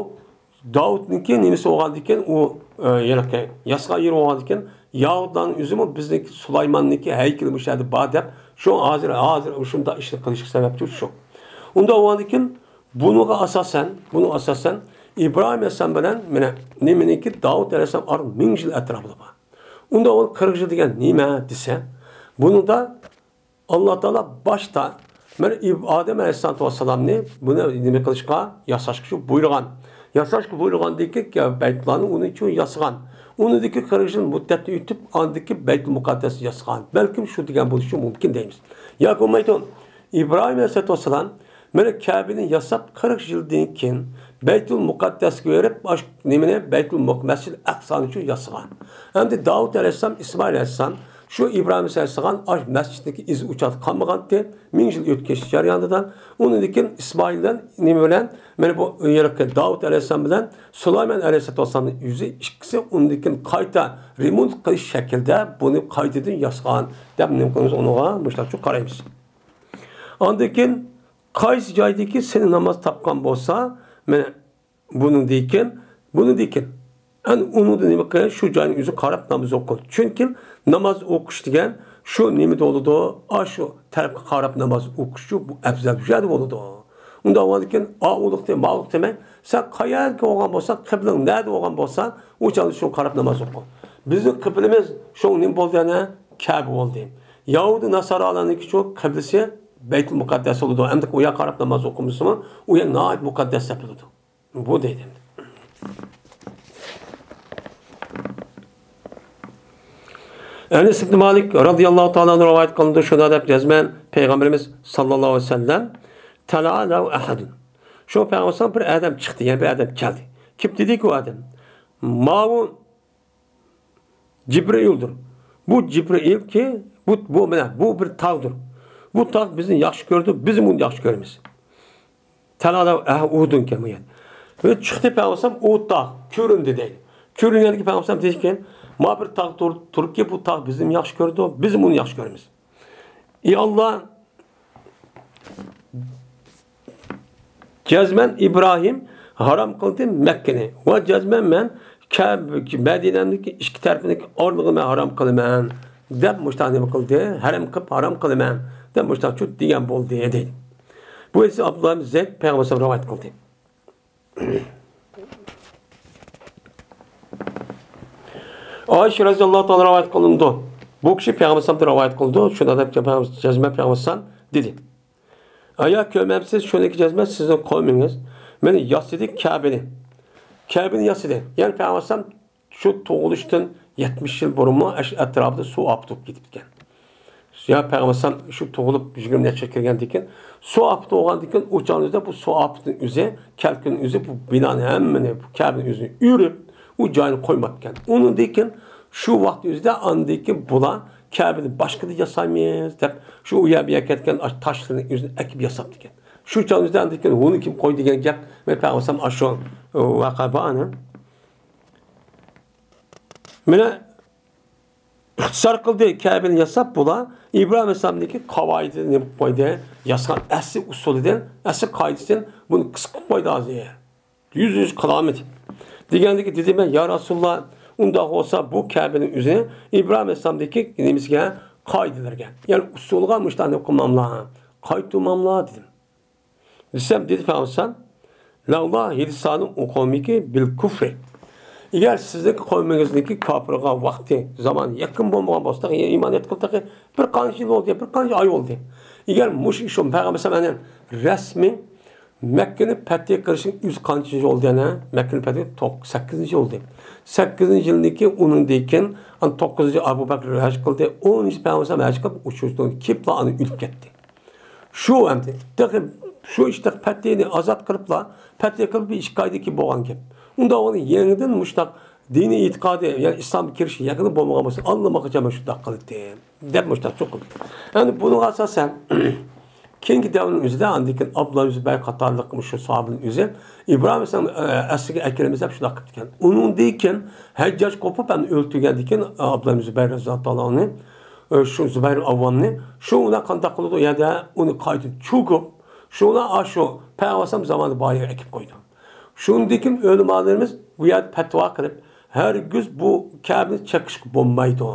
داۋۇتنىڭكى نېمىسى بولغاندىكىن، ئۇ، ئە، يەنى ياسىغان يېرى بولغاندىكىن، ياھۇدلارنىڭ ئۆزىمۇ بىزنىڭكى سۇلايماننىڭكى ھەيكىلى مۇشۇ يەردە بار دەپ، شۇ ھازىر، ھازىر شۇنداق ئىشنى قىلىشقا سەۋەبچى شۇ. ئۇنداق بولغاندىكىن، بۇنىڭغا ئاساسەن، بۇنىڭغا ئاساسەن، ئىبراھىم ئەلەيھىسسالام بىلەن مانا نېمىنىڭكى، داۋۇت ئەلەيھىسسالام ئارىلىق مىڭ يىل ئەتراپىدا بار. ئۇنداق بولغاندا قىرىق يىل دېگەن نېمە دېسە، بۇنىڭدا ئاللا تائالا باشتا مانا ئىب-، ئادەم ئەلەيھىسسالاتۇ ۋەسسالامنى بۇنى نېمە قىلىشقا، ياساشقا شۇ بۇيرۇغان. ياساشقا بۇيرۇغاندىكى بەيتۇللانى ئۇنىڭ ئۈچۈن ياسىغان. ئۇنىڭدىكى قىرىق يىل مۇددەتتە ئۆتۈپ، ئاندىكى بەيتۇل مۇقەددەسنى ياسىغان. بەلكىم شۇ دېگەن بولۇشى مۇمكىن دەيمىز. ياكى بولمايدۇ. ئىبراھىم ئەلەيھىسسالاتۇ ۋەسسالام مانا كەبىنى ياساپ، قىرىق يىلدىن كېيىن بەيتۇل مۇقەددەسكە بېرىپ، ئاشۇ نېمىنى، بەيتۇل مۇق-، مەسجىدىل ئەقسانى شۇ ياسىغان. ئەمدى داۋۇت ئەلەيھىسسالام، ئىسمائىل ئەلەيھىسسالام شۇ ئىبراھىم ئەلەيھىسسالام ياسىغان ئاشۇ مەسچىتنىڭكى ئىزى ئۇچات قالمىغانتى، مىڭ يىل ئۆتكەچ جەريانىدا. ئۇنىڭدىن كېيىن ئىسمائىل بىلەن نېمە بىلەن، مانا بۇ يەرلىكى داۋۇت ئەلەيھىسسالام بىلەن سۇلايمان ئەلەيھىسسالام يۈزى ئىككىسى ئۇنىڭدىن كېيىن قايتا رېمونت قىلىش شەكلىدە بۇنى قايتىدىن ياسىغان دەپ نېمە قىلىمىز، ئۇنىڭغا مۇشۇنداقچە قارايمىز. ئاندىن كېيىن قايسى جايدىكى سېنى ناماز تاپقان بولسا، مانا بۇنىڭدىن كېيىن، بۇنىڭدىن كېيىن، ئەنە ئۇنىڭدا نېمە قىلغان؟ شۇ جاينىڭ ئۆزى قاراپ ناماز ئوقۇ. چۈنكى ناماز ئوقۇش دېگەن شۇ نېمە بولىدۇ؟ ئاشۇ تەرەپكە قاراپ ناماز ئوقۇشچۇ، بۇ ئەپزەل بۇ يەردە بولىدۇ. ئۇنداق بولغاندىكىن، ئا ئۇلۇقتى، ما ئۇلۇقتى دېمەي، سەن قەيەرگە بولغان بولساڭ، قىبلىڭ نەدە بولغان بولسا، ئۇ جايدا شۇنى قاراپ ناماز ئوقۇ. بىزنىڭ قىبلىمىز شۇ نېمە بولدى يەنە؟ كەبە بولدى. يەھۇدىي ناسارالارنىڭكى شۇ قىبلىسى بەيتۇل مۇقەددەس بولىدۇ. ئەمدى ئۇ يەرگە قاراپ ناماز ئوقۇمىسىمۇ، ئۇ يەر ناھايىتى مۇقەددەس دەپ بىلىدۇ. بۇ دەيدۇ. ئەنەس ئىبن مالىك رازىياللاھۇ تائالا ئەنھۇ رىۋايەت قىلىنىدۇ، شۇنداق دەپ جەزمەن پەيغەمبىرىمىز ساللاللاھۇ ئەلەيھى ۋەسەللەم، تەلەئەلەھۇ ئەھەدۇن. شۇ پەيغەمبەر بىر ئادەم چىقتى، يەنى بىر ئادەم كەلدى. كىم دېدىكى ئۇ ئادەم؟ ماۋۇ جىبرىئىلدۇر. بۇ جىبرىئىلكى، بۇ، بۇ، مانا، بۇ بىر تاغدۇر. بۇ تاغ بىزنى ياخشى كۆرىدۇ، بىز بۇنى ياخشى كۆرىمىز. تەلەئەلەھۇ ئەھەدۇن كەلمىگەن. ۋە چىقتى پەيغەمبەر ئۇ تاغ، كۆرۈندى دەيدۇ. كۆرۈنگەندىكى پەيغەمبەر دېدىكەن، ما بىر تاغ تۇر-، تۇرۇپكى، بۇ تاغ بىزنى ياخشى كۆرىدۇ، بىز بۇنى ياخشى كۆرىمىز. ئى ئاللا، جەزمەن ئىبراھىم ھارام قىلدى مەككىنى ۋە جەزمەن مەن كەب-، مەدىنەمدىكى ئىككى تەرىپىنىڭ ئارىلىقىنى مەن ھارام قىلىمەن دەپ مۇشۇنداق نېمە قىلدى، ھەرەم قىلىپ ھارام قىلىمەن دەپ مۇشۇنداق چۇت دېگەن بولدى دەيدۇ. بۇ ھەدىسنى ئابدۇللا ئىبن زەيد پەيغەمبەر رىۋايەت قىلدى. ئائىشە رەزىياللاھۇ تائالا رىۋايەت قىلىنىدۇ. بۇ كىشى پەيغەمبەر رىۋايەت قىلىدۇ. شۇنداق دەپ جەزمەن پەيغەمبەر دېدى. ئايا كۆرمەمسىز، شۇنىڭكى جەزمەن سىزنىڭ قوۋمىڭىز مېنى ياسىدى كەبىنى. كەبىنى ياسىدى. يەنى پەيغەمبەر شۇ تۇغۇلۇشتىن يەتمىش يىل بۇرۇنمۇ ئەش-، ئەتراپىدا سۇ ئاپىتى بولۇپ كېتىپتىكەن. يا پەيغەمبەر شۇ تۇغۇلۇپ يىگىرمە نەچچە يىل كىرگەندىن كېيىن، سۇ ئاپىتى بولغاندىن كېيىن، ئۇ چاغنىڭ ئۆزىدە بۇ سۇ ئاپىتىنىڭ ئۆزى، كەلكۈننىڭ ئۆزى بۇ بىنانى ھەممىنى، بۇ كەبىنىڭ ئۆزىنى ئۆرۈپ، ئۇ جايىنى قويماپتىكەن. ئۇنىڭدىن كېيىن شۇ ۋاقىتنىڭ ئۆزىدە ئاندىن كېيىن بۇلار كەبىنى باشقىدا ياسايمىز دەپ، شۇ ئۇ يەر بۇ يەرگە كەتكەن ئاشۇ تاشلىرىنىڭ ئۆزىنى ئەكىپ ياساپتىكەن. شۇ چاغنىڭ ئۆزىدە ئاندىن كېيىن ئۇنى كىم قويدى دېگەن گەپ، مەن پەيغەمبەر ئاشۇ ۋەقە بار ئانا. مانا ئىختىسار قىلدى، كەبىنى ياساپ، بۇلار ئىبراھىم ئەلەيھىسسالامنىڭكى قاۋائىدىنى نېمە قىلىپ قويدى؟ ياسىغان ئەسلى ئۇسۇلىدىن، ئەسلى قائىدىسىدىن بۇنى قىسقا قىلىپ قويدى ھازىر. يۈز يۈز قىلالمىدى. دېگەندىكى دېدى مەن، يا رەسۇلاللا، ئۇنداق بولسا بۇ كەبىنىڭ ئۆزىنى ئىبراھىم ئەلەيھىسسالامدىكى نېمىسىگە، قائىدىلىرىگە، يەنى ئۇسۇلىغا مۇشۇنداق نېمە قىلماملا، قايتۇرماملا دېدىم. دېسەم، دېدى پەيغەمبەر، لەۋلا ھىدسانۇ قومىكى بىل كۇفرى. ئەگەر سىزنىڭ قومىڭىزنىڭكى كاپىرغا ۋاقتى، زامانى يېقىن بولمىغان بولسا، تېخى ئىمان ئېيتقىلى تېخى بىر قانچە يىل بولدى، بىر قانچە ئاي بولدى. ئەگەر مۇشۇ ئىش پەيغەمبەر ئەلەيھىسسالام رەسمىي مەككىنى پەتھى قىلىشنىڭ ئۆزى قانچىنچى يىل بولدى يەنە؟ مەككىنى پەتھى توق-، سەككىزىنچى يىل بولدى. سەككىزىنچى يىلدىكى ئۇنىڭدىن كېيىن، ئانا توققۇزىنچى يىل ئەبۇ بەكرى ھەج قىلدى، ئونىنچى پەيغەمبەر ئەلەيھىسسالام ھەج قىلىپ، ئۇ چۆچۈدىن كېلىپلا ئانا ئۆلۈپ كەتتى. شۇ ئەمدى، تېخى شۇ ئىش تېخى پەتھىنى ئازاد قىلىپلا، پەتھى قىلىپ بىر ئىككى ئايدىن كېيىن بولغان گەپ. ئۇنداق بولغاندا يېڭىدىن مۇشۇنداق دىنىي ئېتىقادى، يەنى ئىسلامغا كىرىش يېقىنى بولمىغان بولسا، ئاللىماقاچان مەن شۇنداق قىلاتتىم، دەپ مۇشۇنداق چوقۇم. ئەمدى بۇنىڭغا ئاساسەن، كېيىنكى دەۋرنىڭ ئۆزىدە ئاندىن كېيىن ئابدۇللا زۇبەير قاتارلىق مۇشۇ ساھابىنىڭ ئۆزى ئىبراھىم ئەلەيھىسسالام، ئە، ئەسلىگە ئەكىرىمىز دەپ شۇنداق قىپتىكەن. ئۇنىڭدىن كېيىن ھەججاج قوپۇپ، ئەمدى ئۆلتۈرگەندىن كېيىن ئابدۇللا زۇبەير رەزىياللاھۇ تائالا ئەنھۇ، ئە، شۇ زۇبەير ئاۋۋامنى شۇ بىلەن قانداق قىلىدۇ؟ ئۇ يەردە ئۇنى قايتا چۆكۈپ، شۇ بىلەن ئاشۇ پەيغەمبەر زامانىدا بار يەرگە ئەكىپ قويدى. شۇندىن كېيىن ئۆلىمالىرىمىز بۇ يەردە پەتىۋا قىلىپ، ھەرگىز بۇ كەبىنى چېقىشقا بولمايدۇ.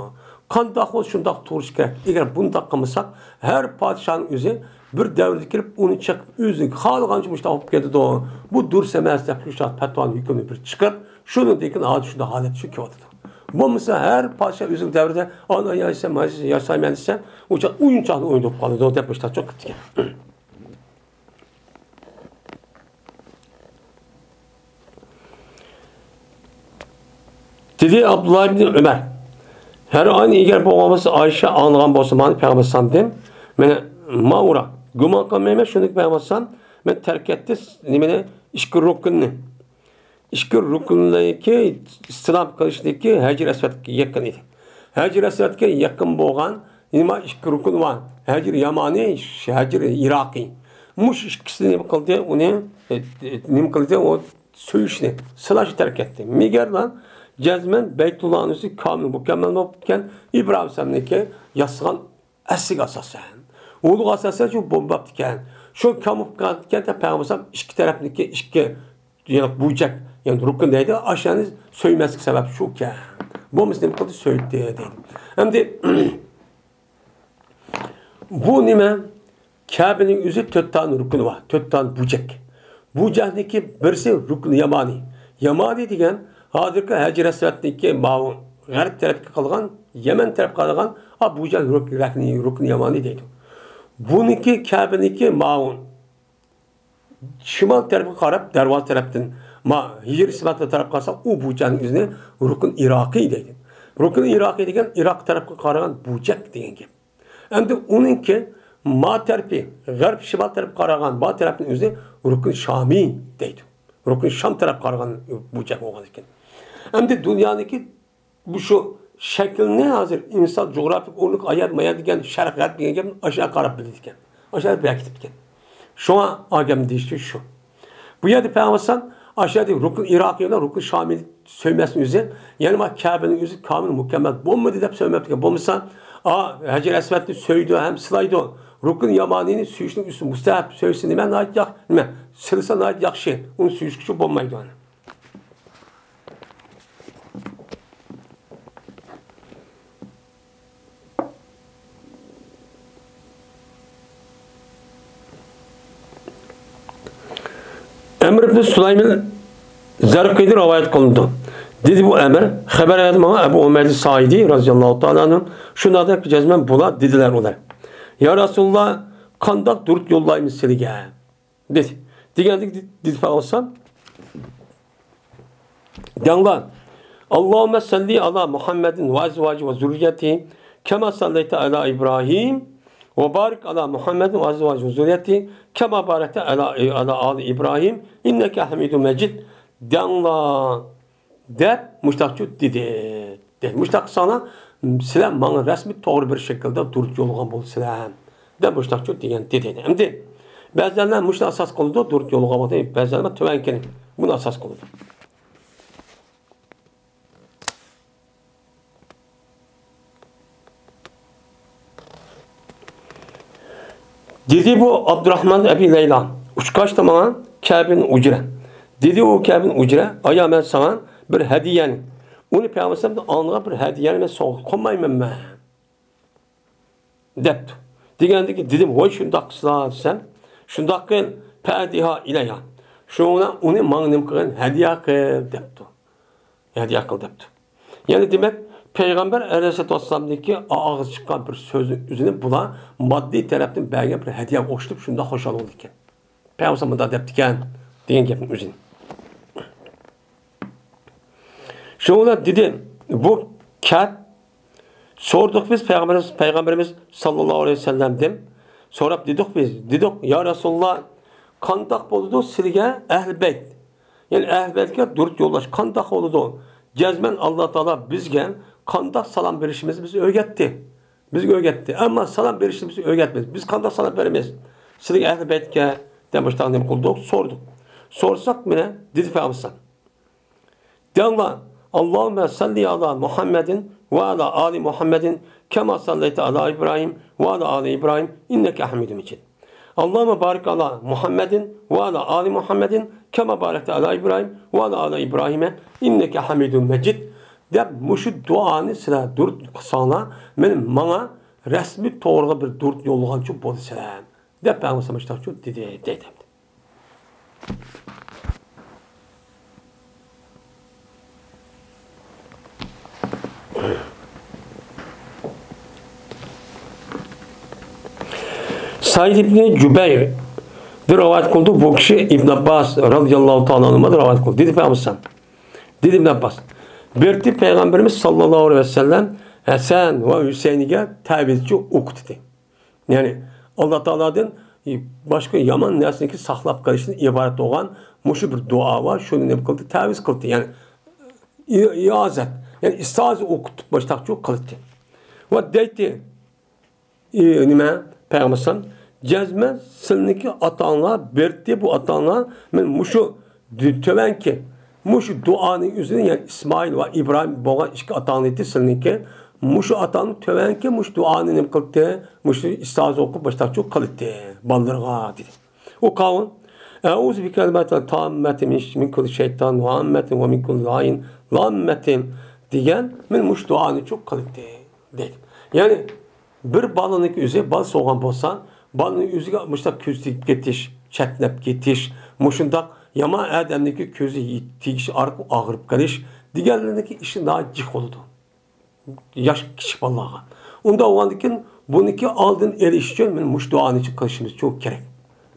قانداق بولسا شۇنداق تۇرۇشى كېرەك. ئەگەر بۇنداق قىلمىساق، ھەر پادىشاھنىڭ ئۆزى بىر دەۋردە كېلىپ ئۇنى چېقىپ ئۆزىنىڭ خالىغانچە مۇشۇنداق بولۇپ كېتىدۇ. بۇ دۇرۇس ئەمەس دەپ شۇنداق پەتىۋانى ھۆكۈمنى بىر چىقىرىپ، شۇنىڭدىن كېيىن ھازىر شۇنداق ھالەت شۇ كېلىۋاتىدۇ. بولمىسا ھەر پادىشاھ ئۆزىنىڭ دەۋرىدە ئانا ياشا-، ياشايمەن دېسە، ئۇ چاغ ئويۇنچۇقنى ئوينىتىپ قالىدۇ دەپ مۇشۇنداق چىقىپتىكەن. دېدى ئابدۇللا ئىبنى ئۆمەر، ھەر ئاينى ئېگەر بولغان بولسا، ئائىشە ئاڭلىغان بولسا، مانا پەيغەمبەر ئەلەيھىسسالامدىن، مانا، ماۋرا، گۇمان قىلمايمەن، شۇنىڭدىن پەيغەمبەر ئەلەيھىسسالام، مەن تەرك ئەتتى، نېمىنى، ئىككى رۇكۇننى. ئىككى رۇكۇننىڭكى ئىستىلام قىلىشنىڭكى ھەجىر ئەسۋەدكە يېقىن ئىدى. ھەجىر ئەسۋەدكە يېقىن بولغان نېمە ئىككى رۇكۇن بار؟ ھەجىر يامانى، ھەجىر ئىراقىي. مۇشۇ ئىككىسى نېمە قىلدى؟ ئۇنى، ئە، نېمە قىلدى؟ ئۇ سۆيۈشنى، سىلاشنى تەرك ئەتتى. مىگەرلا جەزمەن بەيتۇللانىڭ ئۆزى كامىل، مۇكەممەل بولۇپ كەتكەن ئىبراھىم ئەلەيھىسسالامنىڭكى ياسىغان ئەسلىگە ئاساسەن، ئۇلۇغا ئاساسەن شۇ بومباپتىكەن. شۇ كامۇپ قالغانتىكەن، پەيغەمبەر ئىككى تەرەپنىكى ئىككى، يەنى بۇجەك، يەنى رۇكۇن دەيدۇ، ئاشۇنى سۆيمەسلىك سەۋەب شۇكەن. بولمىسا نېمە قىلدى؟ سۆيدى دەيدۇ. ئەمدى بۇ نېمە؟ كەبىنىڭ ئۆزى تۆت دانە رۇكۇنى بار، تۆت دانە بۇجەك. بۇجەكنىڭكى بىرسى رۇكۇن يامانى. يامانى دېگەن ھازىرقى ھەجىر ئەسۋەدنىڭكى ماۋۇ غەرب تەرەپكە قالغان، يەمەن تەرەپكە قالغان، ئا، بۇجا رۇك-، رەكنى، رۇكنى يامانى دەيدۇ. بۇنىڭكى، كەبىنىڭكى ماۋۇ شىمال تەرەپكە قاراپ، دەرۋازا تەرەپتىن، ما، ھىجرىي ئىسمەتلەر تەرەپكە قارىسا، ئۇ بۇجانىڭ ئۆزىنى رۇكن ئىراقىي دەيدۇ. رۇكن ئىراقىي دېگەن ئىراق تەرەپكە قارىغان بۇجەك دېگەن گەپ. ئەمدى ئۇنىڭكى ما تەرىپى، غەرب شىمال تەرەپكە قارىغان ما تەرەپنىڭ ئۆزى رۇكن شامىي دەيدۇ. رۇكن شام تەرەپكە قارىغان بۇجەك بولغان ئىكەن. ئەمدى دۇنيانىڭكى بۇ شۇ شەكىلنى ھازىر ئىنسان جۇغراپىك ئورنىغا ئايار مايار دېگەن شەرق غەرب دېگەن گەپنى ئاشۇ قاراپ بىلىدىكەن. ئاشۇ بەكىتىپتىكەن. شۇڭا ئا گەپنى دېيىشى شۇ. بۇ يەردە پەيغەمبەر ئاشۇ يەردە رۇكن ئىراقىي بىلەن رۇكن شامىي سۆيمەسنىڭ ئۆزى، يەنى ما كەبىنىڭ ئۆزى كامىل مۇكەممەل بولمىدى دەپ سۆيمەپتىكەن. بولمىسا، ئا، ھەجەر ئەسۋەدنى سۆيىدۇ ھەم سىلايدۇ. رۇكن يامانىنى سۆيۈشنىڭ ئۈستى مۇستەھەب، سۆيسە نېمە ناھايىتى ياخ-، نېمە، سىلىسا ناھايىتى ياخشى. ئۇنى سۆيۈشكە شۇ بولمايدۇ ئەنە. ئەمر ئىبن سۇلايمىن زەرقىدىن رىۋايەت قىلىنىدۇ. دېدى بۇ ئەمر، خەۋەر بەردى ماڭا ئەبۇ ئۇمەيدە سائىدى رەزىياللاھۇ تائالا ئەنھۇ، شۇنداق دەپ جەزمەن بۇلار دېدىلەر ئۇلار. يا رەسۇلاللا، قانداق دۇرۇت يوللايمىز سىلىگە؟ دېدى. دېگەندىكى دېدى پەيغەمبەر دەڭلار. اللهم صل على محمد وأزواجه وذريته كما صليت على إبراهيم وبارك على محمد وأزواجه وذريته كما باركت على، على آل إبراهيم إنك حميد مجيد دەڭلار دەپ مۇشتاقچۇ دېدى. دەپ مۇشتاق قىلساڭلار، سىلەر ماڭا رەسمىي توغرا بىر شەكىلدە دۇرۇت يوللىغان بولىسىلەر دەپ مۇشتاقچۇ دېگەن دېدى. ئەمدى بەزىلەر مۇشۇنى ئاساس قىلىدۇ، دۇرۇت يوللىغان ۋاقتىدا بەزىلەر تۆۋەنكىنى بۇنى ئاساس قىلىدۇ. دېدى بۇ ئابدۇراخمان ئەبى لەيلا، ئۇچقاچتا ماڭا كەبىن ئۇجرە. دېدى ئۇ كەبىن ئۇجرە، ئايا مەن ساڭا بىر ھەدىيەنى، ئۇنى پەيغەمبەر ئالدىغا بىر ھەدىيەنى مەن سوۋغا قىلمايمەن مەن. دەپتۇ. دېگەندىكى دېدىم، ۋاي شۇنداق قىلسىلا دېسەم، شۇنداق قىل، فەئەھدىھا ئىلەيھا. شۇنىڭ بىلەن ئۇنى ماڭا نېمە قىلغىن، ھەدىيە قىل دەپتۇ. ھەدىيە قىل دەپتۇ. يەنى دېمەك، پەيغەمبەر ئەلەيھىسسالاتۇ ۋەسسالامدىكى ئاغزى چىققان بىر سۆزنىڭ ئۆزىنى بۇلار ماددىي تەرەپتىن بەرگەن بىر ھەدىيەگە ئوخشىتىپ شۇنداق خۇشال بولىدىكەن. پەيغەمبەر مۇنداق دەپتىكەن دېگەن گەپنىڭ ئۆزىنى. شۇڭا دېدى، بۇ كەپ سورىدۇق بىز پەيغەمبىرىمىز، پەيغەمبىرىمىز ساللاللاھۇ ئەلەيھى ۋەسەللەمدىن سوراپ دېدۇق بىز، دېدۇق، يا رەسۇلاللا، قانداق بولىدۇ سىلىگە ئەھلى بەيت؟ يەنى ئەھلى بەيتكە دۇرۇت يوللاش قانداق بولىدۇ؟ جەزمەن ئاللا تائالا بىزگە قانداق سالام بېرىشىمىزنى بىز ئۆگەتتى. بىزگە ئۆگەتتى. ئەمما سالام بېرىشنى بىز ئۆگەتمىدى. بىز قانداق سالام بېرىمىز؟ سىلىگە ئەھلى بەيتكە دەپ مۇشۇنداق نېمە قىلدۇق؟ سورىدۇق. سورىساق مانا دېدى پەيغەمبەر. دەڭلار، اللهم صل على محمد وعلى آل محمد كما صليت على إبراهيم وعلى آل إبراهيم إنك حميد مجيد. اللهم بارك على محمد وعلى آل محمد كما باركت على إبراهيم وعلى آل إبراهيم إنك حميد مجيد دەپ مۇشۇ دۇئانى سىلەر دۇرۇت قىلساڭلار، مېنى ماڭا رەسمىي توغرىغا بىر دۇرۇت يوللىغانچۇ بولىسىلەر دەپ پەيغەمبەر ئاشۇنداق دېدى، دەيدۇ. سەئىد ئىبنى جۇبەير رىۋايەت قىلدى. بۇ كىشى ئىبن ئابباس رازىياللاھۇ تائالا ئەنھۇمدىن رىۋايەت قىلدى. دېدى پەيغەمبەر، دېدى ئىبن ئابباس، بىر پەيغەمبىرىمىز ساللاللاھۇ ئەلەيھى ۋەسەللەم ھەسەن ۋە ھۈسەينگە تەۋىزچۇ ئوقۇتتى. يەنى، ئاللا تائالادىن باشقا يامان نەرسىنى ساقلاپ قېلىشتىن ئىبارەت بولغان مۇشۇ بىر دۇئا بار، شۇنى نېمە قىلدى؟ تەۋىز قىلدى. يەنى، ئى-، ئىئازەت، يەنى ئىستىئازە ئوقۇتۇپ مۇشۇنداقچۇ قىلدى. ۋە دەيتتى، ئى، نېمە؟ پەيغەمبەر ئەلەيھىسسالام، جەزمەن سىلىنىڭكى ئاتاڭلار بېرىتتى، بۇ ئاتاڭلار، مەن مۇشۇ دۇ-، تۆۋەنكى، مۇشۇ دۇئانىڭ ئۆزىنى، يەنى ئىسمائىل ۋە ئىبراھىم بولغان ئىككى ئاتاڭنى ئېيتتى سىلىنىڭكى، مۇشۇ ئاتاڭنى تۆۋەنكى مۇشۇ دۇئانى نېمە قىلدى؟ مۇشۇ ئىستىئازە ئوقۇپ مۇشۇنداقچۇ قىلدى بالىلىرىغا، دېدى. ئۇ قاۋۇل، أعوذ بكلمات الله التامة من، من كل شيطان وهمة ومن كل عين لامة دېگەن، مەن مۇشۇ دۇئانىچۇ قىلدى، دەيدۇ. يەنى، بىر بالىنىڭكى ئۆزى، بالىسى بولغان بولسا، بالىنىڭ ئۆزىگە مۇشۇنداق كۆزى تېگىپ كېتىش، چەتنەپ كېتىش، مۇشۇنداق يامان ئادەمنىڭكى كۆزى تېگىش ئارقىلىق ئاغرىپ قېلىش دېگەنلىرىنىڭكى ئىشى ناھايىتى جىق بولىدۇ. ياش كىچىك بالىلارغا. ئۇنداق بولغاندىكىن بۇنىڭكى ئالدىنى ئېلىش ئۈچۈن مانا مۇشۇ دۇئانى قىلىشىمىز چوڭ كېرەك.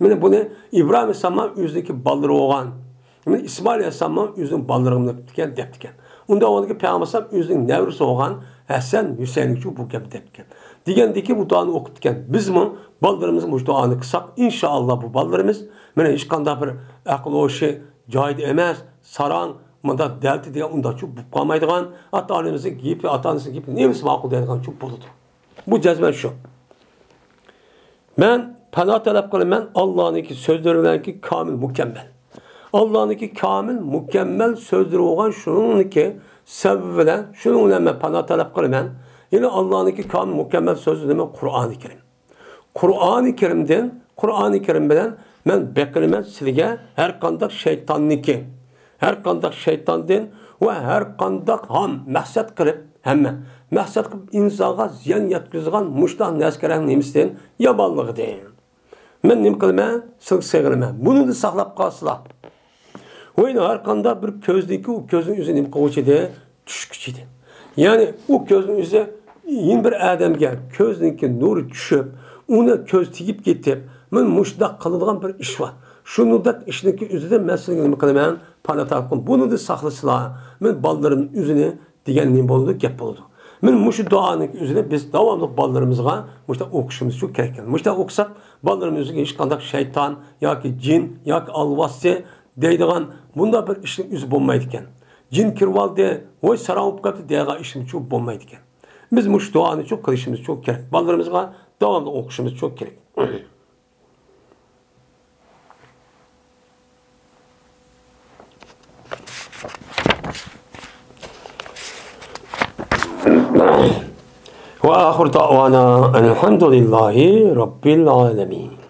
مانا بۇنى ئىبراھىم ئەلەيھىسسالام ئۆزىنىڭكى بالىلىرى بولغان، مانا ئىسمائىل ئەلەيھىسسالام ئۆزىنىڭ بالىلىرىغا قىپتىكەن، دەپتىكەن. ئۇنداق بولغاندىكىن پەيغەمبەر ئەلەيھىسسالام ئۆزىنىڭ نەۋرىسى بولغان ھەسەن، ھۈسەيىنگىچۇ بۇ گەپنى دەپتىكەن. دېگەندىكى بۇ دۇئانى ئوقۇپتىكەن. بىزمۇ بالىلىرىمىزغا مۇشۇ دۇئانى قىلساق، ئىنشائاللا بۇ بالىلىرىمىز مانا ھېچقانداق بىر ئەقىل ھوشى جايىدا ئەمەس، ساراڭ، مۇنداق دەلتە دېگەن ئۇنداقچۇ بولۇپ قالمايدىغان، ئاتا-ئانىمىزنىڭ گېپى، ئاتا-ئانىسىنىڭ گېپى نېمىسى ماقۇل دەيدىغانچۇ بولىدۇ. بۇ جەزمەن شۇ. مەن پانا تەلەپ قىلىمەن ئاللانىڭكى سۆزلىرى بىلەنكى كامىل مۇكەممەل. ئاللانىڭكى كامىل مۇكەممەل سۆزلىرى بولغان شۇنىڭكى سەۋەبى بىلەن، شۇنىڭ بىلەن مەن پانا تەلەپ قىلىمەن. يەنى ئاللانىڭكى كامىل مۇكەممەل سۆزلىرى نېمە؟ قۇرئانى كەرىم. قۇرئانى كەرىمدىن، قۇرئانى كەرىم بىلەن مەن بېقىنىمەن سىلىگە ھەر قانداق شەيتاننىكى، ھەر قانداق شەيتاندىن ۋە ھەر قانداق ھام مەقسەت قىلىپ، ھەممە مەقسەت قىلىپ ئىنسانغا زىيان يەتكۈزىدىغان مۇشۇنداق نەسكەرەڭ نېمىسىدىن، يامانلىقىدىن. مەن نېمە قىلىمەن؟ سىلىگە سېغىنىمەن. بۇنىڭدىن ساقلاپ قالسىلا. ۋە يەنە ھەر قانداق بىر كۆزنىڭكى، ئۇ كۆزنىڭ ئۆزى نېمە قىلغۇچى ئىدى؟ چۈشكۈچى ئىدى. يەنى ئۇ كۆزنىڭ ئۆزى يەنە بىر ئادەمگە كۆزنىڭكى نۇرى چۈشۈپ، ئۇنى كۆز تېگىپ كېتىپ، مانا مۇشۇنداق قىلىدىغان بىر ئىش بار. شۇنىڭدەك ئىشنىڭكى ئۆزىدە مەن سىلىگە نېمە قىلىمەن؟ پانا تەلەپ قىلىمەن. بۇنىڭدىن ساقلىسىلا. مانا بالىلىرىمنىڭ ئۆزىنى دېگەن نېمە بولىدۇ؟ گەپ بولىدۇ. مانا مۇشۇ دۇئانىڭ ئۆزىنى بىز داۋاملىق بالىلىرىمىزغا مۇشۇنداق ئوقۇشىمىز ئۈچۈن كېرەك. مۇشۇنداق ئوقۇساق، بالىلىرىمىز ئۆزىگە ھېچقانداق شەيتان ياكى جىن ياكى ئالۋاستى دەيدىغان بۇنداق بىر ئىشنىڭ ئۆزى بولمايدىكەن. جىن كىرىۋالدى، ۋاي، ساراڭ بولۇپ قاپتۇ دەيدىغان ئىشنىڭ ئۈچۈن بولمايدىكەن. بىز مۇشۇ دۇئانى ئۈچۈن قىلىشىمىز ئۈچۈن كېرەك. بالىلىرىمىزغا داۋاملىق ئوقۇشىمىز ئۈچۈن كېرەك. وآخر دعوانا أن الحمد لله رب العالمين.